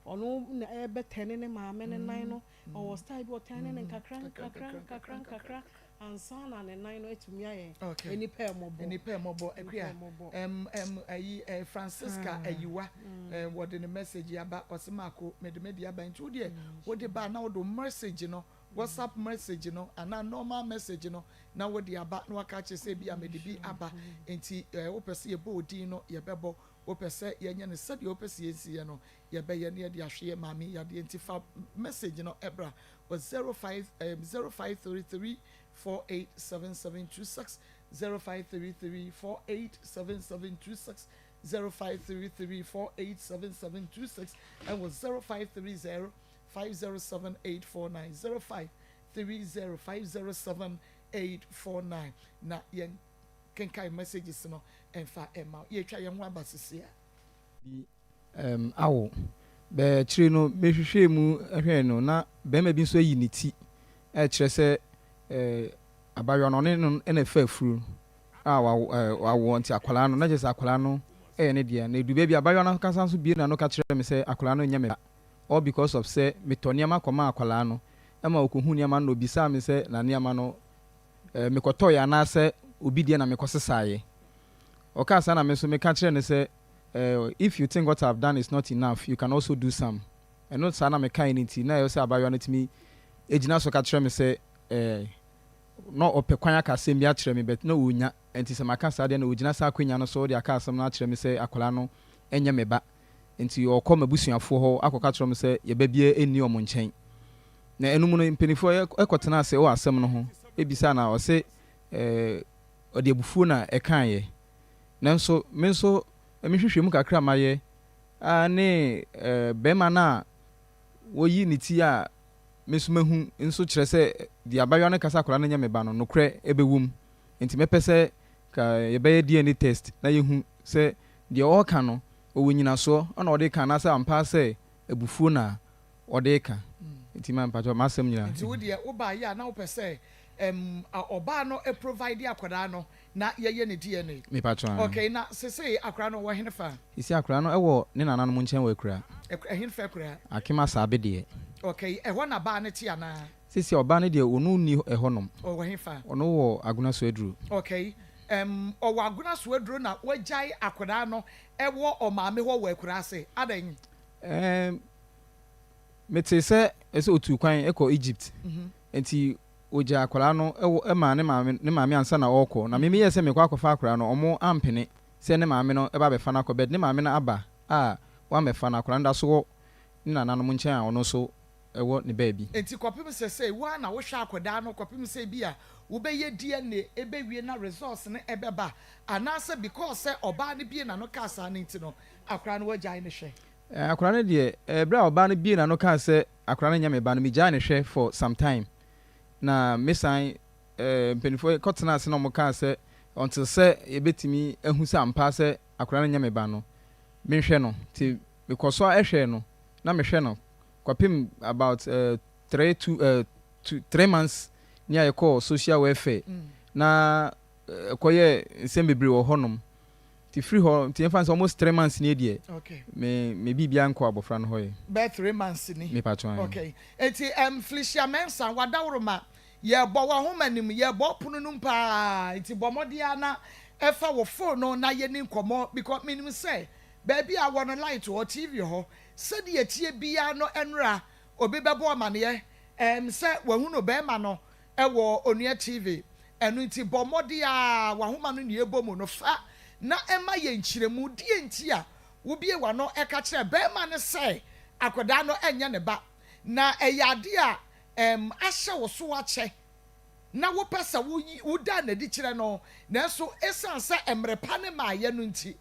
Ɔno na ɛbɛtɛne ne maame ne nan no. Ɔwɔ style bi ɔtɛne no nkakra nkakra nkakra nkakra ansa na ne nan no atumi ayɛ nnipa ɛmɔbɔ. Nnipa ɛmɔbɔ. Akua, ɛm ɛm ayi ɛ Francisca Ayiwa ɛ wɔde ne message aba ɔse Maako mede me deɛ aba nti wo deɛ wode ba a na wode wo message no WhatsApp message no anaa normal message no na wode aba na waka akyerɛ sɛ ebia mede bi aba nti ɛ wopɛ sɛ yɛbɔ wo din no yɛbɛbɔ Wopɛ sɛ yɛnyɛ no sɛdeɛ wopɛ sɛ yɛsi yɛ no, yɛbɛyɛ na yɛde ahwɛ yɛn maame yi yadeɛ nti fa message no bra wɔ 05 um, 0533 487726 0533 487726 0533 487726 ɛwɔ 0530 507849 0530 507849 na yɛn Kenkan messages no mfa mma wo. Yɛretwa yɛn ho aba sisi a. Bi um awo. Bɛ akyire no mehwehwɛɛ mu hwɛɛ no na barima bi nso ayi ne ti ɛrekyerɛ sɛ eh, abayewa no ɔne no na ɛfa afuru a wawo eh, wawoɔ nti akwadaa no na kyerɛ sɛ akwadaa no yɛ ne dea. Na ɛduru baabi a abayewa no ankasa nso bue n'ano ka kyerɛɛ me sɛ akwadaa no nyɛ me ba all because of sɛ metɔ nneɛma kɔmaa akwadaa no ma ɔkɔhuu nneɛma no na ɔbisaa me sɛ na nneɛma no mekɔtɔeɛ anaasɛ obi deɛ na mekɔsesaeɛ. Ɔkaa saa na me nso meka kyerɛɛ no sɛ, If you think what I've done is not enough, you can also do some. Ɛno saa na mekaeɛ no nti, na ɛwɔ sɛ abaayewa no tumi gyina so ka kyerɛ me sɛ na ɔpɛ kwan aka asɛm bi akyerɛ me but na ɔnnya. Nti sɛ maka saa deɛ na ɔgyina saa akwanya no so de aka asɛm no akyerɛ me sɛ akwadaa no nyɛ me ba. Nti ɔkɔ m'abusuafoɔ hɔ akɔka kyerɛ wɔn sɛ yɛba biara nni wɔn nkyɛn. Na ɛno mu no mpaninfoɔ kɔtenaa ase wɔ asɛm no ho bisaa no a ɔse ɔde abufuo na ɛkaeɛ. Nanso me nso me nhwehwɛmu kakra a mayɛ ara ne barima no a wɔyi ne ti a me nso mahu nso kyerɛ sɛ deɛ abayewa no ka sɛ akwadaa no nyɛ me ba no nokorɛ bɛwɔ mu. Nti mɛpɛ sɛ ka yɛbɛyɛ DNA test na yɛhu sɛ deɛ ɔreka no ɔwɔ nyinasoɔ na ɔde reka anaasɛ ampa ara sɛ abufuo na ɔde reka. Nti ma mpakyɛw m'asɛm nyinaa. Nti wo deɛ wo baa yɛ a na wo pɛ sɛ ɛm ɔbaa no provide akwadaa no na yɛyɛ ne DNA? Mepakyɛw aane. Okay na sesei akwadaa no ɔwɔ henefa? Sesei akwadaa no ɛwɔ ne nananom nkyɛn wɔ Akura. Ɛhenefa Akura? Akem Asaabe deɛ. Okay ɛhɔ na baa no te anaa? Sesei ɔbaa no deɛ ɔno nni ɛhɔ nom. Ɔwɔ hefa? Ɔno wɔ Agona Soaduro. Okay ɛm ɔwɔ Agona Soaduro na wagyae akwadaa no ɛwɔ ɔmaame hɔ wɔ Akura ase adɛn? Ɛɛm Metee sɛ ɛsɛ otuu kwan kɔ Egypt, enti ogyaa akwadaa no wɔ maa ne maame ne maame ansa na ɔrekɔ. Na me meyɛɛ sɛ merekɔ akɔfa akwadaa no, wɔn ampene sɛ ne maame no ba abɛfa no akɔ, but ne maame no aba a wammɛfa no, akwadaa no da so wɔ ne nananom nkyɛn a ɔno nso wɔ ne baabi. Enti kɔpem sɛsɛi wo ara na wohwɛ akwadaa no kɔpem sɛ ebia wobɛyɛ DNA ɛbɛwie na results no ɛbɛba anaasɛ because sɛ ɔbaa no bue n'ano kaa saa no nti no akwadaa no woagyae no hwɛ? Eh, akwadaa no deɛ, eh, berɛ a ɔbaa no buee n'ano kaa sɛ akwadaa no nyɛ me ba no, megyaee no hwɛ for some time. Na me san, eh, mpanimfoɔ kɔtenaa ase na wɔkaa sɛ until sɛ yɛbɛtumi ahu sɛ ampa sɛ akwadaa no nyɛ me ba no, menhwɛ no. Nti mekɔ so ara hwɛɛ no, na mehwɛ no kɔpem about eh, three, two, eh, two, 3 months ni a yɛkɔɔ social welfare na ɛkɔyɛɛ nsɛm bebree wɔ hɔnom. Nti firi hɔ nti yɛmfa no sɛ almost 3 months nie deɛ Okay. me me biribiara nkɔ abɔfra no hɔ yɛ. Bɛyɛ 3 months ni. Me pakyɛw ae. Okay. Nti Felicia Mensah wadaworoma yɛbɔ w'ahoma no mu yɛbɔ wo pono no mu paa nti bɔ mmɔden ara na fa wo phone no na yɛni nkɔmmɔ because menim sɛ baabi a wɔ no light wɔ hɔ TV wɔ hɔ sɛdeɛ ɛteɛ biara no ɛnora obi bɛbɔ amaneɛ sɛ wahunu bɛrima no wɔ Onua TV. Ɛno nti bɔ mmɔden ara w'ahoma no nea ɛbɔ mu no fa na ma yɛn nkyerɛmu. Deɛn nti a wobue w'ano ka kyerɛ barima no sɛ akwadaa no nyɛ ne ba? Na ɛyɛ adeɛ a ɛm ahyɛ wo so akyɛ na wopɛ sɛ woyi woda no adi kyerɛ no, nanso esiane sɛ mmere pa no mmaeɛ no nti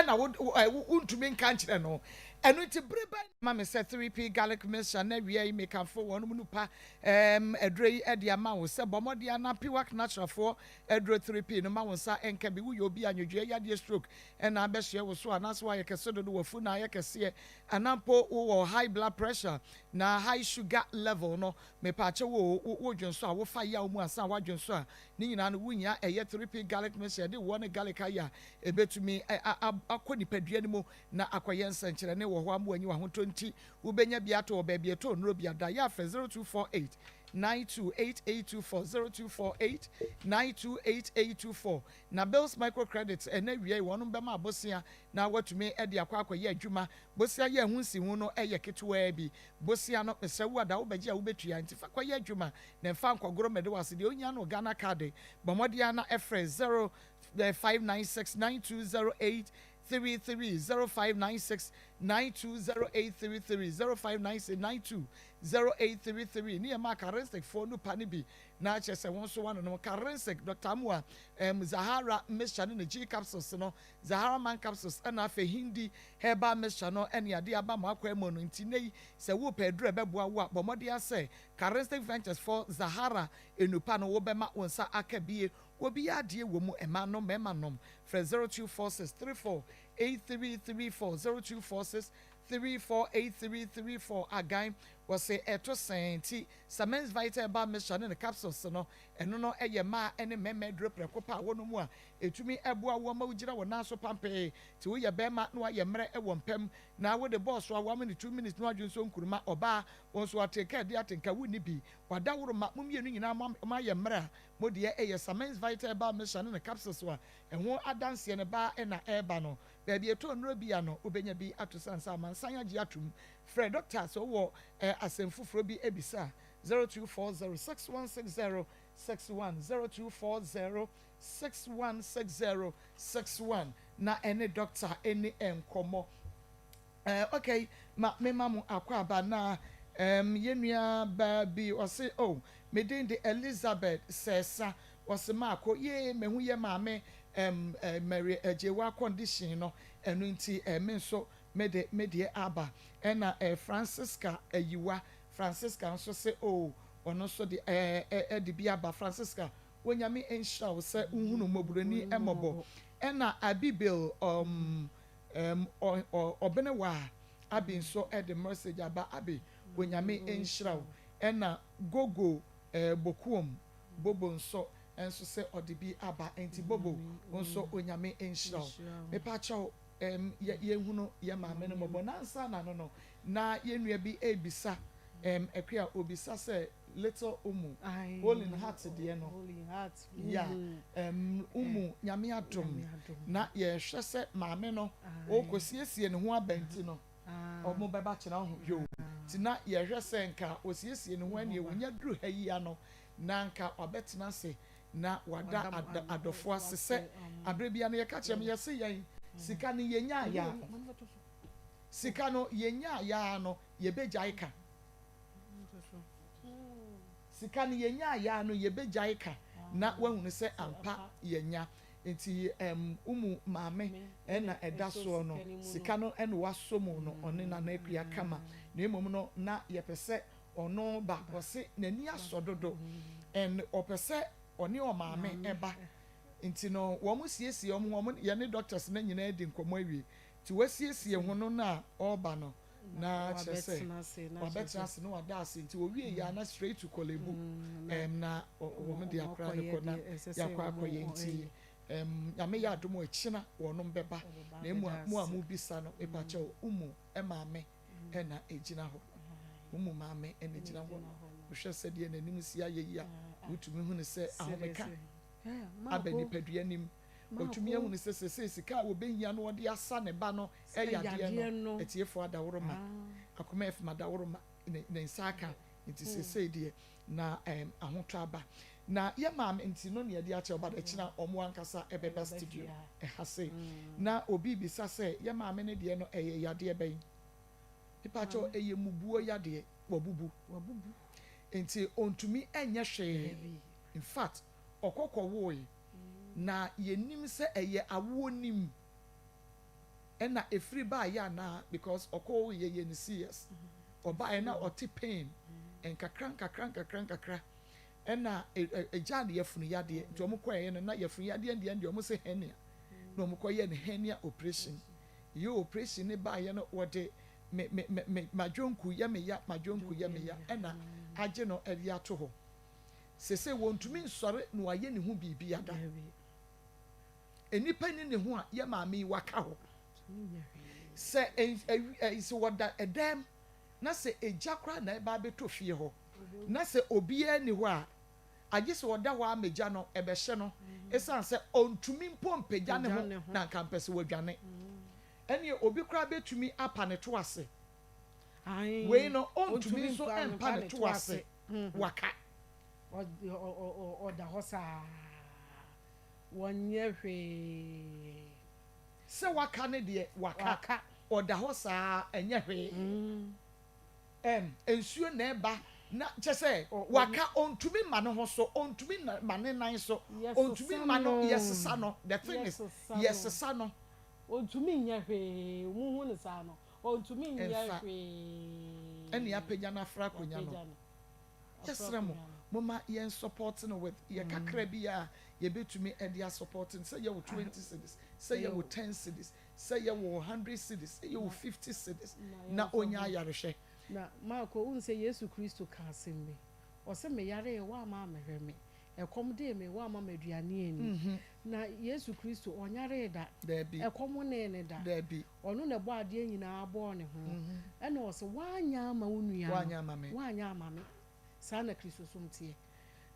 na wo wo wontumi nka nkyerɛ no. Ɛno nti bere bɛn na. Ma me sɛ 3P Garlic Mixture na awia yi mekamfo wɔnom no pa ɛɛm aduro yi de ama wo sɛ bɔ mmɔden ara na Piwak Natural foɔ aduro 3P no ma wo nsa nka bi. Woyɛ obi a nwodwoeɛ yadeɛ stroke na abɛsoɛ wo so anaasɛ woayɛ kɛse dodo w'afu na ayɛ kɛseɛ anaa mpo wowɔ high blood pressure na high sugar level no Mepaakyɛw oo, wo wo dwonsɔ a wofa yaw mu ansa woadwonsɔ a, ne nyinaa no wunya ɛyɛ 3P garlic mixture yɛde woɔ ne garlic ayɛ a ebetumi a a akɔ nipadua no mu na akɔyɛ nsɛnkyerɛnne wɔ hɔ ama wanyi w'ahotɔ nti wobenya bi atɔ wɔ baabi a ɛtɔ nnuro bi ada yɛ afrɛ 0248 928824 0248 928824 na Bills Microcredit ɛna awiei wɔnom bɛma abosea na watumi de akɔ akɔyɛ adwuma bosea yɛ ɛho nsiho no yɛ ketewaa bi Bosea no, mesrɛ wo ada wobɛgye a wobɛtua nti fa kɔyɛ adwuma na mfa nkɔgoro mmɛde w'ase deɛ ohia no Ghana card bɔ mmɔden ara na frɛ 0596 9208 33 0596 920833 0596 920833 ne yɛ maa Karensic foɔ nupa no bi na kyerɛ sɛ wo nso woanonom Karensic Dr. Amoah um, Zahara mixture ne ne G capsules no Zahara man capsules ɛna afei Hindi Herbal mixture no ne adeɛ aba mo akwan mu no nti nnɛ yi sɛ worepɛ aduru a ɛbɛboa wo a bɔ mmɔden ara sɛ Charistic Ventures foɔ Zahara nnupa no wobɛma wo nsa aka bie obiara adeɛ wɔ mu mmaa nom mmarima nom frɛ 0246 34 8334 0246 34 8334 Agan wɔse ɛto sɛn nti Samens Vital Herbal Mixture ne ne capsules no ɛno no yɛ mmaa ne mmarima aduro prɛko pɛ a wɔnom a Ɛtumi boa wo ma wogyina wo nan so pampee. Nti woyɛ bɛɛma na wayɛ mmerɛ wɔ mpa mu na wode bɔɔl so a wama no 2 minutes na wadwo nso nkuruma. Ɔbaa, wo nso atenka ɛde atenka wonni bi. Wadaworoma, mo mmienu nyinaa moayɛ mmerɛ a mo deɛ ɛyɛ Samens Vital Herbal Mixture ne ne capsules a ɛho adanseɛ no baa na ɛreba no. Baabi ɛtɔ nnuro bi a no wobɛnya bi ato sane sɛ amansan agye atom. Frɛ dɔkta sɛ wowɔ asɛm foforɔ bi bisa a, 0240 6160 61, 0240 616061 na ɛne dɔkta ɛni nkɔmmɔ. Eh, okay, ma mema mo akwaaba na um, yɛn nua baa bi ɔse, oh, me din de Elizabeth Sɛsa, ɔse maakɔ, yee, mehu yɛ maame um, eh, Mary Agyewa condition no, ɛno nti eh, me nso mede me deɛ aba. Ɛna eh, Francisca Ayiwa, Francisca nso se, oh, ɔno nso de eh, eh, de bi aba. Francisca, Onyame nhyira wo sɛ wo hunu mmɔborɔni mmɔbɔ. Ɛna Abigail um um ɔbenewaa Abi nso de message aba Abi Onyame nhyira wo. Ɛna Gogo eh Bokuom Bobo nso nso sɛ ɔde bi aba nti Bobo wo nso Onyame nhyira wo. Mepakyɛw um yɛ yɛnhunu yɛ maame no mmɔbɔ. Na ansa na no no na yɛn nua bi rebisa um Akua obisa sɛ Little Umu, Hole in Heart deɛ no, yeah, um, Umu, Nyame adom, na yɛhwɛ sɛ maame no ɔrekɔsiesie ne ho aba nti no, ɔmo bɛba kyena ho, yoo, nti na yɛhwɛ sɛ nka ɔsiesie ne ho ɛneɛ wɔnya duru ha yi ano, na nka wabɛtena ase na wada adɔfo ase sɛ aberɛ biara no yɛka kyerɛ mo yɛse yɛn sika no yɛnyaa yaa no, sika no yɛnyaa yaa no yɛbɛgyae ka. Sika no yɛnyaa yɛ a no yɛbɛgyae ka na woahunu sɛ ampa yɛanya. Nti ɛm wo mu maame na ɛda soɔ no sika no na wasɔ mu no ɔne Nana Akua kama na mmom no na yɛpɛ sɛ ɔno ba ɔse n'ani asɔ dodo and ɔpɛ sɛ ɔne ɔmaame ba nti no wɔn siesie wɔn ho wɔn yɛne doctors no nyinaa adi nkɔmmɔ awie nti wasiesie ho no na ɔreba no na kyerɛ sɛ wabɛtena ase na wada ase nti owie yɛ ana straight to Korle Bu ɛm na wɔn de akora no kɔ na yakɔ akɔyɛ nti ɛm nyame yɛ adom ɛkyina wɔnom bɛba na emu a mo a mo bisa no mepakyɛw umu maame ɛna egyina hɔ umu maame ɛna egyina hɔ no wohwɛ sɛdeɛ n'anim si ayɛ yi a wotumi hu no sɛ ahomeka aba nipadua nim. Watumi ahunu sɛ seesei sika a wɔbɛhia na wɔde asa ne ba no yadeɛ no, atiefoɔ adaworoma, akoma fm adaworoma, ne ne nsa aka. Nti seesei deɛ na ɛm ahotɔ aba. Na yɛ maame nti no na yɛde akyɛ ɔba de kyena wɔn ankasa ɛbɛba studio ɛha sei. Na obi rebisa sɛ yɛ maame no deɛ no ɛyɛ yadeɛ bɛn? Mepakyɛw ɛyɛ mubuo yadeɛ. Wabubu. Wabubu. Nti ɔntumi nyɛ hwee. In fact, ɔkɔ kɔwoe. Na yɛnnim sɛ ɛyɛ awoɔ nim ɛna ɛfiri baeɛ anaa because ɔkɔwoeɛ yɛ no CS. Ɔbaeɛ na ɔte pain nkakra nkakra nkakra nkakra ɛna ɛgyaa no yafunu yadeɛ. Nti wɔn kɔeɛ no na yafunu yadeɛ deɛ deɛ wɔn se hernia na wɔn kɔyɛɛ no hernia operation. Yɛ operation no baeɛ no wɔde me me me me madwonku yɛ me ya madwonku yɛ me ya ɛna agye no ɛde ato hɔ. Sesei wɔntumi nsɔre na wayɛ ne ho biribi ada. Nnipa nni ne ho a yɛ maame yi waka hɔ. Sɛ sɛ wɔda ɛdan mu na sɛ egya koraa na ɛba abɛtɔ fie hɔ na sɛ obiara nni hɔ a, agye sɛ ɔda hɔ ara ma egya no ɛbɛhye no esiane sɛ ɔntumi mpo mpagya ne ho na anka mpɛ sɛ wadwane. Ɛnneɛ obi koraa bɛtumi apa ne to ase. Wei no ɔntumi nso mpa ne to ase, waka. Ɔda hɔ saa, wɔnyɛ hwee. Sɛ waka no deɛ, waka. Ɔda hɔ saa, ɛnyɛ hwee. Ɛm, nsuo na ɛba, na kyerɛ sɛ, waka, ɔntumi mma ne ho so, ɔntumi mma ne nan so, ɔntumi mma no, yɛsesa no, the thing is, yɛsesa no. Ɔntumi nyɛ hwee, mohu no saa no, ɔntumi nyɛ Ɛmfa. hwee. Ɛna yɛapagya no afra akonnwa no. Yɛapagya no. Yɛsrɛ mo, momma yɛn support no with yɛ kakra bi a yɛbɛtumi de a support no, sɛ yɛ wo 20 cedis, sɛ yɛ wo 10 cedis, sɛ yɛ wo 100 cedis, sɛ yɛ wo 50 cedis, na ɔnya ayarehwɛ. Na Marko, wohu sɛ Yesu Kristo kaa asɛm bi. Ɔse, Meyaree, woamma ammɛhwɛ me. Ɛkɔm dee me, woamma me aduane anni. Na Yesu Kristo, ɔnyaree da. Ɛkɔm nnee no da. Ɔno na ɛbɔɔ adeɛ nyinaa bɔɔ ne ho. Ɛna ɔse, Woanyɛ amma wo nua no, woanyɛ amma me. Saa na Kristosom teɛ.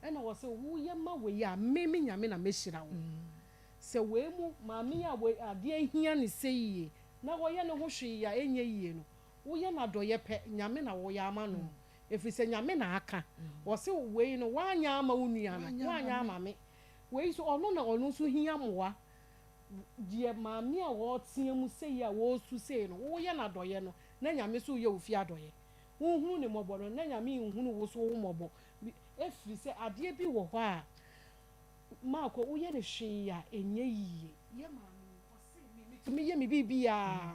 Ɛna ɔse, Woyɛ ma wei a, me, me Nyame na mɛhyira wo. Sɛ wei mu, maame yi a wei, adeɛ hia no sei yie, na ɔyɛ ne ho hwee a ɛnyɛ yie no, woyɛ no adɔeɛ pɛ, Nyame na woyɛ ama no. Ɛfiri sɛ Nyame na aka. Ɔse, wei no, woanyɛ amma wo nua no, woanyɛ amma me. Wei nso, ɔno na ɔno nso hia mmoa. Deɛ maame a ɔretea mu sei a ɔresu sei no, woyɛ no adɔeɛ no, na Nyame nso reyɛ wo fie adɔeɛ. Wohunu ne mmɔbɔ no, na Nyame nhunu wo nso wo mmɔbɔ. Ɛfiri sɛ adeɛ bi wɔ hɔ a, Marko, woyɛ no hwee a, ɛnyɛ yie. Yɛ maame yi, ɔse me, metumi yɛ me biribiara.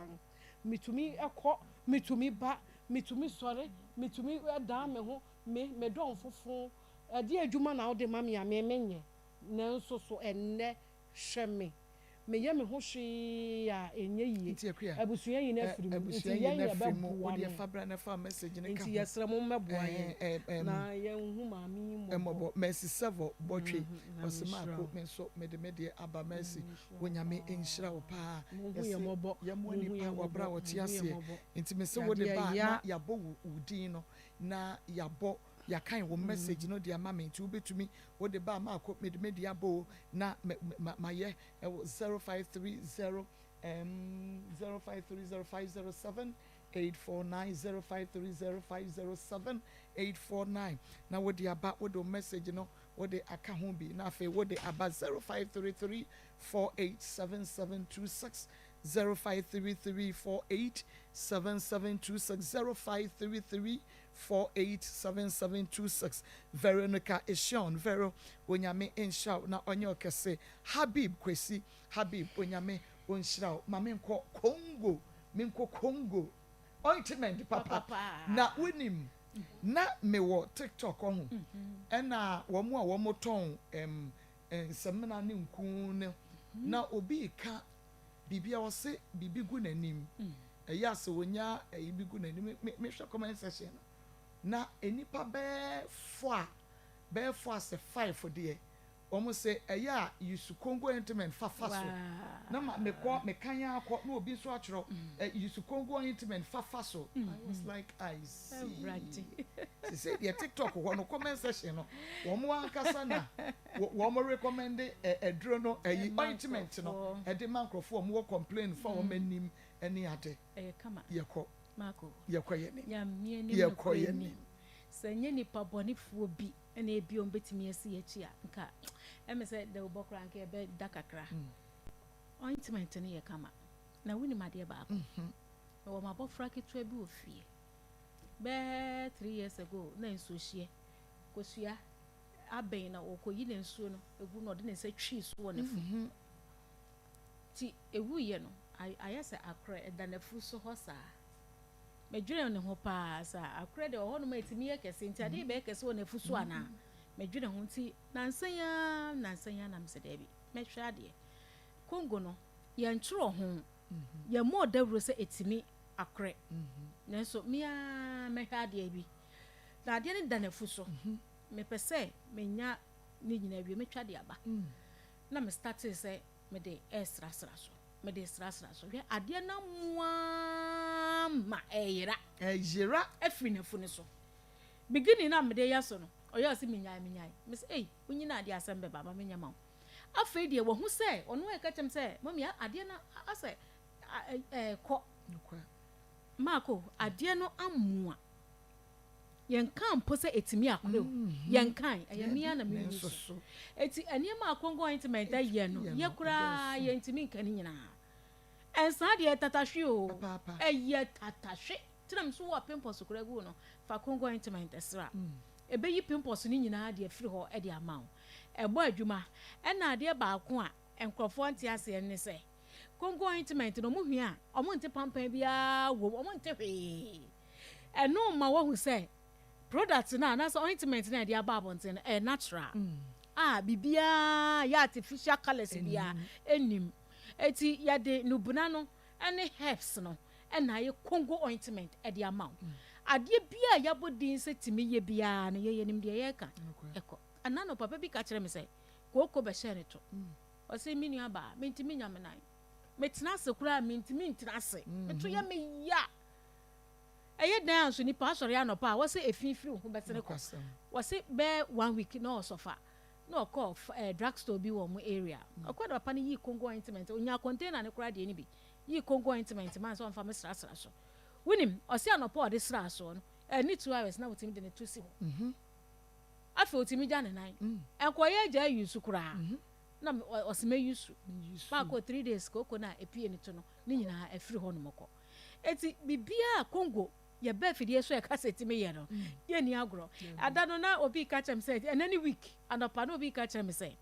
Metumi kɔ, metumi ba, metumi sɔre, metumi dan me ho, me, medɔ mfofo. Ɛdeɛn adwuma na wode ma me a me menyɛ? Nanso so ɛnnɛ Hwɛ me, meyɛ me ho hwee a ɛnyɛ yie. Nti Akua, Abusua yi no eh, afiri mu, abusua nti yi yɛn no afiri mu, wo yɛbɛboa deɛ no. fa bra na fa message no ka Nti ho. yɛsrɛ mo mmɛboa Eh, yɛn eh, em, na yɛnhu maame yi mmɔbɔ. mmɔbɔ. Mercy Sɛvɔ Bɔtwe, Mhm, Nyame ɔse nhyira Maako, wo. me nso mede me deɛ aba Mercy, Nyame nhyira wo wo Nyame paa. nhyira wo paa. Monhu yɛn Yɛse mmɔbɔ, yɛmmoa monhu nipa yɛn wɔ berɛ a mmɔbɔ, ɔte monhu yɛn aseɛ. mmɔbɔ. Nti mese wode Yadeɛ ba a ya. na yɛabɔ wo wo din no, na yɛabɔ, yɛakan wo message no de ama me, nti wobɛtumi wode ba a Maako mede me deɛ aba o, na me ma mayɛ ɛwɔ 0530 ɛɛm 0530 507 849 0530 507 849 na wode aba wode wo message no wode aka ho bi na afei wode aba 0533 487726 0533 487726 0533 487726 Veronica Eshion Vero Onyame nhyira wo na ɔnyɛ wo kɛse Habib Kwesi Habib Onyame ɔnhyira wo ma menkɔ Congo menkɔ Congo ointment papa na wonim na mewɔ TikTok ɔho ɛna wɔn a wɔn tɔn ɛm nsamina ne nku no na obi reka biribi a ɔse biribi gu n'anim ɛyɛ a sɛ ɔnya ɛyi bi gu n'anim me mehwɛ comment section no na nnipa bɛyɛ four a bɛyɛ four asɛ five deɛ wɔn se ɛyɛ a use Congo ointment fa fa so na ma mekɔ mekan ara kɔ na obi nso atwerɛ ɛ use Congo ointment fa fa so I was like I see sese deɛ TikTok hɔ no comment section no wɔn ankasa na Wɔn recommend aduro no ɛyi ointment no ɛde ma nkorɔfoɔ wɔn wɔ complain fa wɔn anim ɛne ade. Ɛyɛ kama. Yɛkɔ. Marco. Yɛkɔ yɛ nim. Nyame anim Yɛkɔ nokorɛ yɛ ni. nim. Sɛ nyɛ nipa bɔnefoɔ bi na ebia wɔn bɛtumi asi yɛn akyi a, nka ɛmɛ sɛ dawubɔ koraa nka yɛbɛ da kakra. Ointment no yɛ kama. Na wonim adeɛ baako? Mewɔ m'abɔfra ketewa bi wɔ fie. Bɛyɛ 3 years ago na nsuohyeɛ kosua abɛn na ɔkɔyi ne nsuo no egu na ɔde ne nsa twii so wɔ n'afu. Nti ewuiɛ no ayɛ sɛ akorɛ ɛda n'afu so hɔ saa. Medwene ne ho paa sɛ akorɛ deɛ ɔhɔ nom a ɛtumi yɛ kɛse, nti adeɛ bɛyɛ kɛse wɔ n'afu so anaa? Medwene ho nti nansa yi ara na mesɛ daabi, mɛhwɛ adeɛ. Congo no, yɛntwerɛ ho, yɛmmɔɔ dawuro sɛ ɛtumi akorɛ, nanso mea mɛhwɛ adeɛ bi na adeɛ no da n'afu so. Mepɛ sɛ menya ne nyinaa wie, mɛtwa de aba na me starte sɛ mede ɛresrasra so, mede srasra so. Hwɛ, adeɛ no amoa ma ɛyera. Ɛyera. Afiri n'afu no so. Beginning na mede yɛ so no, ɔyɛ ɔsɛ menyae, menyae. Mesɛ, ei, wonyina adeɛ, asɛm bɛba ma menyɛ ma wo. Afei deɛ wahu sɛ ɔno a ɛka kyɛm sɛ, "Mummy, adeɛ no asɛ ɛɛkɔ." Maako, adeɛ no amoa, yɛnka mpo sɛ ɛtumi akorɛ o. Yɛnkan, ɛyɛ mmea na mewu so. Eti nneɛma a Congo ointment yɛ no, yɛ koraa yɛntumi nka ne nyinaa. Ɛnsa deɛ tatahwe o, ɛyɛ tatahwe. Tena so wɔ pimples koraa gu no, fa Congo ointment sra, ɛbɛyi pimples no nyinaa deɛ firi hɔ ɛde ama wo. Ɛbɔ adwuma. Ɛna adeɛ baako a nkurɔfoɔ nte aseɛ ne sɛ Congo ointment no, ɔmo hwia a, ɔmo nte pampan biara wɔ mu, ɔmo nte hwee. Ɛno ma wɔhu sɛ product no anaasɛ ointment no a yɛde aba abɔnten no ɛyɛ natural a biribiara yɛ artificial colours biara ɛnim. Eti yɛde nubuna no ɛne herbs no ɛna ayɛ Congo ointment ɛde ama wo. Adeɛ biara a yɛabɔ din sɛ tumi yɛ biara no, yɛyɛ nim deɛ yɛreka ɛkɔ. Ɛna no papa bi ka kyerɛ me sɛ kooko bɛhyɛ ne to. Ɔsɛ, "Me nua baa, mentumi nya me nan, metena ase koraa, mentumi ntena ase, meto yɛ me ya." Ɛyɛ dan a nso nipa asɔre anɔpa a wɔsɛ efi firi ho bɛsene kɔ. Wɔsɛ bɛɛ one week na ɔsɔfa na ɔkɔ drug store bi wɔ ɔmo area. Ɔkɔ na papa no yi Congo ointment, onya container ne koraa deɛ no bi, yi Congo ointment man sɛ ɔmfa me srasra so. Wonim, ɔsɛ anɔpa ɔde sra soɔ no, ɛne 2 hours na wotumi de ne to si hɔ. Afei otumi gya ne nan, nkɔyɛ agya ayi so koraa na ɔsɛ mɛyi so baako 3 days, koko na epie ne to no ne nyinaa afiri hɔ nom kɔ. Eti biribiara Congo yɛbɛ afidie so ɛka sɛ timi yɛ no, yɛnni agorɔ. Ada no na obi ka kyerɛ me sɛ ɛnɛ ne week anɔpa na obi ka kyerɛ me sɛ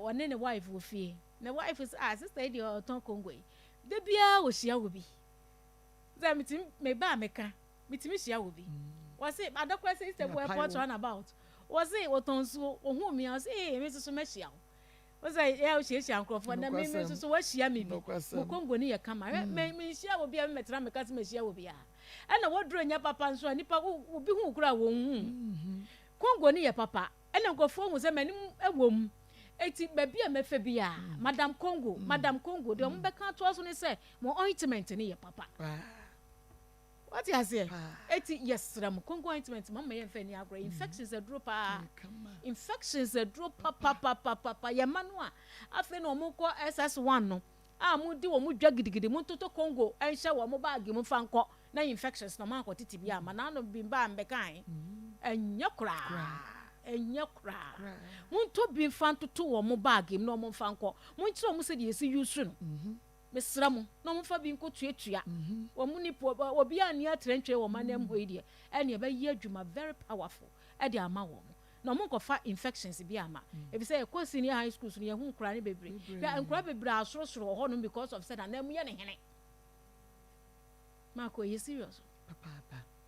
ɔne ne wife wɔ fie. Ne wife sɛ, "Ah, sister yi deɛ ɔtɔn Congo yi de biara ɔhyia wɔ bi sɛ metumi meba a meka metumi hyia wɔ bi." Wɔse adakora sɛ Istanbul airport roundabout, wɔse wɔtɔn nsuo, ohun mi a ɔse, "Ee, me nso so mɛhyia wo." Wosɛ yɛ wohyiahyia nkurɔfoɔ na me nso so wahyia me bi. Mo Congo ni yɛ kama. Me nhyia wɔ bi a mɛtena meka sɛ mɛhyia wɔ bi a ɛna wɔduro nyɛ papa nso a nipa obi hu kora wɔn hu Congo ni yɛ papa. Ɛna nkurɔfoɔ hu sɛ m'anim wɔ mu, eti baabi a mɛfɛ bi a, "Madam Congo, Madam Congo" deɛ ɔmo bɛka atoa so ne sɛ mo ointment ni yɛ papa. Wate aseɛ? Eti yɛsrɛ mo, Congo ointment ma mo yɛ nfɛ ni agorɔ. Infections aduro paa, infections aduro papapapapa. Yɛ ma no a afei na wɔn kɔ SS1 no a mo di wɔn dwa gidigidi, mo ntoto Congo nhyɛ wɔn baagi mu fa nkɔ na infections na wɔn akɔ tete bi ama n'ano bi mba mbɛka ɛnyɛ koraa, ɛnyɛ koraa. Mo nto bi nfa ntoto wɔn baagi mu na wɔn nfa nkɔ. Mo nkyerɛ wɔn sɛ deɛ yɛsi use no. Mesrɛ mo na ɔmfa bi nkɔ tuatua wɔn nipa. Obi a ni atrɛntwɛn wɔn anam hɔ yi deɛ, ɛne ɛbɛyɛ adwuma very powerful ɛde ama wɔn na ɔmo nkɔfa infections bi ama, efisɛ yɛkɔ senior high schools no, yɛho nkura ne bebree. Hwɛ, nkura bebree asorosoro wɔ hɔnom because of sɛ nanam yɛ ne hene. Maako, ɛyɛ serious.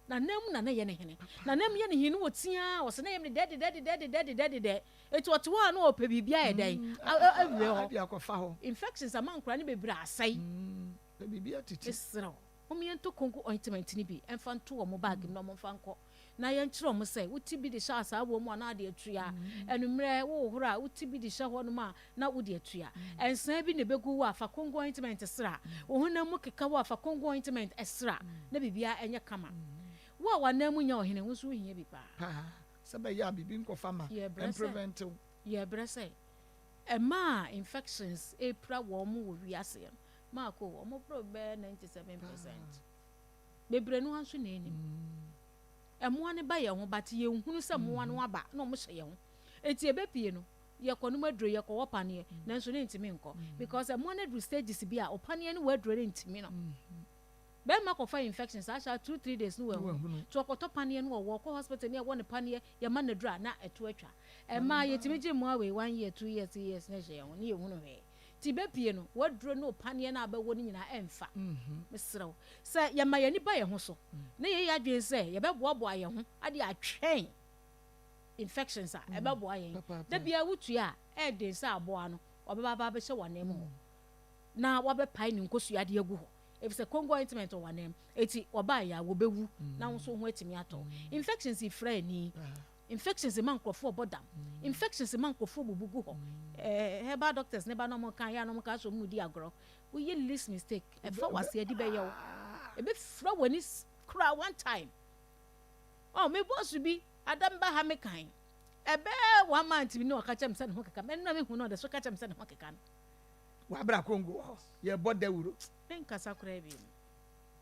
Nanam na ne yɛ ne hene, nanam yɛ ne hene wɔ tia ɔsɛ ne yɛ ne dɛde dɛde dɛde dɛde dɛde dɛ. Etu ɔte hɔ a na ɔpɛ biribi ayɛ dɛn awie hɔ, infections ama nkura ne bebree asɛe. Mesrɛ wo, wɔn yɛn to Congo ointment ni bi ɛnfa nto wɔn bag mu na wɔn nfa nkɔ na yɛnkyerɛ wɔn sɛ wote bi de hyɛ asaa wɔ mu a na ade atua. Enummerɛ wohohoro a, wote bi de hyɛ hɔ nom a na wode atua. Ɛnsan bi na ebegu wo a, fa Congo ointment sra wo honam mu. Keka wo a, fa Congo ointment sra na biribiara ɛnyɛ kama. Wo a wanan mu nya ɔhene wo nso wohia bi paa. Sɛ bɛyɛ a biribi nkɔfa ma ɛmprevent wo. Yɛbrɛ sɛ ɛmaa infections epira wɔn mo wɔ wiase no, maako wɔn boro bɛyɛ 97%. Bebree no nso na enim ɛmoa no ba yɛn ho, but yɛnhunu sɛ mmoa no aba na wɔn hyɛ yɛn ho. Eti ebepie no, yɛkɔ no mu aduro, yɛkɔ wɔ paneɛ, nanso ne ntumi nkɔ because ɛmoa no aduru stages bi a ɔpaneɛ no wɔ aduro no ntumi no. Bɛrima kɔfa infection saa hyɛ 2, 3 days no wahu. Nti ɔkɔtɔ paneɛ no wɔwɔ, ɔkɔ hospital ne ɛwɔ ne paneɛ, yɛma no dura na ɛto atwa. Ɛmaa yɛtumi gye mmoa wei 1 year, 2 years, 3 years na ɛhyɛ yɛn ho ne yɛhunu hwee. Nti bɛpie no, waduro ne paneɛ no a bɛwɔ no nyinaa ɛmfa. Mesrɛ wo sɛ yɛma yɛn ani ba yɛn ho so na yɛyɛ adwene sɛ yɛbɛboaboa yɛn ho ade atwɛn infections a ɛbɛboa yɛn. Da bia wotua a, ɛɛden sɛ aboa no ɔbɛba aba abɛhyɛ w'anan mu hɔ na wabɛpae ne nkosua de agu hɔ, efisɛ Congo ointment wɔ w'anan mu. Eti ɔbaa yɛ a, wɔbɛwu na wo nso ho atumi atɔ. Infections fira ani, infections ma nkurɔfoɔ bɔ dam, infections ma nkurɔfoɔ bubu gu hɔ. Herbal doctors ne ba na ɔmo kan yɛ a na ɔmo ka so ɔmo di agorɔ. Woyɛ least mistake, ɛfa wase adi bɛyɛ wo, ebɛfira w'ani kura one time. Ɔ me boss bi adam ba ha, me kan ɛbɛɛ 1 month bi ne ɔka kyerɛ me sɛ ne ho keka me. Ɛnna me hu no, ɔde so ka kyerɛ me sɛ ne ho keka no. Wabra Congo hɔ yɛbɔ dawuro. Menkasa koraa bi mu.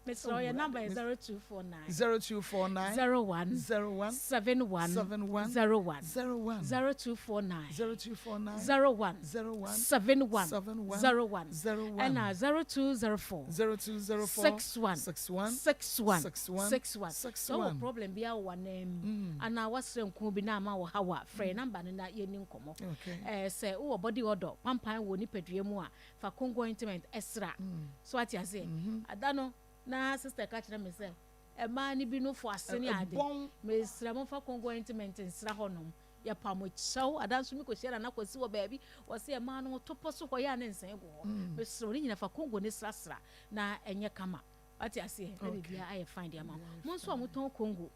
Mesrɛ, ɔyɛ number yɛ 0249 0249 01 01 71 71 01. 01. 0249 0249 01 01 71 71 01. 01. Ɛna 0204 0204 61 61 61 61 61. Sɛ wowɔ 61. problem bi a wɔ w'anan mu anaa woasrɛ nko bi na ama wo haw a, frɛ number no na yɛni nkɔmmɔ. Sɛ wowɔ body odor pampan wɔ nipadua mu a, fa Congo ointment ɛsra so, ate aseɛ. Ada no na sister ka kyerɛ me sɛ ɛmaa no bi no fo ase ne ade. Ɛbɔn. Mesrɛ, momfa Congo ointment nsra hɔnom. Yɛpam kyɛw. Ada nso mekɔhyia Nana Kwasi wɔ baabi, wɔsɛ ɛmaa no topɔ so hɔ yɛ a ne nsɛn gu hɔ. Mesrɛ wo ne nyina, fa Congo ne srasra na ɛnyɛ kama, wate aseɛ, na biribiara ayɛ fine de ama wo. Mo nso a motɔn Congo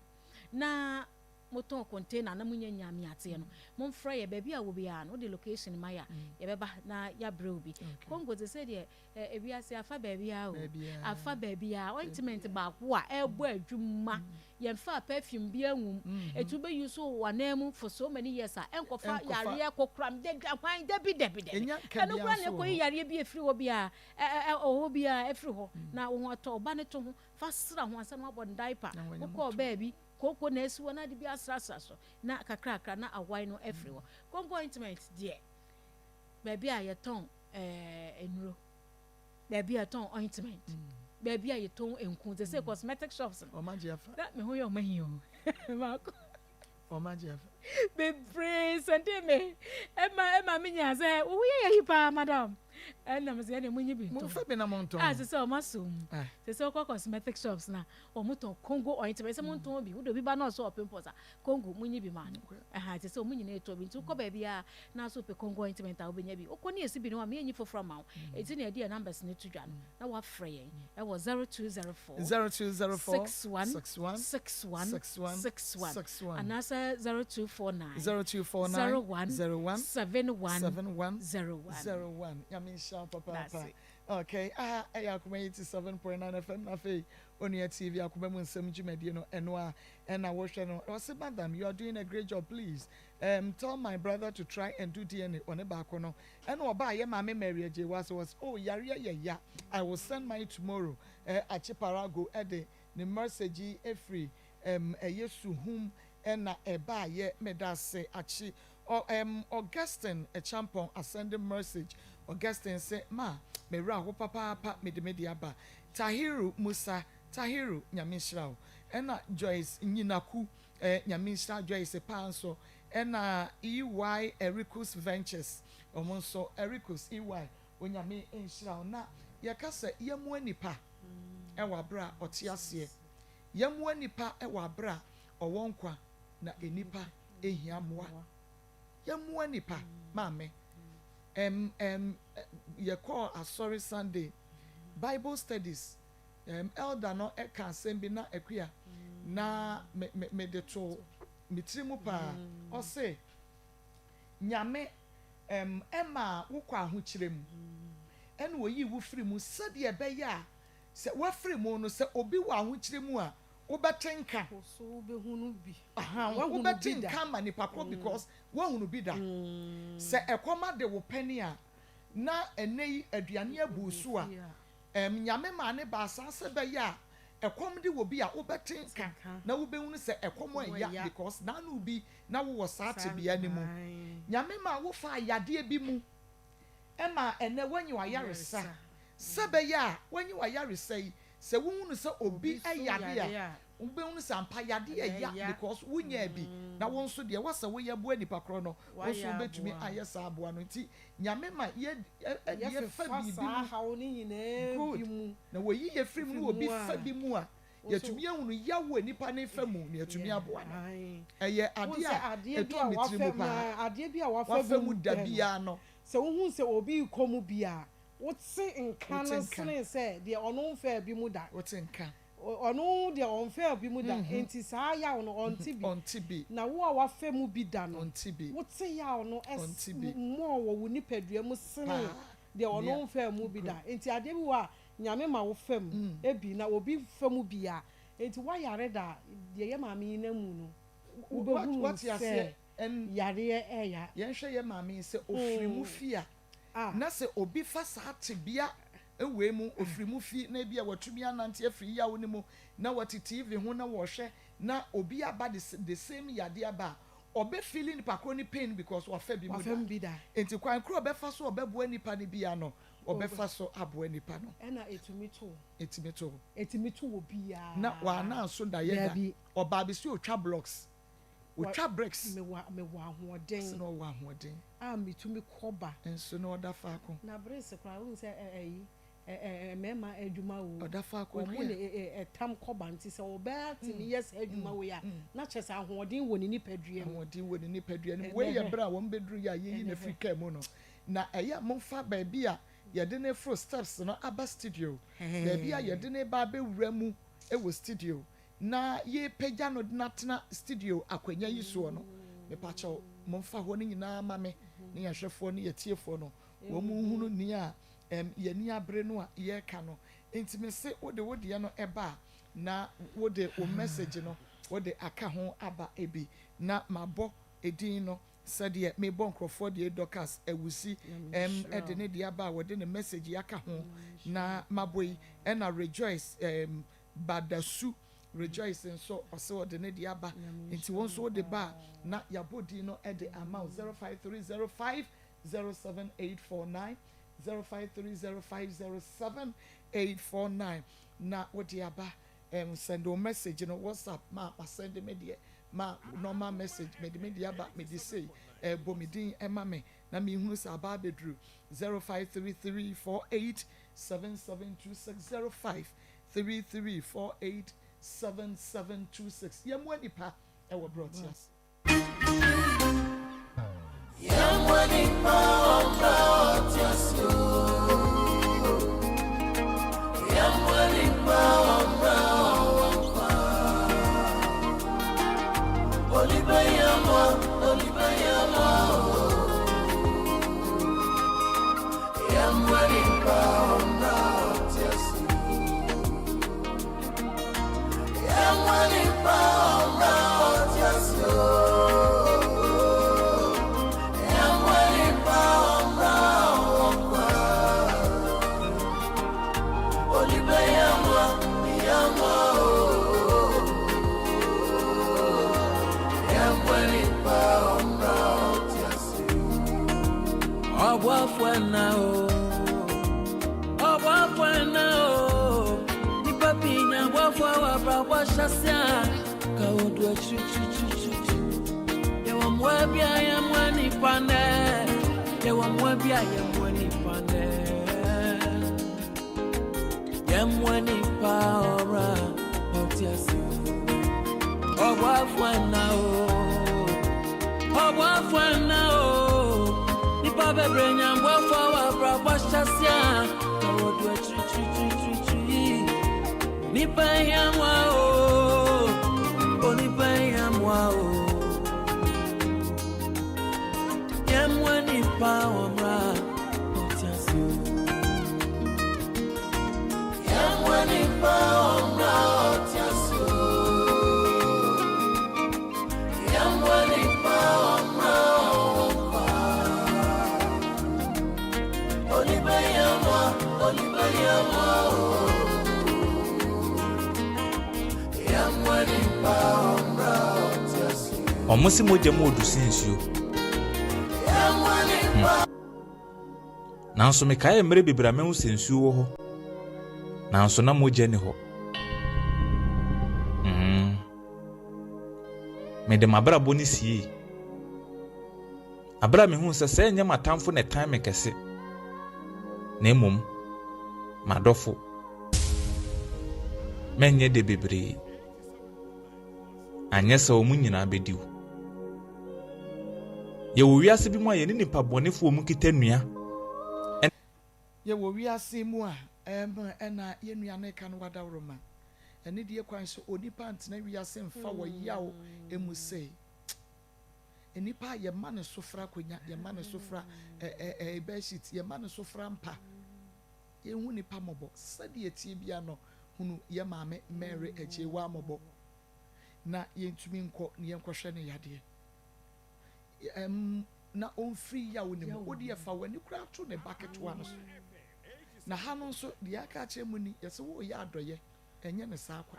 na motɔn container na monyɛ nyame ateɛ no, momfrɛ yɛ baabi a wɔ biara no, wode location ma yɛ a, yɛbɛba na yɛabrɛ wo bi. Congo te sɛ deɛ ewiase afa baabiara o. Baabiara. Afa baabiara. Ointment baako a ɛbɔ adwuma, yɛmfa perfume bi anwum, etu bɛyi so wɔ anan mu for so many years a ɛnkɔfa Ɛnkɔfa. yareɛ kɔkora de hwan. Dabi, dabi, dabi. Ɛnya nka Ɛno biara kora na nso wɔ ɛkɔyi hɔ. yareɛ bi efiri hɔ biara ɛ ɛ ɔwɔ biara efiri hɔ na wɔn atɔ ɔba ne to ho fa sra ho ansa na wabɔ ne diaper. Na wɔnyɛ wokɔɔ baabi kooko na esi hɔ na ade bi asrasra so na kakrakra na awae no afiri hɔ. Congo ointment deɛ, baabi a yɛtɔn nnuro, baabi a yɛtɔn ointment, baabi a yɛtɔn nku te sɛ cosmetic shops no. Ɔma gye afa. Na me ho yɛ ɔma hi o, maako. Ɔma gye afa. Bebree sɛnde me ɛma me nya sɛ wo yɛ yɛ yi paa, madam. Ɛna mo sɛ ɛna mo nyi bi ntɔn. Momfa bi na montɔn. A sɛ ɔma so mu. Ah. Sɛ wokɔ cosmetic shops na ɔmo tɔn Congo ointment sɛ montɔn bi, wode obi ba na ɔsɛ ɔpimples a, Congo monyi bi ma no. Ɛha te sɛ ɔmo nyinaa ɛtɔ bi. Nti wokɔ baabi a na so wopɛ Congo ointment a, wobɛnya bi. Wokɔ ne yɛsi bi no a, meyɛnyi foforɔ ma wo. Ɛnti na yɛde yɛ numbers no to dwa no na woafrɛ yɛn ɛwɔ 0204 0204 61 61 61 61 61 61 anaasɛ 0249 0249 01 01 71 71 01. 01. Nyame nhyira wo That's papaapa. it. Okay, aha ɛyɛ Akoma 87.9 FM na afei Onua TV Akoma mu Nsɛm dwumadie no, ɛno a ɛna wɔhwɛ no. Ɔse, "Madam, you are doing a great job. Please tell my brother to try and do DNA." Ɔne baako no ɛna ɔbaa yɛ maame Mary agye wa so wɔse, "Oh, yareɛ yɛ ya. I will send mine tomorrow." Akyeparago ɛde ne message yi efiri ɛyɛ Suhum ɛna ɛbaa yɛ. Meda ase, akyi. Augustine Echampon ascending message. Augustine sɛ, "Ma mewura ho papaapa, mede aba." Tahiru Musa Tahiru, Nyame nhyira wo. Ɛna Joyce Nyinaku, Nyame nhyira Joyce paa nso. Ɛna EY Ericus Ventures, ɔmo nso Ericus EY, Onyame nhyira wo. Na yɛka sɛ yɛmmoa nipa ɛwɔ abere a ɔte aseɛ, yɛmmoa nipa ɛwɔ abere a ɔwɔ nkwa, na enipa ehia mmoa. Yɛmmoa nipa. Maame, ɛm ɛm yɛkɔɔ asɔre Sunday Bible studies, elder no ɛka asɛm bi na akua na me me me de to me tiri mu paa. Ɔse Nyame ɛma wokɔ ahokyerɛ mu ɛna oyi wo firi mu sɛdeɛ ɛbɛyɛ a sɛ wafiri mu no, sɛ obi wɔ ahokyerɛ mu a, wobɛte nka. So wobɛhunu bi. Aha, Wahunu wobɛte bi da. nka ma nipa korɔ because woahunu bi da. Sɛ ɛkɔm ade wo pɛni a, na ɛnɛ yi aduane abu so a, Nyame maa ne baasa sɛ bɛyɛ a ɛkɔm de wɔ bi a, wobɛte nka na wobɛhunu sɛ ɛkɔm ɛya ɛya. Because n'ano bi na wowɔ saa tebea no mu. Nyame maa wofa yadeɛ bi mu ɛma ɛnɛ woanyi w'ayaresa sɛ bɛyɛ a woanyi w'ayaresa yi. Sɛ wohunu sɛ obi yare a, wobɛhunu sɛ ampa yadeɛ ya because wonyaa bi na wo nso deɛ ɛwɔ sɛ woyɛ boa nipa korɔ no, wo nso wobɛtumi ayɛ saa aboa no. Nti Nyame ma yɛ yɛ fa biribi mu, good, na wɔyi yɛ firi mu na obi fa bi mu a, yɛtumi ahunu yaw a nipa no refa mu na yɛatumi aboa no. Ɛyɛ adeɛ a ɛtɔ me tiri mu paa. Adeɛ bi a wafa mu da biara no. Sɛ wohu sɛ obi rekɔ mu bi a, wote nka no sene sɛ deɛ ɔno mfaa bi mu da. Wote nka. Ɔno deɛ ɔmfaa bi mu da, enti saa yaw no ɔnte bi. Ɔnte bi. Na wo a wafa mu bi da no, Ɔnte bi. wote yaw no Ɔnte bi. more wɔ wo nipadua mu sene Paa. deɛ ɔno Nea. mfaa mu bi da. Enti adeɛ bi wɔ hɔ a, Nyame ma wo fa mu bi, na obi fa mu bi a, enti woayare da a, deɛ yɛ maame yi nam mu no, wobɛhunu Wate sɛ aseɛ? Ɛn. yareɛ ɛya. Yɛnhwɛ yɛ maame yi, sɛ ɔfiri mu fi a, na sɛ obi fa saa tebea wei mu, ɔfiri mu fi na ebia watumi anante afiri yaw no mu, na wɔte TV ho na wɔrehwɛ, na obi aba de the same yadeɛ aba a, ɔbɛ feeli nipa korɔ no pain because wafa bi mu da. Nti kwan korɔ a ɔbɛfa so a ɔbɛboa nipa no biara no, ɔbɛfa so aboa nipa no. Ɛna ɛtumi to wo. Ɛtumi to wo. Ɛtumi to obiara. Na w'anan so da yɛ da. Ɔbaa bi sɛ ɔtwa blocks. Otwa bricks. Mewɔ mewɔ ahoɔden. Nso na ɔwɔ ahoɔden. A metumi kɔ ba. Nso na ɔda faako. Na bricks koraa wohu sɛ ɛ ɛyi ɛ ɛ mmarima adwuma o. Ɔda faako Wɔn na ɛ ɛ ɛtam kɔ ba nti sɛ ɔbaa tumi yɛ saa adwuma wei a na kyerɛ sɛ ahoɔden wɔ ne nipadua mu. Ahoɔden wɔ ne nipadua no mu. Wei yɛ berɛ a wɔn bɛduru yɛ a yɛyi no afiri kaa mu no. Na ɛyɛ a momfa baabi a yɛde no reforo steps no aba studio. Baabi a yɛde no reba abɛwura mu wɔ studio. na yɛrepagya no de no atena studio akonnwa yi soɔ no, mepakyɛw, momfa hɔ no nyinaa ma me ne yɛn ahwɛfoɔ ne yɛn atiefoɔ no, wɔn nhunu nea ɛm, yɛn ani abere no a yɛreka no. Enti mese wode wo deɛ no ba a, na wode wo message no wode aka ho aba bi, na mabɔ edin no sɛdeɛ mebɔ nkurɔfoɔ deɛ Dorcas Awusi ɛm, de ne deɛ aba a wɔde ne message yi aka ho na mabɔ yi, ɛna Rejoice ɛm, Badasu Rejoice nso ɔse ɔde ne deɛ aba nti wo nso wode ba a na yɛabɔ din no de ama wo 0530507849 0530507849 na wode aba um, send wo message no WhatsApp ma ma send me deɛ ma normal message mede me deɛ aba mede sei eh, bɔ me din ma me na mehunu sɛ aba abɛduru 0533487726 05 33487726 Yɛmmoa nnipa wɔ berɛ ɔte ase. Yɛmmoa nnipa wɔ berɛ ɔte ase o. Yɛmmoa nnipa wɔ berɛ ɔwɔ nkwa. Onipa yɛmmoa, onipa yɛmmoa o. Yɛmmoa nnipa wɔ berɛ ɔte ase. Yɛmmoa nnipa wɔ berɛ ɔte ase o. Yɛmmoa nnipa wɔ berɛ ɔwɔ nkwa. Onipa yɛmmoa, yɛmmoa o. Yɛmmoa nnipa wɔ berɛ ɔte ase. Ɔboafo na o. Ɔboafo na o. Nipa pii nya aboafo a wɔabrabɔ ahyɛse a ka odu akyirikyirikyirikyiri. Yɛwɔ mmoa bi a yɛmmoa nipa nnɛ. Yɛwɔ mmoa bi a yɛmmoa nipa nnɛ. Yɛmmoa nipa ɔra ɔte ase. Ɔboafo na o. Ɔboafo na o. Nipa bebree nya mboafo a wɔabrabɔ ahyɛse a ka wɔdu akyirikyirikyirikyiri. Nipa hia mmoa o. Onipa hia mmoa o. Yɛmmoa nipa wɔ mmra ɔte ase o. Yɛmmoa nipa wɔ mmra ɔte ase o. Yɛmmoa nipa wɔ mmra ɔwɔ nkwa. Onipa hia mmoa, onipa hia mmoa o. Yɛmmoa nipa wɔ mmra ɔte ase o. Ɔmo se mogya mu odu sen nsuo. Yɛmmoa nipa. Nanso mekaee mmerɛ bebree a mahu sɛ nsuo wɔ hɔ. Nanso na mogya nni hɔ. Mm. Mede m'abrabɔ no siei. Bere a mihuu sɛ sɛ ɛnyɛ m'atamfo na ɛtan me kɛse, na mmom m'adɔfo, mɛnyɛ de bebree, anyɛ sɛ wɔn nyinaa bedi wo. Yɛwɔ wiase bi mu a yɛne nnipa bɔnefo a wɔkita nnua. Yɛwɔ wiase mu a ɛm ɛna yɛn nua no reka no wadaworoma. Anidie kwan so onipa ntena wiase mfa wɔ yaw mu sei. Nnipa a yɛma no so fra akonya, yɛma no so fra ɛɛ bedsheet, yɛma no so fra mpa. Yɛnhu nnipa mmɔbɔ. Sɛdeɛ ɛteɛ biara no, hunu yɛn maame Mary Agyeiwaa mmɔbɔ na yɛntumi nkɔ na yɛnkɔhwɛ no yadeɛ. Ɛm na ɔmfiri yaw no mu. Wo deɛ fa w'ani koraa to ne ba ketewa no so. Na ha no nso, deɛ aka akyerɛ mu ni, yɛsɛ woreyɛ adɔeɛ, ɛnyɛ no saa kwa.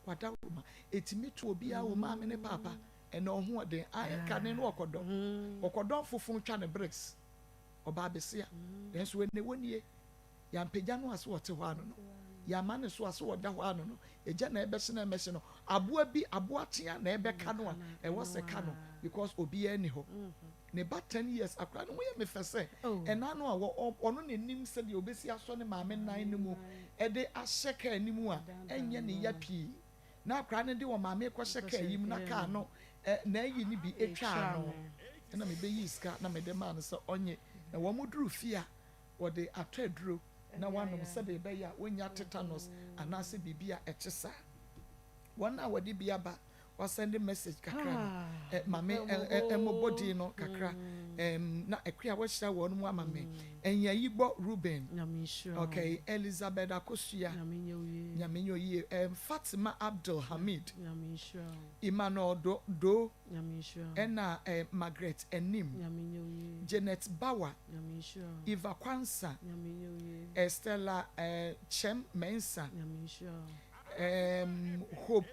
W'adaworoma, ɛtumi to obiara, wo maame ne paapa, ɛnɛ ɔhoɔden ayɛ kane no ɔkɔdɔ, ɔkɔdɔ mfofo twa ne bricks, ɔbaa besia, nanso ɛnɛ wɔnie, yɛampagya no a sɛ ɔte hɔ ano no, yɛama ne so a sɛ ɔda hɔ ano no, egya na ɛbɛhye na ɛmɛhye no, aboa bi, aboa tea na ɛbɛka no a, ɛwɔ sɛ ka no, because obiara nni hɔ. Ne ba ten years akora no ho yɛ me fɛ sɛ ɛna no a ɔno na nim sɛdeɛ ɔbɛsi asɔ ne maame nan no mu de ahyɛ kaa no mu a ɛnyɛ ne ya pii na akora no de ɔmaame rekɔhyɛ kaa yi mu na kaa no n'ayi no bi twaa no ɛna mebɛyii sika na mede maa no sɛ ɔnye na wɔn duru fie a wɔde atɔ aduro na wanom sɛdeɛ ɛbɛyɛ a wɔnnya tetanus anaasɛ biribi a ɛte saa. Wɔn a wɔde bi aba wasɛnde message kakra no eh, ma me mmobɔ din no kakra um, na Akua wahyira wɔn mu ama me Nyayigbɔ Ruben, okay, Elizabeth Akosua, Nyame nyɛ oyie, um, Fatima Abdul Hamid, Emmanuel Do, Do ɛna eh, Margaret Anim, Janet Bawa, Eva Kwansa, eh, Stella eh, Kyem Mensah, um, Hope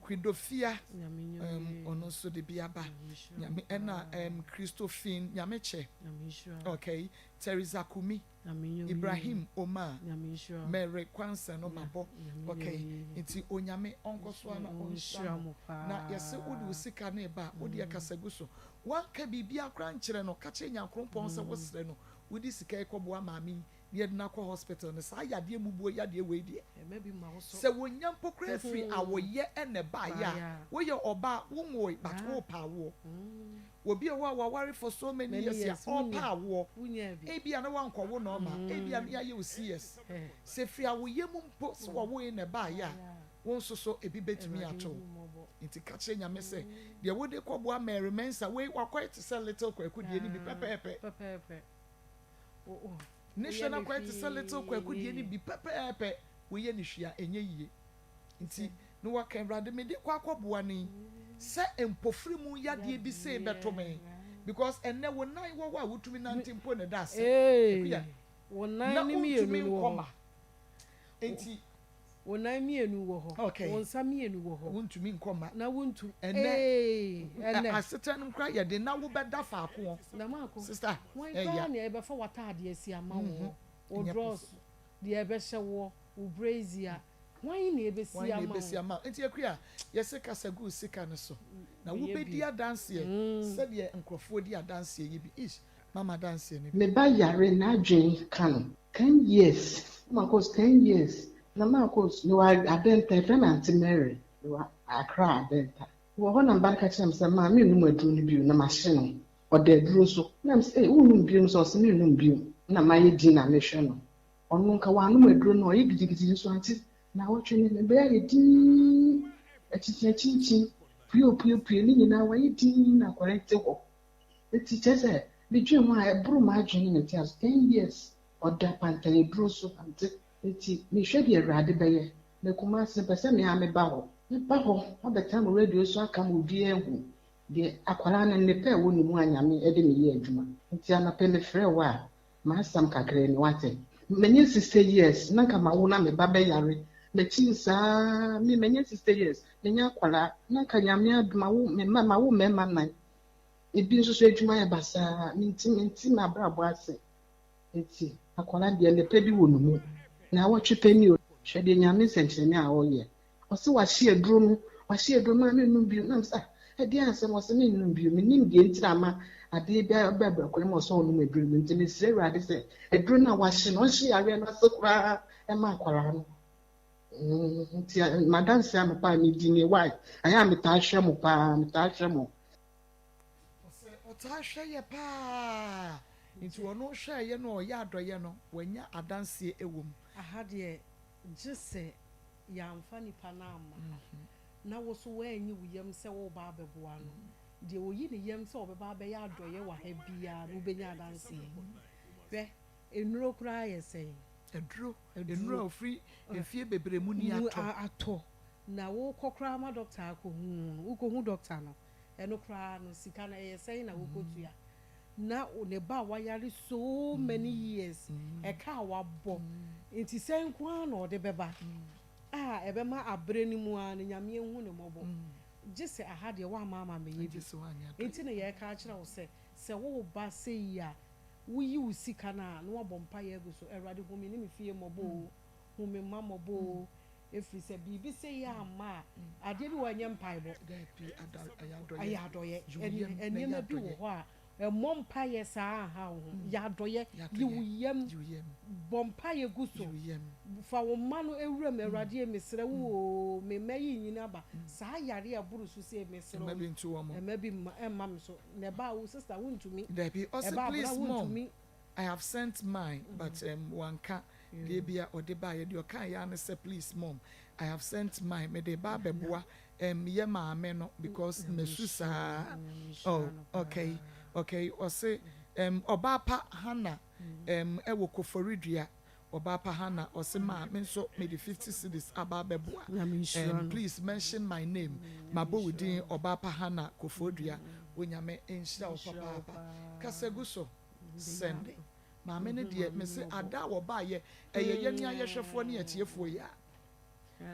Kwidofia um ɔno nso de bi aba Nyame ɛna um Christophine Nyamekyɛ okay Theresa Kumi Ibrahim Omar Mary Kwansa no mabɔ okay nti Onyame ɔnkɔ so ara na ɔnhyira mo na yɛse wode wo sika no reba a wodeɛ kasa gu so wanka biribiara koraa nkyerɛ no ka kyerɛ Nyankrompɔn sɛ wosrɛ no wode sika yi kɔboa maame yi na yɛde no akɔ hospital no saa yadeɛ mubuo yadeɛ wei deɛ sɛ wɔnya mpo koraa firi awoyɛ na ɛbaeɛ a woyɛ ɔbaa wonwoe but worepɛ awoɔ obi wɔ hɔ a waware for so many years a ɔrepɛ awoɔ ebia na wankɔwo normal ebia na yɛayɛ wo CS sɛ firi awoyɛ mu mpo sɛ wɔwoe na ɛbaeɛ a wo nso so ebi bɛtumi ato wo nti ka kyerɛ Nyame sɛ deɛ wode kɔboa Mary Mensah wei wakɔyɛ te sɛ little Kwaku deɛ no bi pɛpɛɛpɛ. Ne hwɛ no akɔyɛ te sɛ little Kwaku deɛ no bi pɛpɛɛpɛ, woyɛ no hwee a ɛnyɛ yie. Nti na waka Awurade mede kɔ akɔboa no yi sɛ mpofiri mu yadeɛ bi sei bɛto me because ɛnnɛ wo nan wɔ hɔ a wotumi nante mpo na ɛda ase. Akua, na wontumi nkɔ ma. Nti. Wo nan mienu wɔ hɔ. Okay. Wo nsa mienu wɔ hɔ. Wontumi nkɔ mma. Na wontu. Ɛnɛ. Ee, ɛnɛ. Asetena no mu koraa yɛ den na wobɛda faako hɔ. Na maako. Sister, Wɔn ɛya. koraa nea yɛbɛfa w'ataade asi ama wo hɔ. Wo Ɛnyɛ drɔs, possible. deɛ ɛbɛhyɛ woɔ, wo brazier. Hwan na ebesi Hwan na ama ebesi wo? ama wo? Nti Akua, yɛse kasa gu wo sika no so. Na Bɛyɛ wobɛdi bi. adanseɛ sɛdeɛ nkorɔfoɔ di adanseɛ yi bi. Ish, mama adanseɛ no bi. Me ba yare n'adwen ka no ten years makos ten years na makos mewɔ Adenta yɛfrɛ me Aunty Mary mewɔ Accra Adenta mewɔ hɔ na me ba no ka kyerɛ me sɛ maa mennom aduro no bio na mahye no ɔda aduro so na me sɛ ei wonnom bio nso ɔse mennom bio na mayɛ din na mehwɛ no ɔno nka wanom aduro no ɔyɛ gidigidi nso ante naawɔtwe ne me bɛyɛ ayɛ din akyinkyin akyinkyin pue opue pue ne nyinaa wayɛ din na akwadaa te hɔ Enti kyerɛ sɛ medwen ho a ɛboro m'adwene ne me nteaso. 10 years ɔda pantan aduro so ante. Enti mehwɛ deɛ Awurade bɛyɛ. Na Kumasi mepɛ sɛ me ara meba hɔ. Mɛba hɔ abɛtena mo radio so aka ma obiara ahu deɛ akwadaa no nnepa a ɛwɔ ne mu a Nyame de me yɛ adwuma. Nti anɔpa yi mefrɛɛ wo a m'asɛm kakra ni wate. Manya 60 years na nka mawo na me ba bɛyare. Makyin saa me manya 60 years menya akwadaa na nka Nyame adom awo me mma mawo mmarima nan. Ebi nso so adwuma yɛ basaa. Mente mente m'abrabɔ ase. Nti akwadaa deɛ nnepa bi wɔ ne mu. Naawɔtwe pɛ ni o, hwɛ deɛ Nyame nsɛnkyerɛnne a ɔyɛ. Ɔse wahye aduro no, wahye aduro no maa mennom bio. Na mese ah, ɛdeɛn asɛm? Ɔse mennom bio. Mennim deɛ nti na ama adeɛ bi aba abirakwan mu a ɔsɛ ɔnom aduro no. Nti mesrɛ Awurade sɛ aduro no a wahye no, ɔnhye yareɛ no ase koraa mma akwadaa no. Mm, nti m'adanseɛ anɔpa a medi nie, why? Ayɛ a metaa hwɛ mo paa, metaa hwɛ mo. Ɔsɛ ɔtaa hwɛ yɛ paa nti ɔno hwɛɛyɛ no ɔyɛ adɔyɛ no wanya adanseɛ ɛwɔ mu. Aha deɛ gye sɛ yɛamfa nipa no amma ha na wo nso woanyi wo yam sɛ woreba abɛboa no. Deɛ ɔyi ne yam sɛ ɔbɛba abɛyɛ adɔeɛ wɔ ha biara no wobɛnya adanseɛ. Hwɛ, nnuro koraa yɛ sɛn? Aduro, nnuro a ɔfiri mfie bebree mu ni atɔ. Atɔ. Na wokɔ koraa ma dɔkta akɔhu wo no, wokɔhu dɔkta no, ɛno koraa no sika no ɛyɛ sɛn na wokɔtua? Na ne ba a wayare so many years, ɛka a wabɔ nti sɛn nko ara na ɔde bɛba a ɛbɛma aberɛ no mu ara no Nyame ahu no mmɔbɔ. Gye sɛ aha deɛ woamma ama ammɛyɛ bi. Nti na yɛreka akyerɛ wo sɛ, sɛ woreba sei a, woyi wo sika no a na woabɔ mpaeɛ agu so, Awurade hu me ne me fie mmɔbɔ o, hu me mma mmɔbɔ o, ɛfiri sɛ biribi sei amma a, adeɛ bi wɔ hɔ a ɛnyɛ mpaebɔ, ɛyɛ adɔeɛ. Nneɛma bi wɔ hɔ a, mmɔ mpaeɛ saa nha wo ho, yɛ adɔeɛ, yi wo yam, bɔ mpaeɛ gu so, fa wo mma no wura mu, Awurade mesrɛ wo oo, me mma yi renyini aba, saa yareɛ a ɛboro so sei mesrɛ wo, mma bi mma me so, na ɛba a wo sister wontumi, ɛba a bra wontumi. I have sent mine but um wanka deɛ bia ɔde baeɛ deɛ ɔkaeɛ ara ne sɛ please mom I have sent mine mede reba abɛboa um yɛ maame no because masu saa oh okay okay ɔse um ɔbaa pa Hannah um ɛwɔ Koforidua ɔbaa pa Hannah ɔse maa me nso mede 50 cedis aba abɛboa um please mention my name mabɔ wo din ɔbaa pa Hannah Koforidua Onyame nhyira wo papaapa kasa gu so. Sɛnde. Maame no deɛ mese ada a wɔbaeɛ ɛyɛ yɛne ayɛhwɛfoɔ ne atiefoɔ yi a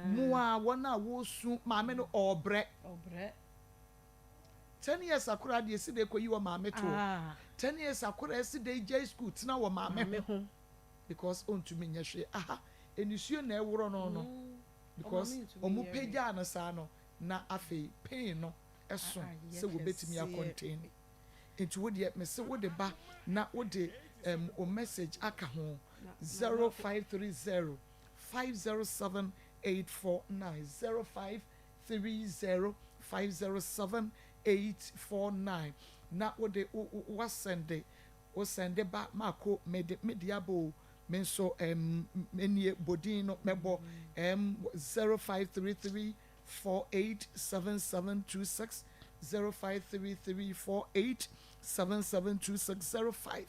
mo a wɔn a wɔresu maame no ɔrebrɛ. 10 years akora deɛ si de kɔyi wɔ maame toɔ. 10 years akora si de gyae school tena wɔ maame ho because ɔntumi nyɛ hwee. Aha enisuo na ɛworɔ no because ɔmo pagyaa no saa no na afei pain no ɛso sɛ wɔbɛtumi acontain. Nti wo deɛ mese wode ba na wode o message aka ho, 0530 507 849, 0530 507 849, na wode wasɛnde wo sɛnde ba. Maako mede mede aba o, me nso menie bodin no mɛbɔ 0533 487726, 0533 487726,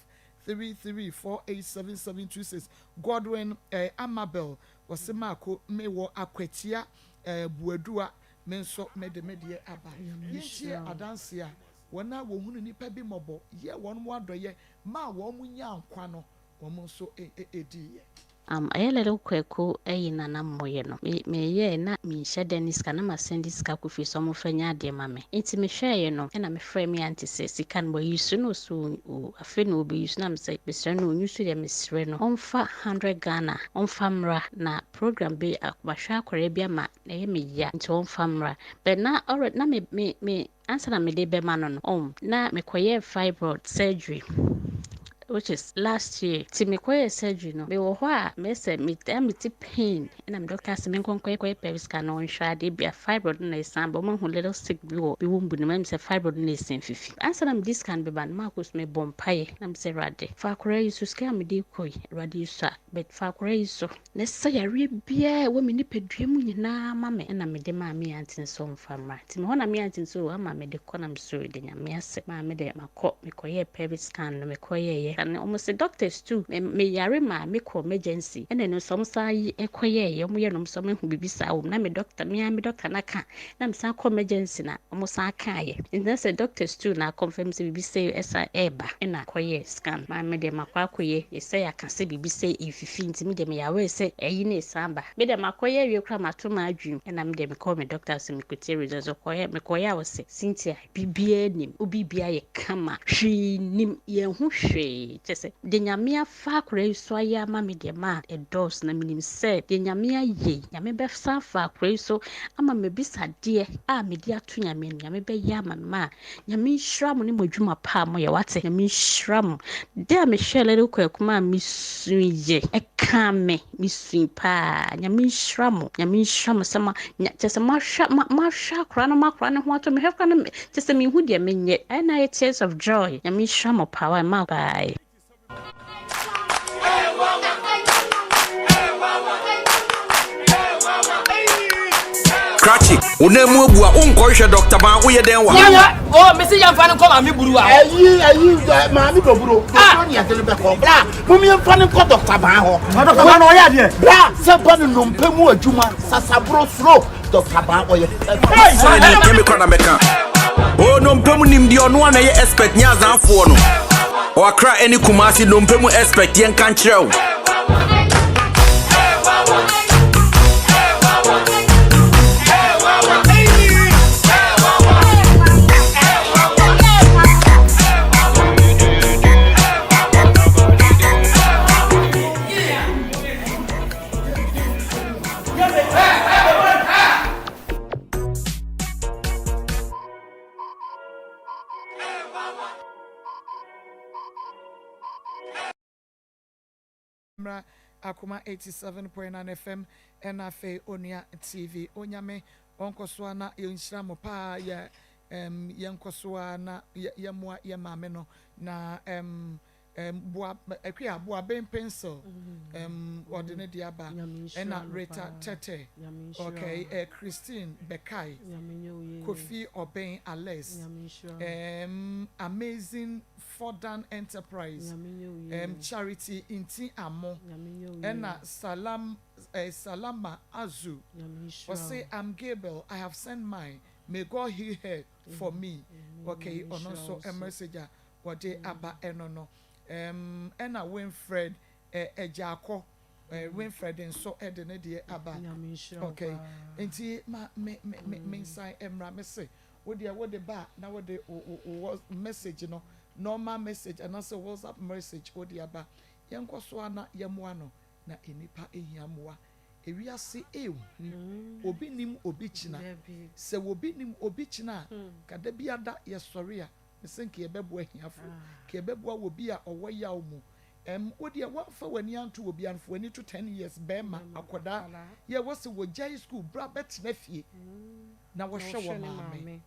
0533 487726. Godwin Amabel wɔsi maako mewɔ Akwatia Buadua, me nso mede me deɛ aba. Yɛntie adanse a wɔn a wɔhunu nipa bi mmɔbɔ yɛ wɔn mo adɔyɛ maa wɔn mo nya nkwa no wɔn nso ediiɛ. Ɛyɛ Little Kwaku ayi na na moyɛ no. Me meyɛɛ na menhyɛ da ne sika na masɛnde sika kɔ fie sɛ ɔmomfa nyɛ adeɛ ma me. Nti mehwɛeɛ no ɛna mefrɛɛ me aunty sɛ sika no wayi so na ɔsɛ o afei na ɔbɛyi so na mesɛ mesrɛ no ɔnyi so deɛ, mesrɛ no ɔmfa 100 Ghana ɔmfa mmra na program bi mahwɛ akwaraa bi ama na ɛyɛ me ya nti ɔmfa mmra. But na already na me me me ansa na mede bɛma no, na mekɔyɛɛ fibroid surgery, which is last year. Nti mekɔyɛ surgery no, mewɔ hɔ a mesɛ mete pain ɛna me doctor sɛ menkɔ nkɔyɛ pelvic scan na ɔnhwɛ adeɛ bi a fibroid no na ɛsan ba. Ɔmahu little stick bi wɔ me womb no mu sɛ fibroid no na ɛsan fifi. Ansa na mede scan bɛba no, maakɔ so mebɔ mpaeɛ na mesɛ, "Awurade, fa akwaraa yi so, sika a mede kɔ yi, Awurade yi so a, but fa akwaraa yi so na ɛsɛ yareɛ biara ɛwɔ me nipadua mu nyinaa ma me." Ɛna mede maa me aunty nso ɔmfa mmra. Nti mehɔ na me aunty nso ama mede kɔ na mesɛ de Nyame ase maa me de makɔ mekɔyɛɛ pelvic scan no. Mekɔyɛɛyɛ na ɔmo sɛ doctors too meyare maa mekɔ emergency ɛna ɛno nso ɔmo san yi ɛkɔyɛɛyɛ. Ɔmo yɛ no, ɔmo sɛ ɔmo ehu biribi saa wɔ mu na me doctor, me ara me doctor na ka na mesan kɔ emergency na ɔmo san kaayɛ. Nti na sɛ doctors too na confirm sɛ biribi sɛ ɛsa ɛɛba ɛna kɔyɛ scan maa me deɛ makɔ akɔyɛ sɛ yɛaka sɛ biribi sɛ ɛfifi. Nti me deɛ meyɛ aware sɛ ɛyi ne ɛsan ba. Me deɛ makɔyɛ awie koraa mato m'adwene ɛna me deɛ mekɔɔ me doctor sɛ mekɔtie results. Ɔkɔyɛ mekɔyɛ a ɔsɛ, "Cynthia, biribiara nim wo, biribiara yɛ kama, hwee nim yɛn ho hwee." hwee. Kyerɛ sɛ, deɛ Nyame afa akwadaa yi so ayɛ ama me deɛ ma ɛdɔɔso na menim sɛ deɛ Nyame ayɛ yi, Nyame bɛsan afa akwadaa yi so ama m'abisadeɛ a mede ato Nyame anim, Nyame bɛyɛ ama me ma Nyame nhyira mo ne mo adwuma pa a moyɛ wate Nyame nhyira mo da a mehwɛɛ Little Kwaku maa me sui yɛ ɛkaa me me sui paa Nyame nhyira mo Nyame nhyira mo sɛ ma kyɛ sɛ moahwɛ moahwɛ akora no moakora ne ho ato mehwɛ kora no kyɛ sɛ mehu deɛ menyɛ ɛna ayɛ tears of joy Nyame nhyira mo paa ma bye. Krakye, wo nan mu abu a wonkɔhwehwɛ dɔkta ban woyɛ dɛn wɔ ha? O, mesi yɛmfa no nkɔ maame buru a. Ayi ayi maame dɔburo dɔburo ne yɛde no bɛkɔ bra mom yɛmfa no nkɔ dɔkta ban hɔ. Dɔkta ban ɔyɛ adeɛ. Bra sɛ ba no nnompe mu adwuma sasaboro soro Dɔkta Baa ɔyɛ perfect. Sɛ ni nyɛ me kora na mɛka. Oh nnompe mu nimdeɛ ɔno a na ɛyɛ expert nyɛ azanfoɔ no. Ɔ Accra ɛne Kumasi nnompe mu expert yɛnka nkyerɛ wo. Mmra Akoma 87.9 FM ɛna afei Onua TV. Onyame ɔnkɔsoa na yɛnhyira mo paa yɛ um, yɛnkɔsoa na yɛmmoa yɛ maame no na um, um, boa akua boaben pencil um, ɔde ne de aba ɛna Rita Tete okay uh, Christine Bekai Kofi Ɔbɛn Alex um, Amazing Fordan Enterprise um, Charity Nti Amo ɛna Salam eh, Salama Azu ɔse I'm Gabel I have sent mine may God heal her for me okay ɔno nso message a wɔde aba ɛno no ɛm ɛna Winfred ɛ Agyaakɔ ɛ Winfred nso ɛde ne deɛ aba okay nti ma me me me me nsan ɛmra me se wo deɛ wo de ba a na wo de wo wo wo message no normal message anaasɛ WhatsApp message wo de aba yɛnkɔ so ara na yɛmmoa no na nnipa hia mmoa ewiase ehu obi nim obi kyina sɛ obi nim obi kyina a ka da biada yɛsɔre a Mese nka yɛbɛboa ahiafo, nka yɛbɛboa obi a ɔwɔ yaw mu. Ɛm, wo deɛ woamfa w'ani anto obi ano, fa w'ani to ten years bɛɛma, akwadaa, yɛ wɔ se wɔgyae school, bra bɛtena fie na wɔhwɛ wɔ maame.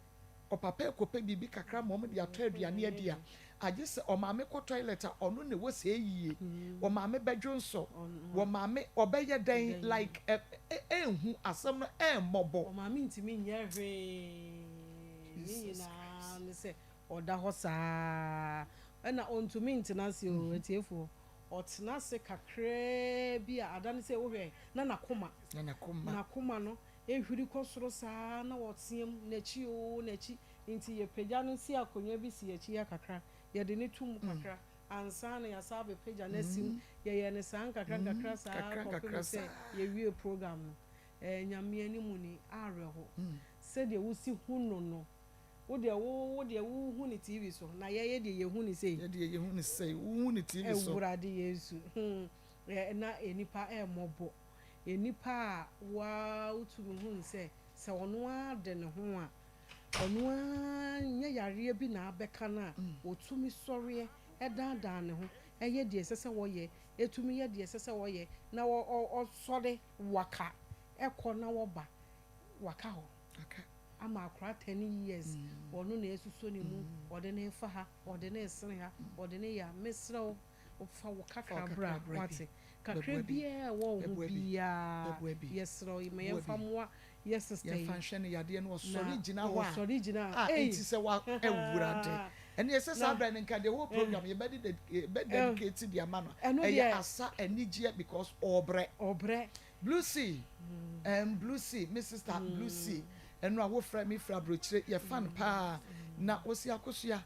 Ɔpapa ɛkɔpɛ biribi kakra ma wɔn de atɔ aduane adi a, agye sɛ ɔmaame kɔ toilet a, ɔno na ɛwɔ sɛ ɛyie, ɔmaame bɛdwonsɔ, wɔmaame ɔbɛyɛ dɛn, like ɛ, ɛ, ɛnhu, asɛm no ɛmmɔbɔ. Ɔmaame ntumi nyɛ hwee. Ne nyinaa ne sɛ ɔda hɔ saa ara. Ɛna ɔntumi ntena ase o, atiefoɔ. Ɔtena ase kakraa bi a, ada ne sɛ wohwɛ na n'akoma, n'akoma no huri kɔ soro saa ara na ɔteam, n'akyi o, n'akyi. Nti yɛpagya no si akonnwa bi si akyi ha kakra, yɛde no to mu kakra ansa na yɛasan abɛpagya no asi mu. Yɛyɛ no saa nkakra nkakra saa ara kɔpem sɛ yɛwie program no. Ɛɛ Nyame anim ni, awerɛho. Sɛdeɛ wosi hu no no, wo deɛ wo wo deɛ wo hu no TV so, na yɛyɛ deɛ yɛhu no sei. Yɛ deɛ yɛhu no sei, wo hu no TV so. Awurade Yesu, hmm, ɛ na nnipa ɛmmɔbɔ. Nnipa a wo ara wotumi hu no sɛ, sɛ ɔno ara de ne ho a, ɔno ara nyɛ yareɛ bi na abɛka no a, ɔtumi sɔreɛ, ɛdaadaa ne ho, ɛyɛ deɛ ɛsɛ sɛ ɔyɛ, ɛtumi yɛ deɛ ɛsɛ sɛ ɔyɛ, na ɔ ɔ ɔsɔre waka ɛkɔ na wɔba. waka hɔ ama akora ten years ɔno na ɛsusɔ ne mu ɔde ne fa ha ɔde ne sene ha ɔde ne ya mesrɛ wo fa wo kakra bra wate kakra biara ɛwɔ wo ho biara yɛsrɛ wo ma yɛmfa mmoa yɛ sister yi yɛmfa nhwɛ no yadeɛ no ɔsɔre gyina hɔ a ɔsɔre gyina a enti sɛ wa awurade ɛne ɛsɛ saa berɛ no nka the whole program yɛbɛde yɛbɛ dedicate de ama no ɛyɛ asa anigyeɛ because ɔbrɛ ɔbrɛ Blue sea ɛɛm blue sea me sister blue sea ɛno a wo frɛ me firi abrokyire yɛ fan paa na wo se akosua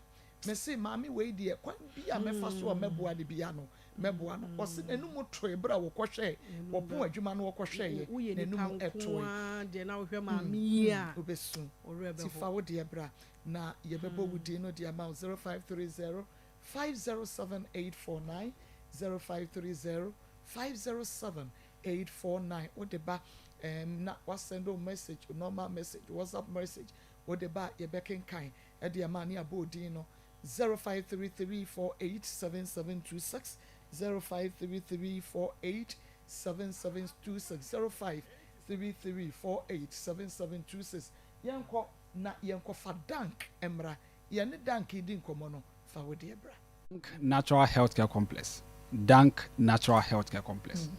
me se maame wei deɛ kwan bi a mɛfa so a mɛboa no bia no mɛboa no ɔse n'anum toe berɛ a wɔkɔ hwɛɛ wɔpon adwuma no wɔkɔ hwɛɛyɛ Woyɛ nipa n'anum nko ɛtoe ara deɛ na wohwɛ maame yi a wobɛsu wo werɛ ti bɛho. fa wo deɛ bra na yɛbɛbɔ wo din no de ama wo 0530. 507 849, 0530 507 849. Wode ba ɛɛm na wasend wo message, normal message, WhatsApp message, wode ba a yɛbɛkenkan de ama ne abɔ odin no 0533 487726, 0533 487726, 0533 487726. Yɛnkɔ na yɛnkɔfa Dank mmra. Yɛne Dank redi nkɔmmɔ no, fa wo deɛ bra. Dank Natural Healthcare Complex, Dank Natural Healthcare Complex.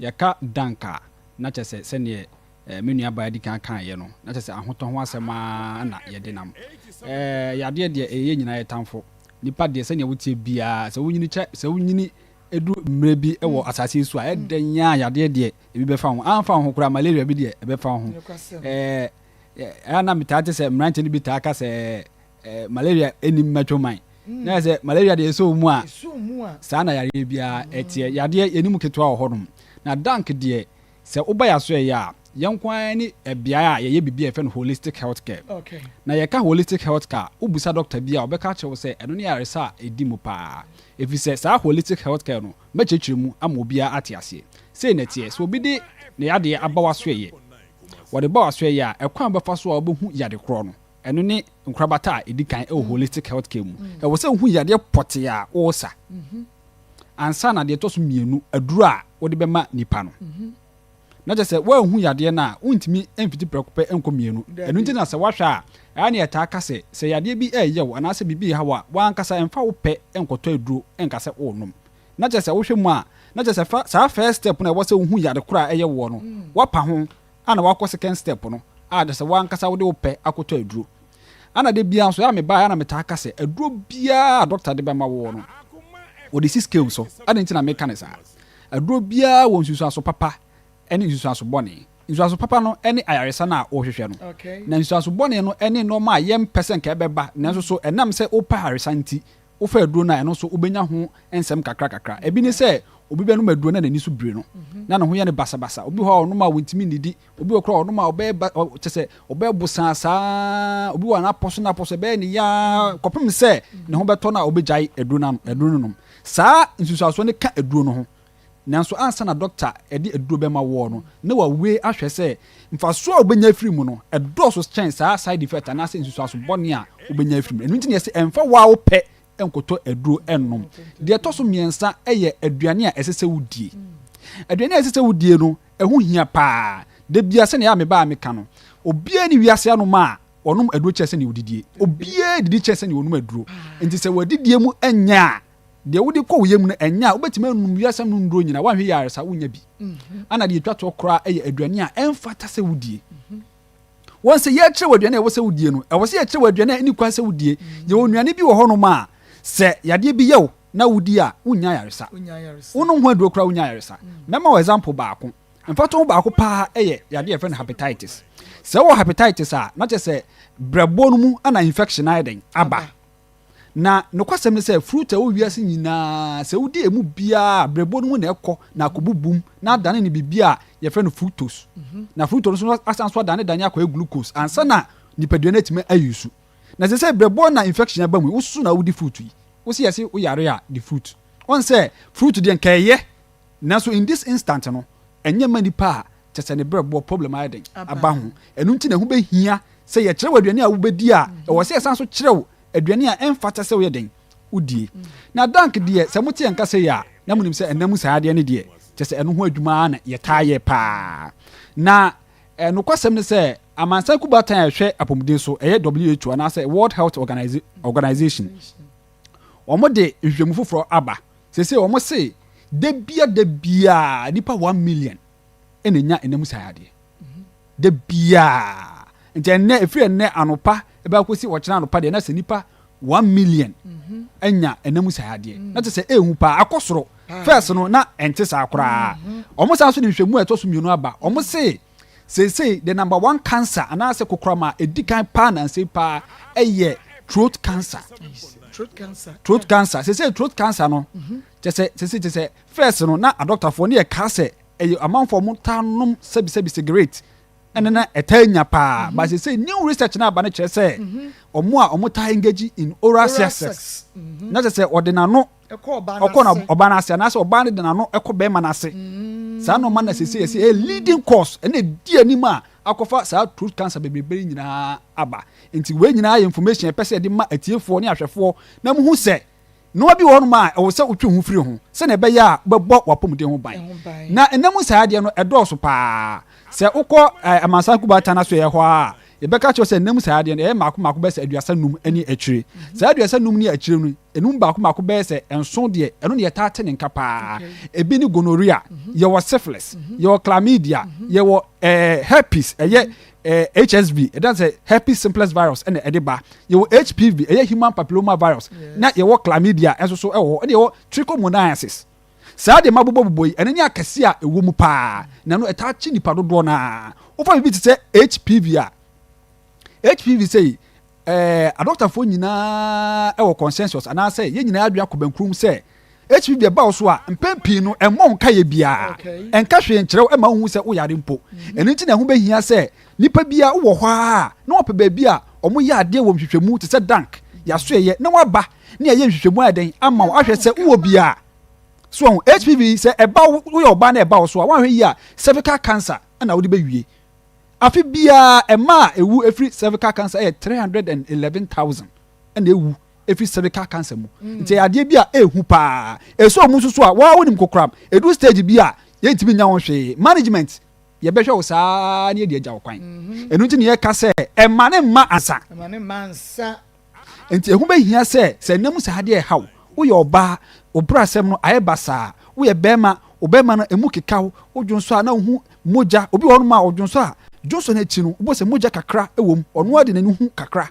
Yɛka Dank a, na kyerɛ sɛ sɛdeɛ me nuabaa adi kan kaeɛ no, na kyerɛ sɛ ahotɔ ho asɛm ara na yɛde nam. Yadeɛ deɛ, ɛyɛ yɛn nyinaa yɛn tamfo. Nipa deɛ, sɛdeɛ woteɛ biara, sɛ wonyini kyɛ, sɛ wonyini duru mmerɛ bi wɔ asase yi so a, ɛdɛn ara yadeɛ deɛ, ebi bɛfa wo ho. Amfa wo ho koraa, malaria bi deɛ, ɛbɛfa wo ho. Ɛyɛ a na metaa te sɛ mmeranteɛ no bi taa ka sɛ malaria nni mmatwo man. Na yɛ sɛ malaria deɛ ɛsɔ wo mu a, saa na yareɛ biara ɛteɛ. Yadeɛ yɛn mu ketewa wɔ hɔnom. Na dank deɛ, sɛ woba yɛn asoɛeɛ a, yɛn nko ara ne beaeɛ a yɛyɛ biribi a yɛfrɛ no holistic health care. Na yɛka holistic health care a, wobisa dɔkta bi a, ɔbɛka akyerɛ wo sɛ ɛno ne ayaresa a ɛdi mu paa. Ɛfiri sɛ saa holistic health care no, mɛkyerɛkyerɛ mu ama obiara ate aseɛ. Sei na ɛteɛ, sɛ obi de ne yadeɛ aba w'asoɛeɛ, Wɔde ba w'asoɛeɛ a, ɛkwan a wobɛfa so a wobɛhu yade korɔ no, ɛno ne nkorabata a ɛdi kan wɔ holistic health care mu. Ɛwɔ sɛ wohu yadeɛ pɔtee a woresa ansa na deɛ ɛtɔ so mmienu, aduro a wode bɛma nipa no. Na kyerɛ sɛ woanhu yadeɛ no a, wontumi mfiti prɛko pɛ nkɔ mmienu. Ɛno nti na sɛ woahwɛ a, ɛyɛ a na yɛtaa ka sɛ, sɛ yadeɛ bi reyɛ wo anaasɛ biribi reha wo a, w'ankasa mfa wo pɛ nkɔtɔ aduro nka sɛ worenom. Na kyerɛ sɛ wohwɛ mu a, na kyerɛ sɛ fa saa first step no a ɛwɔ sɛ wohu yare koro a ɛyɛ woɔ no, woapa ho ana woakɔ second step no a kyerɛ sɛ woankasa wode wo pɛ akɔtɔ aduro. Ana da biara nso ɛyɛ a mebaeɛ a na metaa ka sɛ aduro biara a doctor de bɛma woɔ no, wɔde si scale so. Adɛn nti na meka no saa? Aduro biara wɔ nsusuanso papa ne nsusuanso bɔne. Nsusuanso papa no ne ayaresa no a worehwehwɛ no, na nsusuanso bɔne no ne nnoɔma a yɛmpɛ sɛ nka ɛbɛba nanso so ɛnam sɛ wopɛ ayaresa nti Wofa aduro no a, ɛno nso wobɛnya ho nsɛm kakra kakra. Ebi ne sɛ, obi bɛnom aduro na n'ani so biri no, na ne ho yɛ no basabasa. Obi wɔ hɔ a ɔnom a ɔntumi nnidi. Obi wɔ koraa a ɔnom a ɔbɛyɛ ba, kyɛ sɛ ɔbɛyɛ bosaa saa. Obi wɔ a n'apɔ so n'apɔ so ɛbɛyɛ ne yaa kɔpem sɛ ne ho bɛtɔ no a ɔbɛgyae aduro no ano, aduro no nom. Saa nsusuansoɔ no ka aduro no ho. Nanso ansa na dɔkta de aduro bɛma woɔ no, na wawe ahwɛ sɛ mfasoɔ a wobɛnya afiri mu no, ɛdɔɔso kyɛn saa side effect anaasɛ nsusuanso bɔne a wobɛnya afiri mu. Ɛno nti na yɛse ɛmfa wo ara wo pɛ nkɔtɔ aduro nnom. Deɛ ɛtɔ so mmiɛnsa yɛ aduane a ɛsɛ sɛ wodie. Aduane a ɛsɛ sɛ wodie no, ɛho hia paa. Da biara sɛnea ɛyɛ a meba a meka no, obiara nni wiase anom a ɔnom aduro kyɛn sɛnea ɔdidie. Obiara didi kyɛn sɛnea ɔnom aduro. Nti sɛ w'adidie mu nyɛ a, Deɛ wode kɔ wo yam no, ɛnyɛ a wobɛtumi anom wiase ano nnuro nyinaa, woanhwɛ yie a ayaresa wonnya bi. Ɛna deɛ ɛtwa toɔ koraa yɛ aduane a ɛmfata sɛ wodie. Wɔn sɛ yɛkyerɛ wo aduane a ɛwɔ sɛ wodie no, ɛwɔ sɛ yɛkyerɛ wo aduane a ɛnni kwan sɛ wodie. Yɛwɔ nnuane bi wɔ hɔnom a, sɛ yadeɛ bi yɛ wo na wodi a, wonnya ayaresa. Wonom ho aduro koraa wonnya ayaresa. Mɛma wo example baako. Mfatoho baako paa yɛ yadeɛ a yɛfrɛ no hepatitis. Sɛ wowɔ hepatitis a, na kyerɛ sɛ brɛboɔ no mu na infection ayɛ dɛn? Aba. Na nokwasɛm ne sɛ, fruit a ɛwɔ wiase nyinaa, sɛ wodi emu biara a, berɛbo no mu na ɛkɔ na akɔbubum na adane no biribi a yɛfrɛ no fructose. Mhm. Na fructose no nso asan so adanedane akɔyɛ glucose ansa na nipadua no atumi ayi su. Na sɛ sɛ berɛbo na infection aba mu yi, wososo na wodi fruit yi. Wosi yɛse woyare a, di fruit. Wɔn sɛ fruit deɛ nka ɛyɛ, nanso in this instant no, ɛnyɛ mma nipa a kyɛ sɛ ne berɛboɔ problem ayɛ den aba ho. Ɛno nti na ɛho bɛhia sɛ yɛkyerɛ wo aduane a wobɛdi a, ɛwɔ sɛ yɛsan so kyerɛ wo aduane a ɛmfata sɛ woyɛ dɛn wodie. Na dank deɛ, sɛ mote yɛn nka sei a, na monim sɛ ɛnna mu saa adeɛ no deɛ, kyerɛ sɛ ɛno ho adwuma ara na yɛtaa yɛ paa. Na eh, nokwasɛm ne sɛ, Amansan Kubaatan a ɛhwɛ apɔmuden so, ɛyɛ WHO anaasɛ World Health Organization, wɔde nhwehwɛmu foforɔ aba. Seesei wɔn se da bia da biara nnipa 1 million na ɛnya ɛnna mu saa adeɛ. Da biara. Nti ɛnnɛ, ɛfiri ɛnnɛ anopa ɛbɛ akɔsi ɔkyena anopa deɛ na sɛ nipa 1 million mhm. anya ɛnam mu saa adeɛ na kyerɛ sɛ ɛhu paa akɔ soro. First no na ɛnte saa koraa. Wɔn san so de nhwɛmu a ɛtɔ so mmienu aba. Wɔn se seesei the number one cancer anaasɛ kokoram a ɛdi kan paa nansa paa ɛyɛ throat cancer. Throat cancer. Throat cancer. Seesei throat cancer no kyerɛ sɛ seesei kyerɛ sɛ first no na adɔktafoɔ ne yɛ kaa sɛ ɛyɛ amanfoɔ a wɔtaa nom sɛbisɛbi cigarette. ɛna na ɛtaa nya paa but sɛ new research na aba no kyerɛ sɛ ɔmo a ɔmo taa engage in oral sex, na kyerɛ sɛ ɔde n'ano ɛkɔ ɔbaa ɔkɔ na n'ase. Ɔbaa n'ase anaasɛ ɔbaa no de n'ano ɛkɔ bɛrima n'ase, saa nneɛma na sese yɛsɛ ɛyɛ leading cause ɛna edi anim a akɔfa saa throat cancer bebrebe yi nyinaa aba. Nti wei nyinaa yɛ information ɛpɛ sɛ yɛde ma atiefoɔ ne ahwɛfoɔ na muhu sɛ nneɛma bi wɔ hɔnom a ɛwɔ sɛ wotwe ho firi ho sɛnea ɛbɛyɛ a wobɛbɔ w'apɔmuden ho ban. Ɛho ban. Na ɛnam saa adeɛ no ɛdɔɔso paa. Sɛ wokɔ amansan kubata no so yɛ hɔ a, yɛbɛka kyerɛ sɛ ɛnam saa adeɛ no ɛyɛ mmaako mmaako bɛyɛ sɛ 35 ne akyire. Saa 35 ne akyire no, ɛnum baako baako bɛyɛ sɛ 7 deɛ, ɛno ne yɛtaa te ne nka paa. Ebi ne gonorrhea, yɛwɔ syphilis, yɛwɔ chlamydia, yɛwɔ herpes, ɛyɛ HSV, ɛdan sɛ herpes simplex virus ɛna ɛde ba, yɛwɔ HPV, ɛyɛ human papilloma virus, na yɛwɔ chlamydia ɛnso so ɛwɔ hɔ, ɛna yɛwɔ trichomoniasis. Saa deɛ ma bobɔ yi, ɛno ne akɛse a ɛwɔ mu paa na no ɛtaa kye nipa dodoɔ naa. Wofa biribi te sɛ HPV a, HPV sɛ adɔktafoɔ nyinaa ɛwɔ consensus anaasɛ yɛn nyinaa adwene akɔ bɛnkurom sɛ HPV ɛba wo so a, mpɛn pii no ɛmmɔ wo nkaeɛ biara, ɛnka hwee nkyerɛ wo ɛma wohu sɛ woyare mpo. Ɛno nti na ɛho bɛhia sɛ nipa biara wowɔ hɔ a na wɔpɛ baabi a ɔmo yɛ adeɛ wɔ nhwehwɛmu te sɛ Dank yɛasoɛyɛ na waba ne yɛyɛ nhwehwɛmu ayɛ dɛn ama wo ahwɛ sɛ wowɔ bi a. So ɔho HPV sɛ ɛba wo, woyɛ ɔbaa na ɛba wo so a, woanhwɛ yie a, cervical cancer ɛna wode bɛwie. Afe biara ɛma a ɛwu ɛfiri cervical cancer ɛyɛ 311,000 ɛna ɛwu ɛfiri cervical cancer mu. Nti ɛyɛ adeɛ bi a ɛɛhu paa. Ɛsɛ ɔmu nso so a waa wonim kokoram ɛduru stage bi a yɛntumi nya ho hwee. Management yɛbɛhwɛ wo saa ne yɛde agya wo kwan. Ɛno nti ne yɛka sɛ ɛma ne mma ansa. Ɛma ne mma nsa. Nti ɛho bɛhia sɛ sɛ nnam saa adeɛ ɛha wo, woyɛ ɔbaa, wo brasɛm no ayɛ basaa, woyɛ bɛrima, wo bɛrima no emu keka wo, wodwo nso a na wohu mogya. Obi wɔ hɔnom a ɔdwo nso a, dwonsɔ no akyi no wobɔ sɛ mogya kakra wɔ mu, ɔno ara de n'ani hu kakra.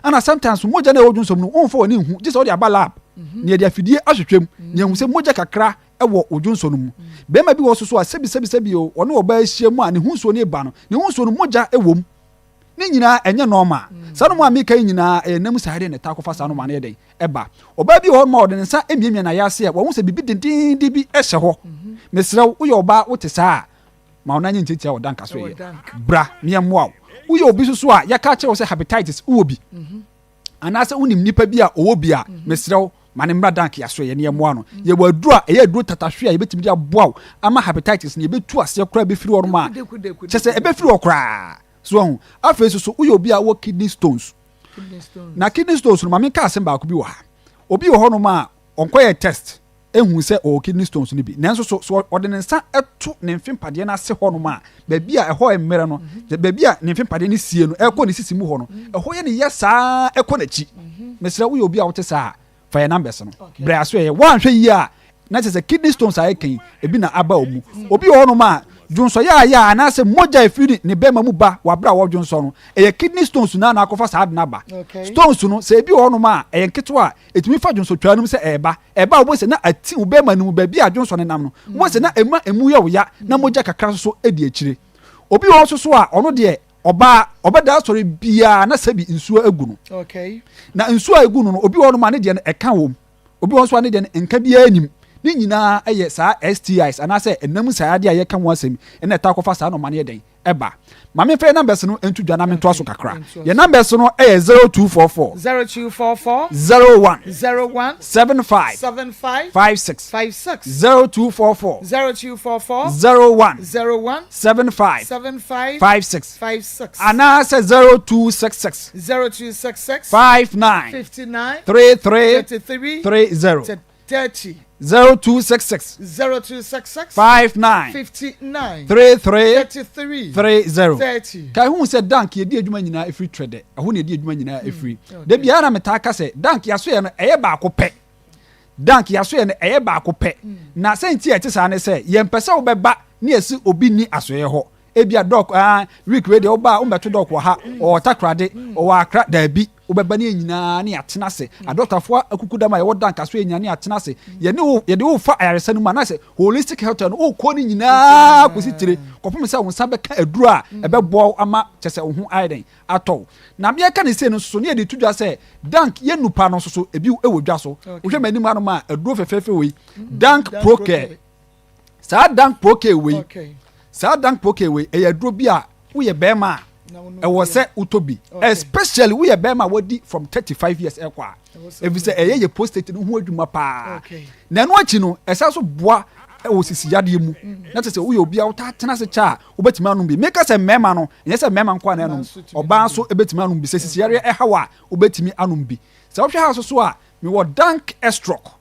Ana sometimes mogya no a ɛwɔ dwonsɔ mu no womfa w'ani nhu, gye sɛ wode aba lab na yɛde afidie ahwehwɛ mu na yɛhu sɛ mogya kakra wɔ wo dwonsɔ no mu. Bɛrima bi wɔ so so a, sɛbi sɛbi sɛbi o, ɔne ɔbaa ahyia mu a ne ho nsuo no reba no, ne ho nsuo no mogya wɔ mu. Ne nyinaa ɛnyɛ normal. Saa nnoɔma a meka yi nyinaa ɛyɛ nam saa deɛ na ɛtaa kɔfa saa nnoɔma no yɛ dɛn ɛba. Ɔbaa bi wɔ hɔ nom a ɔde ne nsa miamia n'ayaase a wahu sɛ biribi dendeenden bi hyɛ hɔ. Mesrɛ wo, woyɛ ɔbaa wote saa a, ma wo nan nyɛ ntiatia wɔ danka so yɛ. Bra na yɛmmoa wo. Woyɛ obi nso so a yɛaka akyerɛ wo sɛ hepatitis wowɔ bi anaasɛ wonim nipa bi a ɔwɔ bi a, mesrɛ wo ma ne mmra dank yɛaso yɛ ne yɛmmoa no. Yɛwɔ aduro a ɛyɛ aduro tatahwe a yɛbɛtumi de aboa wo ama hepatitis no yɛbɛtu aseɛ koraa bɛfiri hɔ nom a kyɛ sɛ ɛbɛfiri hɔ koraa. So wahu? Afei nso so woyɛ obi a wowɔ kidney stones. Na kidney stones no, ma menka asɛm baako bi wɔ ha. Obi wɔ hɔnom a ɔnkɔyɛ test ehu sɛ ɔwɔ kidney stones no bi. Nanso so so ɔde ne nsa to ne mfe mpadeɛ no ase hɔnom a, baabi a ɛhɔ mmerɛ no, baabi a ne mfe mpadeɛ no sie no, ɛkɔ ne sisi mu hɔ no, ɛhɔ yɛ ne yɛ saa ɛkɔ n'akyi. Mesrɛ woyɛ obi a wote saa a, fa yɛn numbers no brɛ aso yɛ. Woanhwɛ yie a, na kyerɛ sɛ kidney stones a ɛka yi ebi na aba wɔn mu. Obi wɔ hɔnom a dwonsɔyɛ a yɛ a anaasɛ mogya a efiri ne bɛrima mu ba wɔ abere a wɔdwonsɔ no, ɛyɛ kidney stones na na akɔfa saa ade no aba. Stones no, sɛ ebi wɔ hɔnom a ɛyɛ nketewa a, etumi fa dwonsɔtwaa no mu sɛ ɛreba. Ɛba a wobɛhu sɛ na ati wo bɛrima no mu baabi a dwonsɔ no nam no, wobɛhu sɛ na ema emu yɛ wo ya na mogya kakra nso so di akyire. Obi wɔ hɔ nso so a ɔno deɛ ɔbaa ɔbɛda asɔre biara na sɛbi nsuo agu no. Na nsuo a egu no no, obi wɔ hɔnom a ne deɛ no ɛka wɔm, obi wɔ nso a ne deɛ no nka biara nim. Ne nyinaa yɛ saa STIs anaasɛ ɛnam saa adeɛ a yɛka ho asɛm ɛna ɛtaa kɔfa saa nɔɔma no yɛ dɛn ɛba. Ma memfa yɛn numbers no nto dwa na mentoa so kakra. Yɛn numbers no yɛ 0244. 0244. 01. 01. 75. 75. 56. 56. 0244. 0244. 01. 01. 75. 75. 56. 56. Anaasɛ 0266. 0266. 59. 59. 33. 33. 30. 30. 0266. 0266. 59. 59. 33. 33. 30. 30. Ka ehu sɛ Dank yɛdi adwuma nyinaa ɛfiri Trɛdɛ, ɛhɔ na yɛdi adwuma nyinaa ɛfiri. Da biara na metaa ka sɛ Dank yɛasoɛ no ɛyɛ baako pɛ. Dank yɛasoɛ no ɛyɛ baako pɛ. Na sɛ nti a ɛte saa ne sɛ yɛmpɛ sɛ wobɛba ne yɛse obi nni asoɛeɛ hɔ. Ebia Doc ah, week wei deɛ woba a wommɛto Doc wɔ ha, ɔwɔ Takoradi, ɔwɔ Accra, daabi. Wobɛba ne yɛn nyinaa ne yɛatena ase. Adɔktafoɔ akukudam a yɛwɔ Dank asoɛeɛ nyinaa ne yɛatena ase. Yɛne wo, yɛde wo fa ayaresa no mu anaasɛ holistic health no, wokɔ ne nyinaa kɔsi tire kɔpem sɛ wo nsa bɛka aduro a ɛbɛboa wo ama kyɛ sɛ wo ho ayɛ dɛn atɔ wo. Na yɛka ne sei no nso so ne yɛde to dwa sɛ Dank yɛn nupa no nso so ebi wɔ dwa so. Wohwɛ m'anim hanom a, aduro fɛfɛɛfɛ wei, Dank Procare. Saa Dank Procare wei, saa Dank Procare wei ɛyɛ aduro bi a Woyɛ bɛrima a, ɛwɔ sɛ wotɔ bi. Especially woyɛ bɛrima a wadi from 35 years ɛkɔ a, efisɛ ɛyɛ yɛ prostate no ho adwuma paa. Na ɛno akyi no, ɛsan so boa wɔ sisi yadeɛ mu. Na kyerɛ sɛ woyɛ obi a wotaa tena ase kyɛ a, wobɛtumi anom bi. Meka sɛ mmarima no, ɛnyɛ sɛ mmarima nko ara na ɛnom. Ɔbaa nso bɛtumi anom bi. Sɛ sisi yareɛ ɛha wo a, wobɛtumi anom bi. Sɛ wohwɛ ha nso so a, mewɔ Dank Estrock.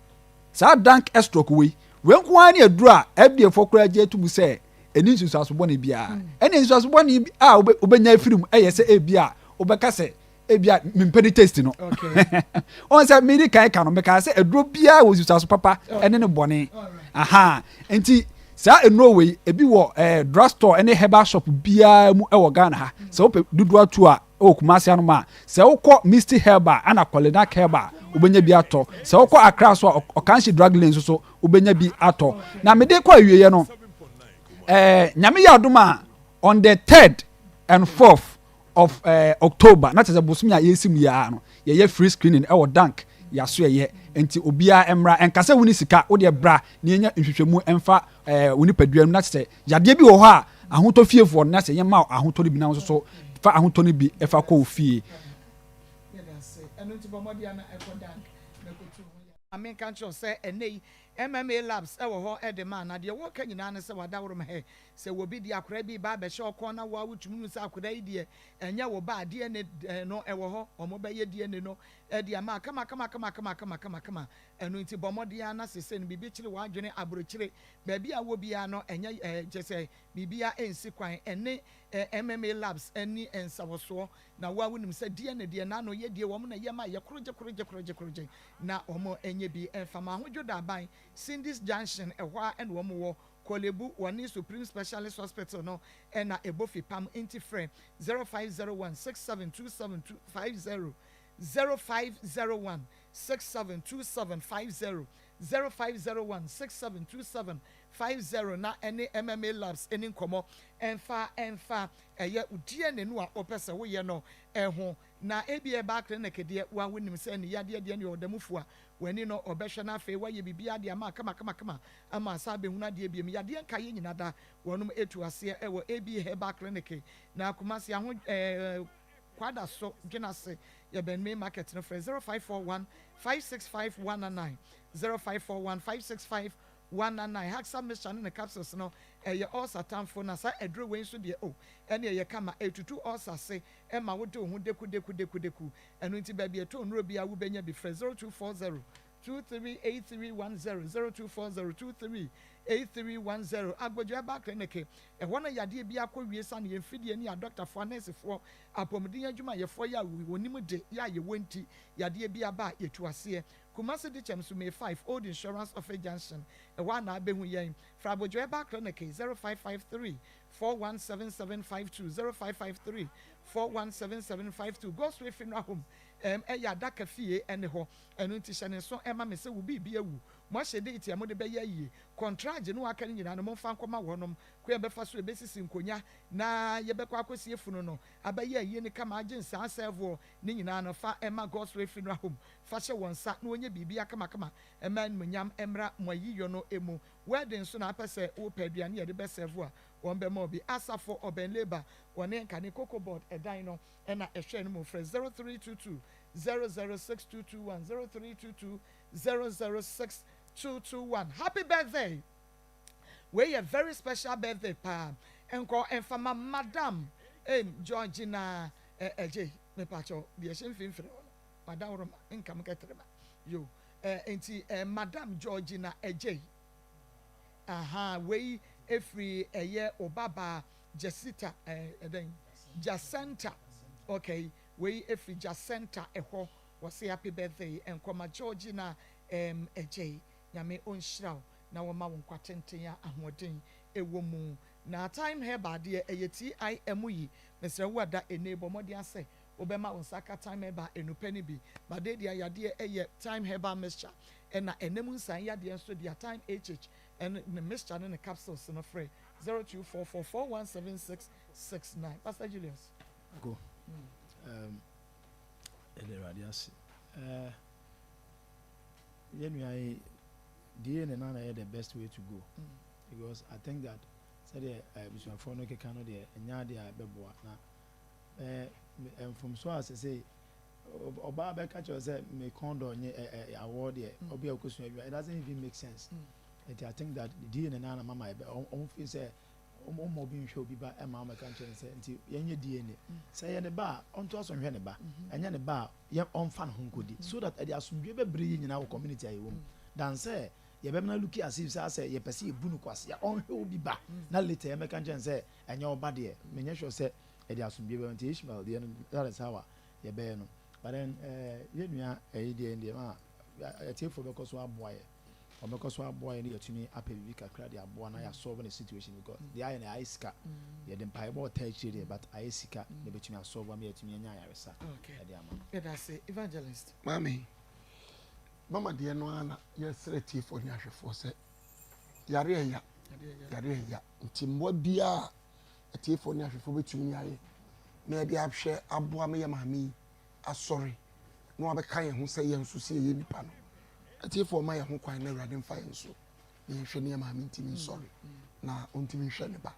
Saa Dank Estrock wei, wei nko ara ne aduro a FDA foɔ koraa gye ato mu sɛ ɛnni nsunsuanso bɔne biara. Ɛnna nsunsuanso bɔne a wobɛnya afiri mu yɛ sɛ ebi a wobɛka sɛ ebi a mempɛ ne taste no. Ɔn sɛ medi kan ka no, mekaa sɛ aduro biara wɔ nsunsuanso papa ɛne ne bɔne. Aha, nti saa nnuro wei ebi wɔ eh, drugstore ne herbal shop biara mu wɔ Ghana ha. Sɛ wopɛ dodoɔ atu a wɔ Kumasi anom a, sɛ wokɔ Misty Herbal ana Kolinak Herbal wobɛnya bi atɔ. Sɛ wokɔ Accra so a, Okanshi Drug Lane nso so wobɛnya bi atɔ. Na mede kɔ awieɛ no, eh, Nyame yɛ adom a, on the third and fourth of eh, October, na kyerɛ sɛ bosome a yɛresi mu yi ara no, yɛyɛ free screening ɛwɔ Dank yɛaso ɛyɛ. Nti obiara mmra, ɛnka sɛ wonni sika, wodeɛ bra na yɛnya nhwehwɛmu ɛmfa eh, wo nipadua mu, na kyerɛ sɛ yadeɛ bi wɔ hɔ a ahotɔ fiefoɔ no, na sɛ yɛma wo ahotɔ no bi na wo nso so fa ahotɔ no bi fa kɔ wo fie. Ɛno nti bɔ mmɔden ara na kɔ Dank na kɔtu ho yadeɛ. Ma menka nkyerɛ wo sɛ ɛnnɛ yi MMA Labs wɔ hɔ de ma, na deɛ wɔreka nyinaa ne sɛ wadaworoma hɛ. Sɛ obi de akwadaa bi reba abɛhyɛ wo kɔn na wo ara wotumi hu sɛ akwadaa yi deɛ ɛnyɛ wo ba a, DNA no wɔ hɔ, wɔbɛyɛ DNA no de ama wo kama-kama-kama-kama-kama-kama. Ɛno nti bɔ mmɔden ara na seesei no biribi kyere w'adwene aburokyire, baabi a wowɔ biara no ɛnyɛ kyerɛ sɛ biribiara nsi kwan. Ɛne MMA Labs nni nsawɔsoɔ. Na wo ara wonim sɛ DNA deɛ n'ano yɛ die, wɔn na ɛyɛ ma ɛyɛ korogye korogye korogye korogye na wɔn nyɛ bi mfa ma. Ahodwo Daban, Cindy's Junction, ɛhɔ ara na wɔn wɔ, Korle-Bu, wɔne Supreme Specialist Hospital no na ɛbɔ fipam, nti frɛ 0501 6727 50, 0501 6727 50, 0501 6727 50 na ɛne MMA Labs nni nkɔmmɔ mfa mfa ɛyɛ wo DNA no a wopɛ sɛ woyɛ no ho. Na ebia ɛbaa clinic deɛ, wo ara wonim sɛ ne yadeɛ deɛ ne ɔda mu fua w'ani no, ɔbɛhwɛ na afei wayɛ biribiara de ama kamakamakama ama asan abɛhunu adeɛ biom. Yadeɛ nkaeɛ nyina da wɔnom ɛtu aseɛ wɔ AB Herbal Clinic na Kumasi aho eh, Kwadaso Dwenase yɛbɛn Main Market no frɛ 0541 565 199 0541 565 199 Haxa mixture ne ne capsules no ɛyɛ ulcer tamfo na saa aduro wei nso deɛ oh ɛne ɛyɛ kama ɛtutu ulcer ase ɛma wode wo ho deku deku deku deku ɛno nti baabi ɛtɔ nnuro biara wobɛnya bi frɛ 0240 238310 0240 238310 Agbodwo Herbal Clinic ɛhɔ na yadeɛ biara kɔ wie sane yɛn mfidie ne adɔktafoɔ anɛɛsefoɔ apɔmuden adwumayɛfoɔ yɛ a wɔnim de yɛ a yɛwɔ nti yadeɛ biara ba a yɛtu aseɛ Kumasi Dikyem so May 5 Old Insurance Office Junction ɛhɔ a na abɛhu yɛn Frɛ Abodwo Herbal Clinic 0553 417752 0553 417752 Godswill Funeral Home ɛm ɛyɛ adaka fie ɛne hɔ ɛno nti hyɛ ne nso ɛma me sɛ wo biribi awu moahyɛ date a mode bɛyɛ ayie kɔntragye no aka no nyinaa no momfa nkɔma wɔnom kwan a ɛbɛfa so ɛbɛsisi nkonya na yɛbɛkɔ akɔsie funu no abɛyɛ ayie no kama agye nsaa sɛvoɔ ne nyinaa no fa ɛma Godswill Funeral Home fa hyɛ wɔn nsa na wɔnyɛ biribiara kamakama mma animuonyam mmra mo ayiyɔ no mu. Wedding nso na apɛ sɛ wopɛ aduane yɛde bɛ serve a, wɔn bɛma wo bi. Asafo ɔbɛn Labour wɔne nkane Cocoa Board ɛdan no na ɛhwɛ no mu. Frɛ 0322 006221, 0322 006221. Happy birthday! Wei yɛ very special birthday paa. Nkɔ mfa ma Madam Georgina Adjei, mepakyɛw, deɛ ɛhyɛ mfimfini hɔ no. Madaworoma nka mo kɛtrɛma yo eh, nti eh, Madam Georgina Adjei ahaa wei efiri ɛyɛ obabaa Jacita eh, ɛdɛn Jacenta okay wei efiri Jacenta ɛhɔ wɔse happy birthday nkɔma Georgina em Adjei Nyame ɔnhyira wo na wɔma wo nkwa tenten a ahoɔden ɛwɔ mu na Thyme Herbal deɛ ɛyɛ TIM yi mesrɛ wo ada ɛnɛ bɔ mmɔden asɛ Wobɛma wo nsa aka Thyme Herbal nnupɛ no bi. Badedia yadeɛ yɛ Thyme Herbal Mixture ɛna ɛnam nsan yadeɛ nso dea Thyme HH ɛne ne mixture ne ne capsules no frɛ 0244 417669. Pastor Julius. Go. Um, yɛda Awurade ase. Eh, yɛn nua yi, DNA na na yɛ the best way to go. Because I think that Sɛdeɛ abusuafoɔ no keka no deɛ, ɛnyɛ adeɛ a ɛbɛboa. Na eh, mfomsoɔ a sesei ɔbaa bɛka kyerɛ sɛ me kɔn dɔ nye awoɔ deɛ, ɔbi a ɔkɔsua adwuma, it doesn't even make sense. Nti I think that DNA no ara na mama ɛbɛ, ɔmo feel sɛ ɔmo mma obi nhwɛ obi ba ɛma ɔmɛka nkyerɛ no sɛ nti yɛnyɛ DNA. Sɛ ɛyɛ ne ba a, ɔntoa so nhwɛ ne ba, ɛnyɛ ne ba a, yɛ ɔmfa ne ho nkɔdi so that ɛde asomdwoeɛ bɛbrɛ yɛn nyinaa wɔ community a yɛwɔ mu than sɛ yɛbɛma no looki as if sɛ asɛ yɛpɛ sɛ yɛbu no kwasea, ɔnhwɛ obi ba na later yɛmmɛka nkyerɛ no sɛ ɛnyɛ wo ba deɛ, menyɛ sure sɛ ɛde asomdwoeɛ bɛba. Nti Ishmael deɛ no that is how a yɛbɛyɛ no. But then eh, yɛn nua ɛyi deɛ deɛ ma atiefoɔ bɛkɔ so aboa yɛ, wɔbɛkɔ so aboa yɛ ne yɛatumi apɛ biribi kakra de aboa na yɛasɔlve ne situation because deɛ ayɛ no ayɛ sika, yɛde mpaebɔ ɔtaa akyire deɛ but ayɛ sika na ɛbɛtumi asɔlve ama yɛatumi anya ayaresa ɛde ama no. Yɛda ase Evangelist. Maame, mama deɛ no ara na yɛsrɛ atiefoɔ ne ahwɛfoɔ sɛ yare ɛya, yare ɛya nti mmoa biara a atiefoɔ ne ahwɛfoɔ bɛtumi ayɛ na yɛde ahwɛ aboa ma yɛ maame yi asɔre na wabɛka yɛn ho sɛ yɛn nso sɛ yɛyɛ nipa no. Atiefoɔ ma yɛn ho kwan na Awurade mfa yɛn so na yɛnhwɛ ne yɛ maame ntumi nsɔre na ɔntumi nhwɛ ne ba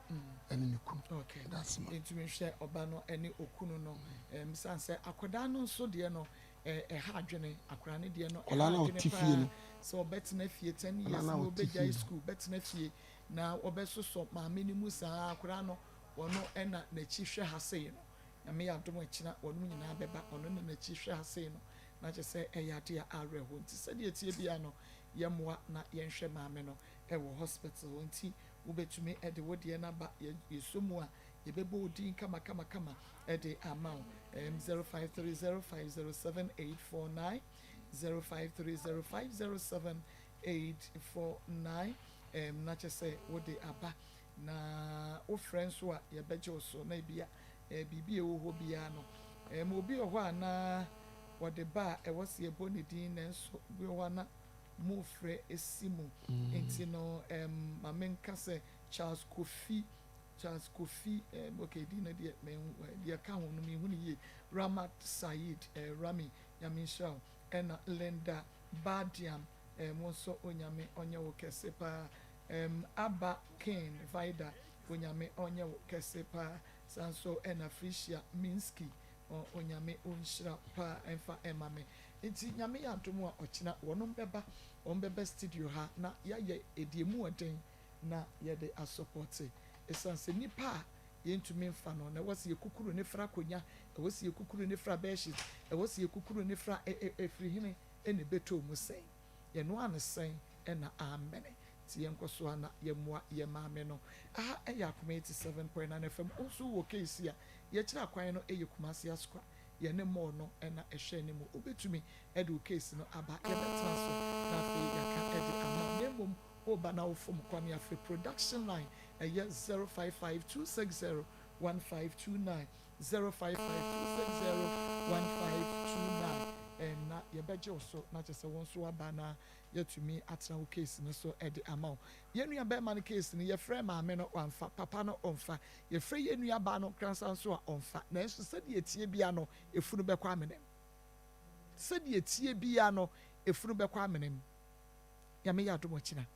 ɛne ne kunu. Okay. Ntumi nhwɛ ɔba no ɛne okunu no. Ɛm san sɛ akwadaa no nso deɛ no ɛha adwene, akwadaa no deɛ no ɛha adwene paa sɛ ɔbɛtena fie 10 years na ɔbɛgyae school bɛtena fie na ɔbɛsosɔ maame no mu saa. Akwadaa no ɔno ɛna n'akyi hwɛ ha sei no, Nyame yɛ adom akyina wɔnom nyinaa bɛba, ɔno na n'akyi hwɛ ha sei no, na kyerɛ sɛ ɛyɛ adeɛ a awerɛhoɔ. Nti sɛdeɛ ɛteɛ biara no yɛmmoa na yɛnhwɛ maame no ɛwɔ hospital. Nti wobɛtumi de wo deɛ no aba, yɛsɔ mu a yɛbɛbɔ wo din kama kama kama de ama wo. 0530507849, 0530507849, na kyerɛ sɛ wode aba na wofrɛ nso a yɛbɛgye wo so na ebia biribi a ɛwɔ hɔ biara no. Obi wɔ hɔ a na wɔde ba a ɛwɔ sɛ yɛbɔ ne din, nanso bi wɔ hɔ a na mofrɛ si mu nti no, ma menka sɛ Charles Kofi, Charles Kofi, okay, din no deɛ deɛ ɛka ho no menhu no yie. Ramat Said, Rami, Nyame nhyira wo, ɛna Linda Badiam, wo nso Onyame ɔnyɛ wo kɛse paa. Abba Ken Vida, Onyame ɔnyɛ wo kɛse paa. Saa nso ɛna Felicia Minsky, Onyame ɔnhyira paa ɛmfa ɛma me. Nti Nyame yɛ adom a ɔkyena wɔnom bɛba, wɔn bɛba studio ha na yɛayɛ ɛdeɛ mu ɔden na yɛde asɔpɔte. Ɛsiane sɛ nipa a yɛntumi mfa no na ɛwɔ sɛ yɛkukuru ne fra akonya, ɛwɔ sɛ yɛkukuru ne fra bedsheet, ɛwɔ sɛ yɛkukuru ne fra ɛfiri hene ɛna ɛbɛtɔ mu sɛn, yɛnoa no sɛn ɛna amene. Nti yɛnkɔ so a na yɛmmoa yɛ maame no. Aha ɛyɛ Akoma 87.9 FM. Wo nso wowɔ case a yɛkyerɛ akwan no ɛyɛ Kumasi Asokwa, yɛne mall no ɛna ɛhwɛ anim. Wobɛtumi ɛde wo case no aba, yɛbɛtena so na afei yɛaka ɛde ama wo. Na mmom woba na wofom kwan afei production line ɛyɛ 055260 1529, 055260 1529, na yɛbɛgye wo so na kyerɛ sɛ wo nso aba na yɛatumi atena wo case no so de ama wo. Yɛn nua bɛrima no case no, yɛfrɛ maame no wamfa, papa no ɔmfa, yɛfrɛ yɛn nua baa no kransa nso a ɔmfa. Nanso sɛdeɛ ɛteɛ biara no, efunu bɛkɔ amena mu. Sɛdeɛ ɛteɛ biara no, efunu bɛkɔ amena mu. Nyame yɛ adom ɔkyena,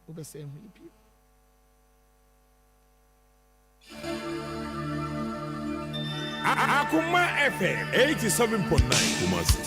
wobɛsan ahu yɛ bio. Akoma FM 87.9 Kumasi.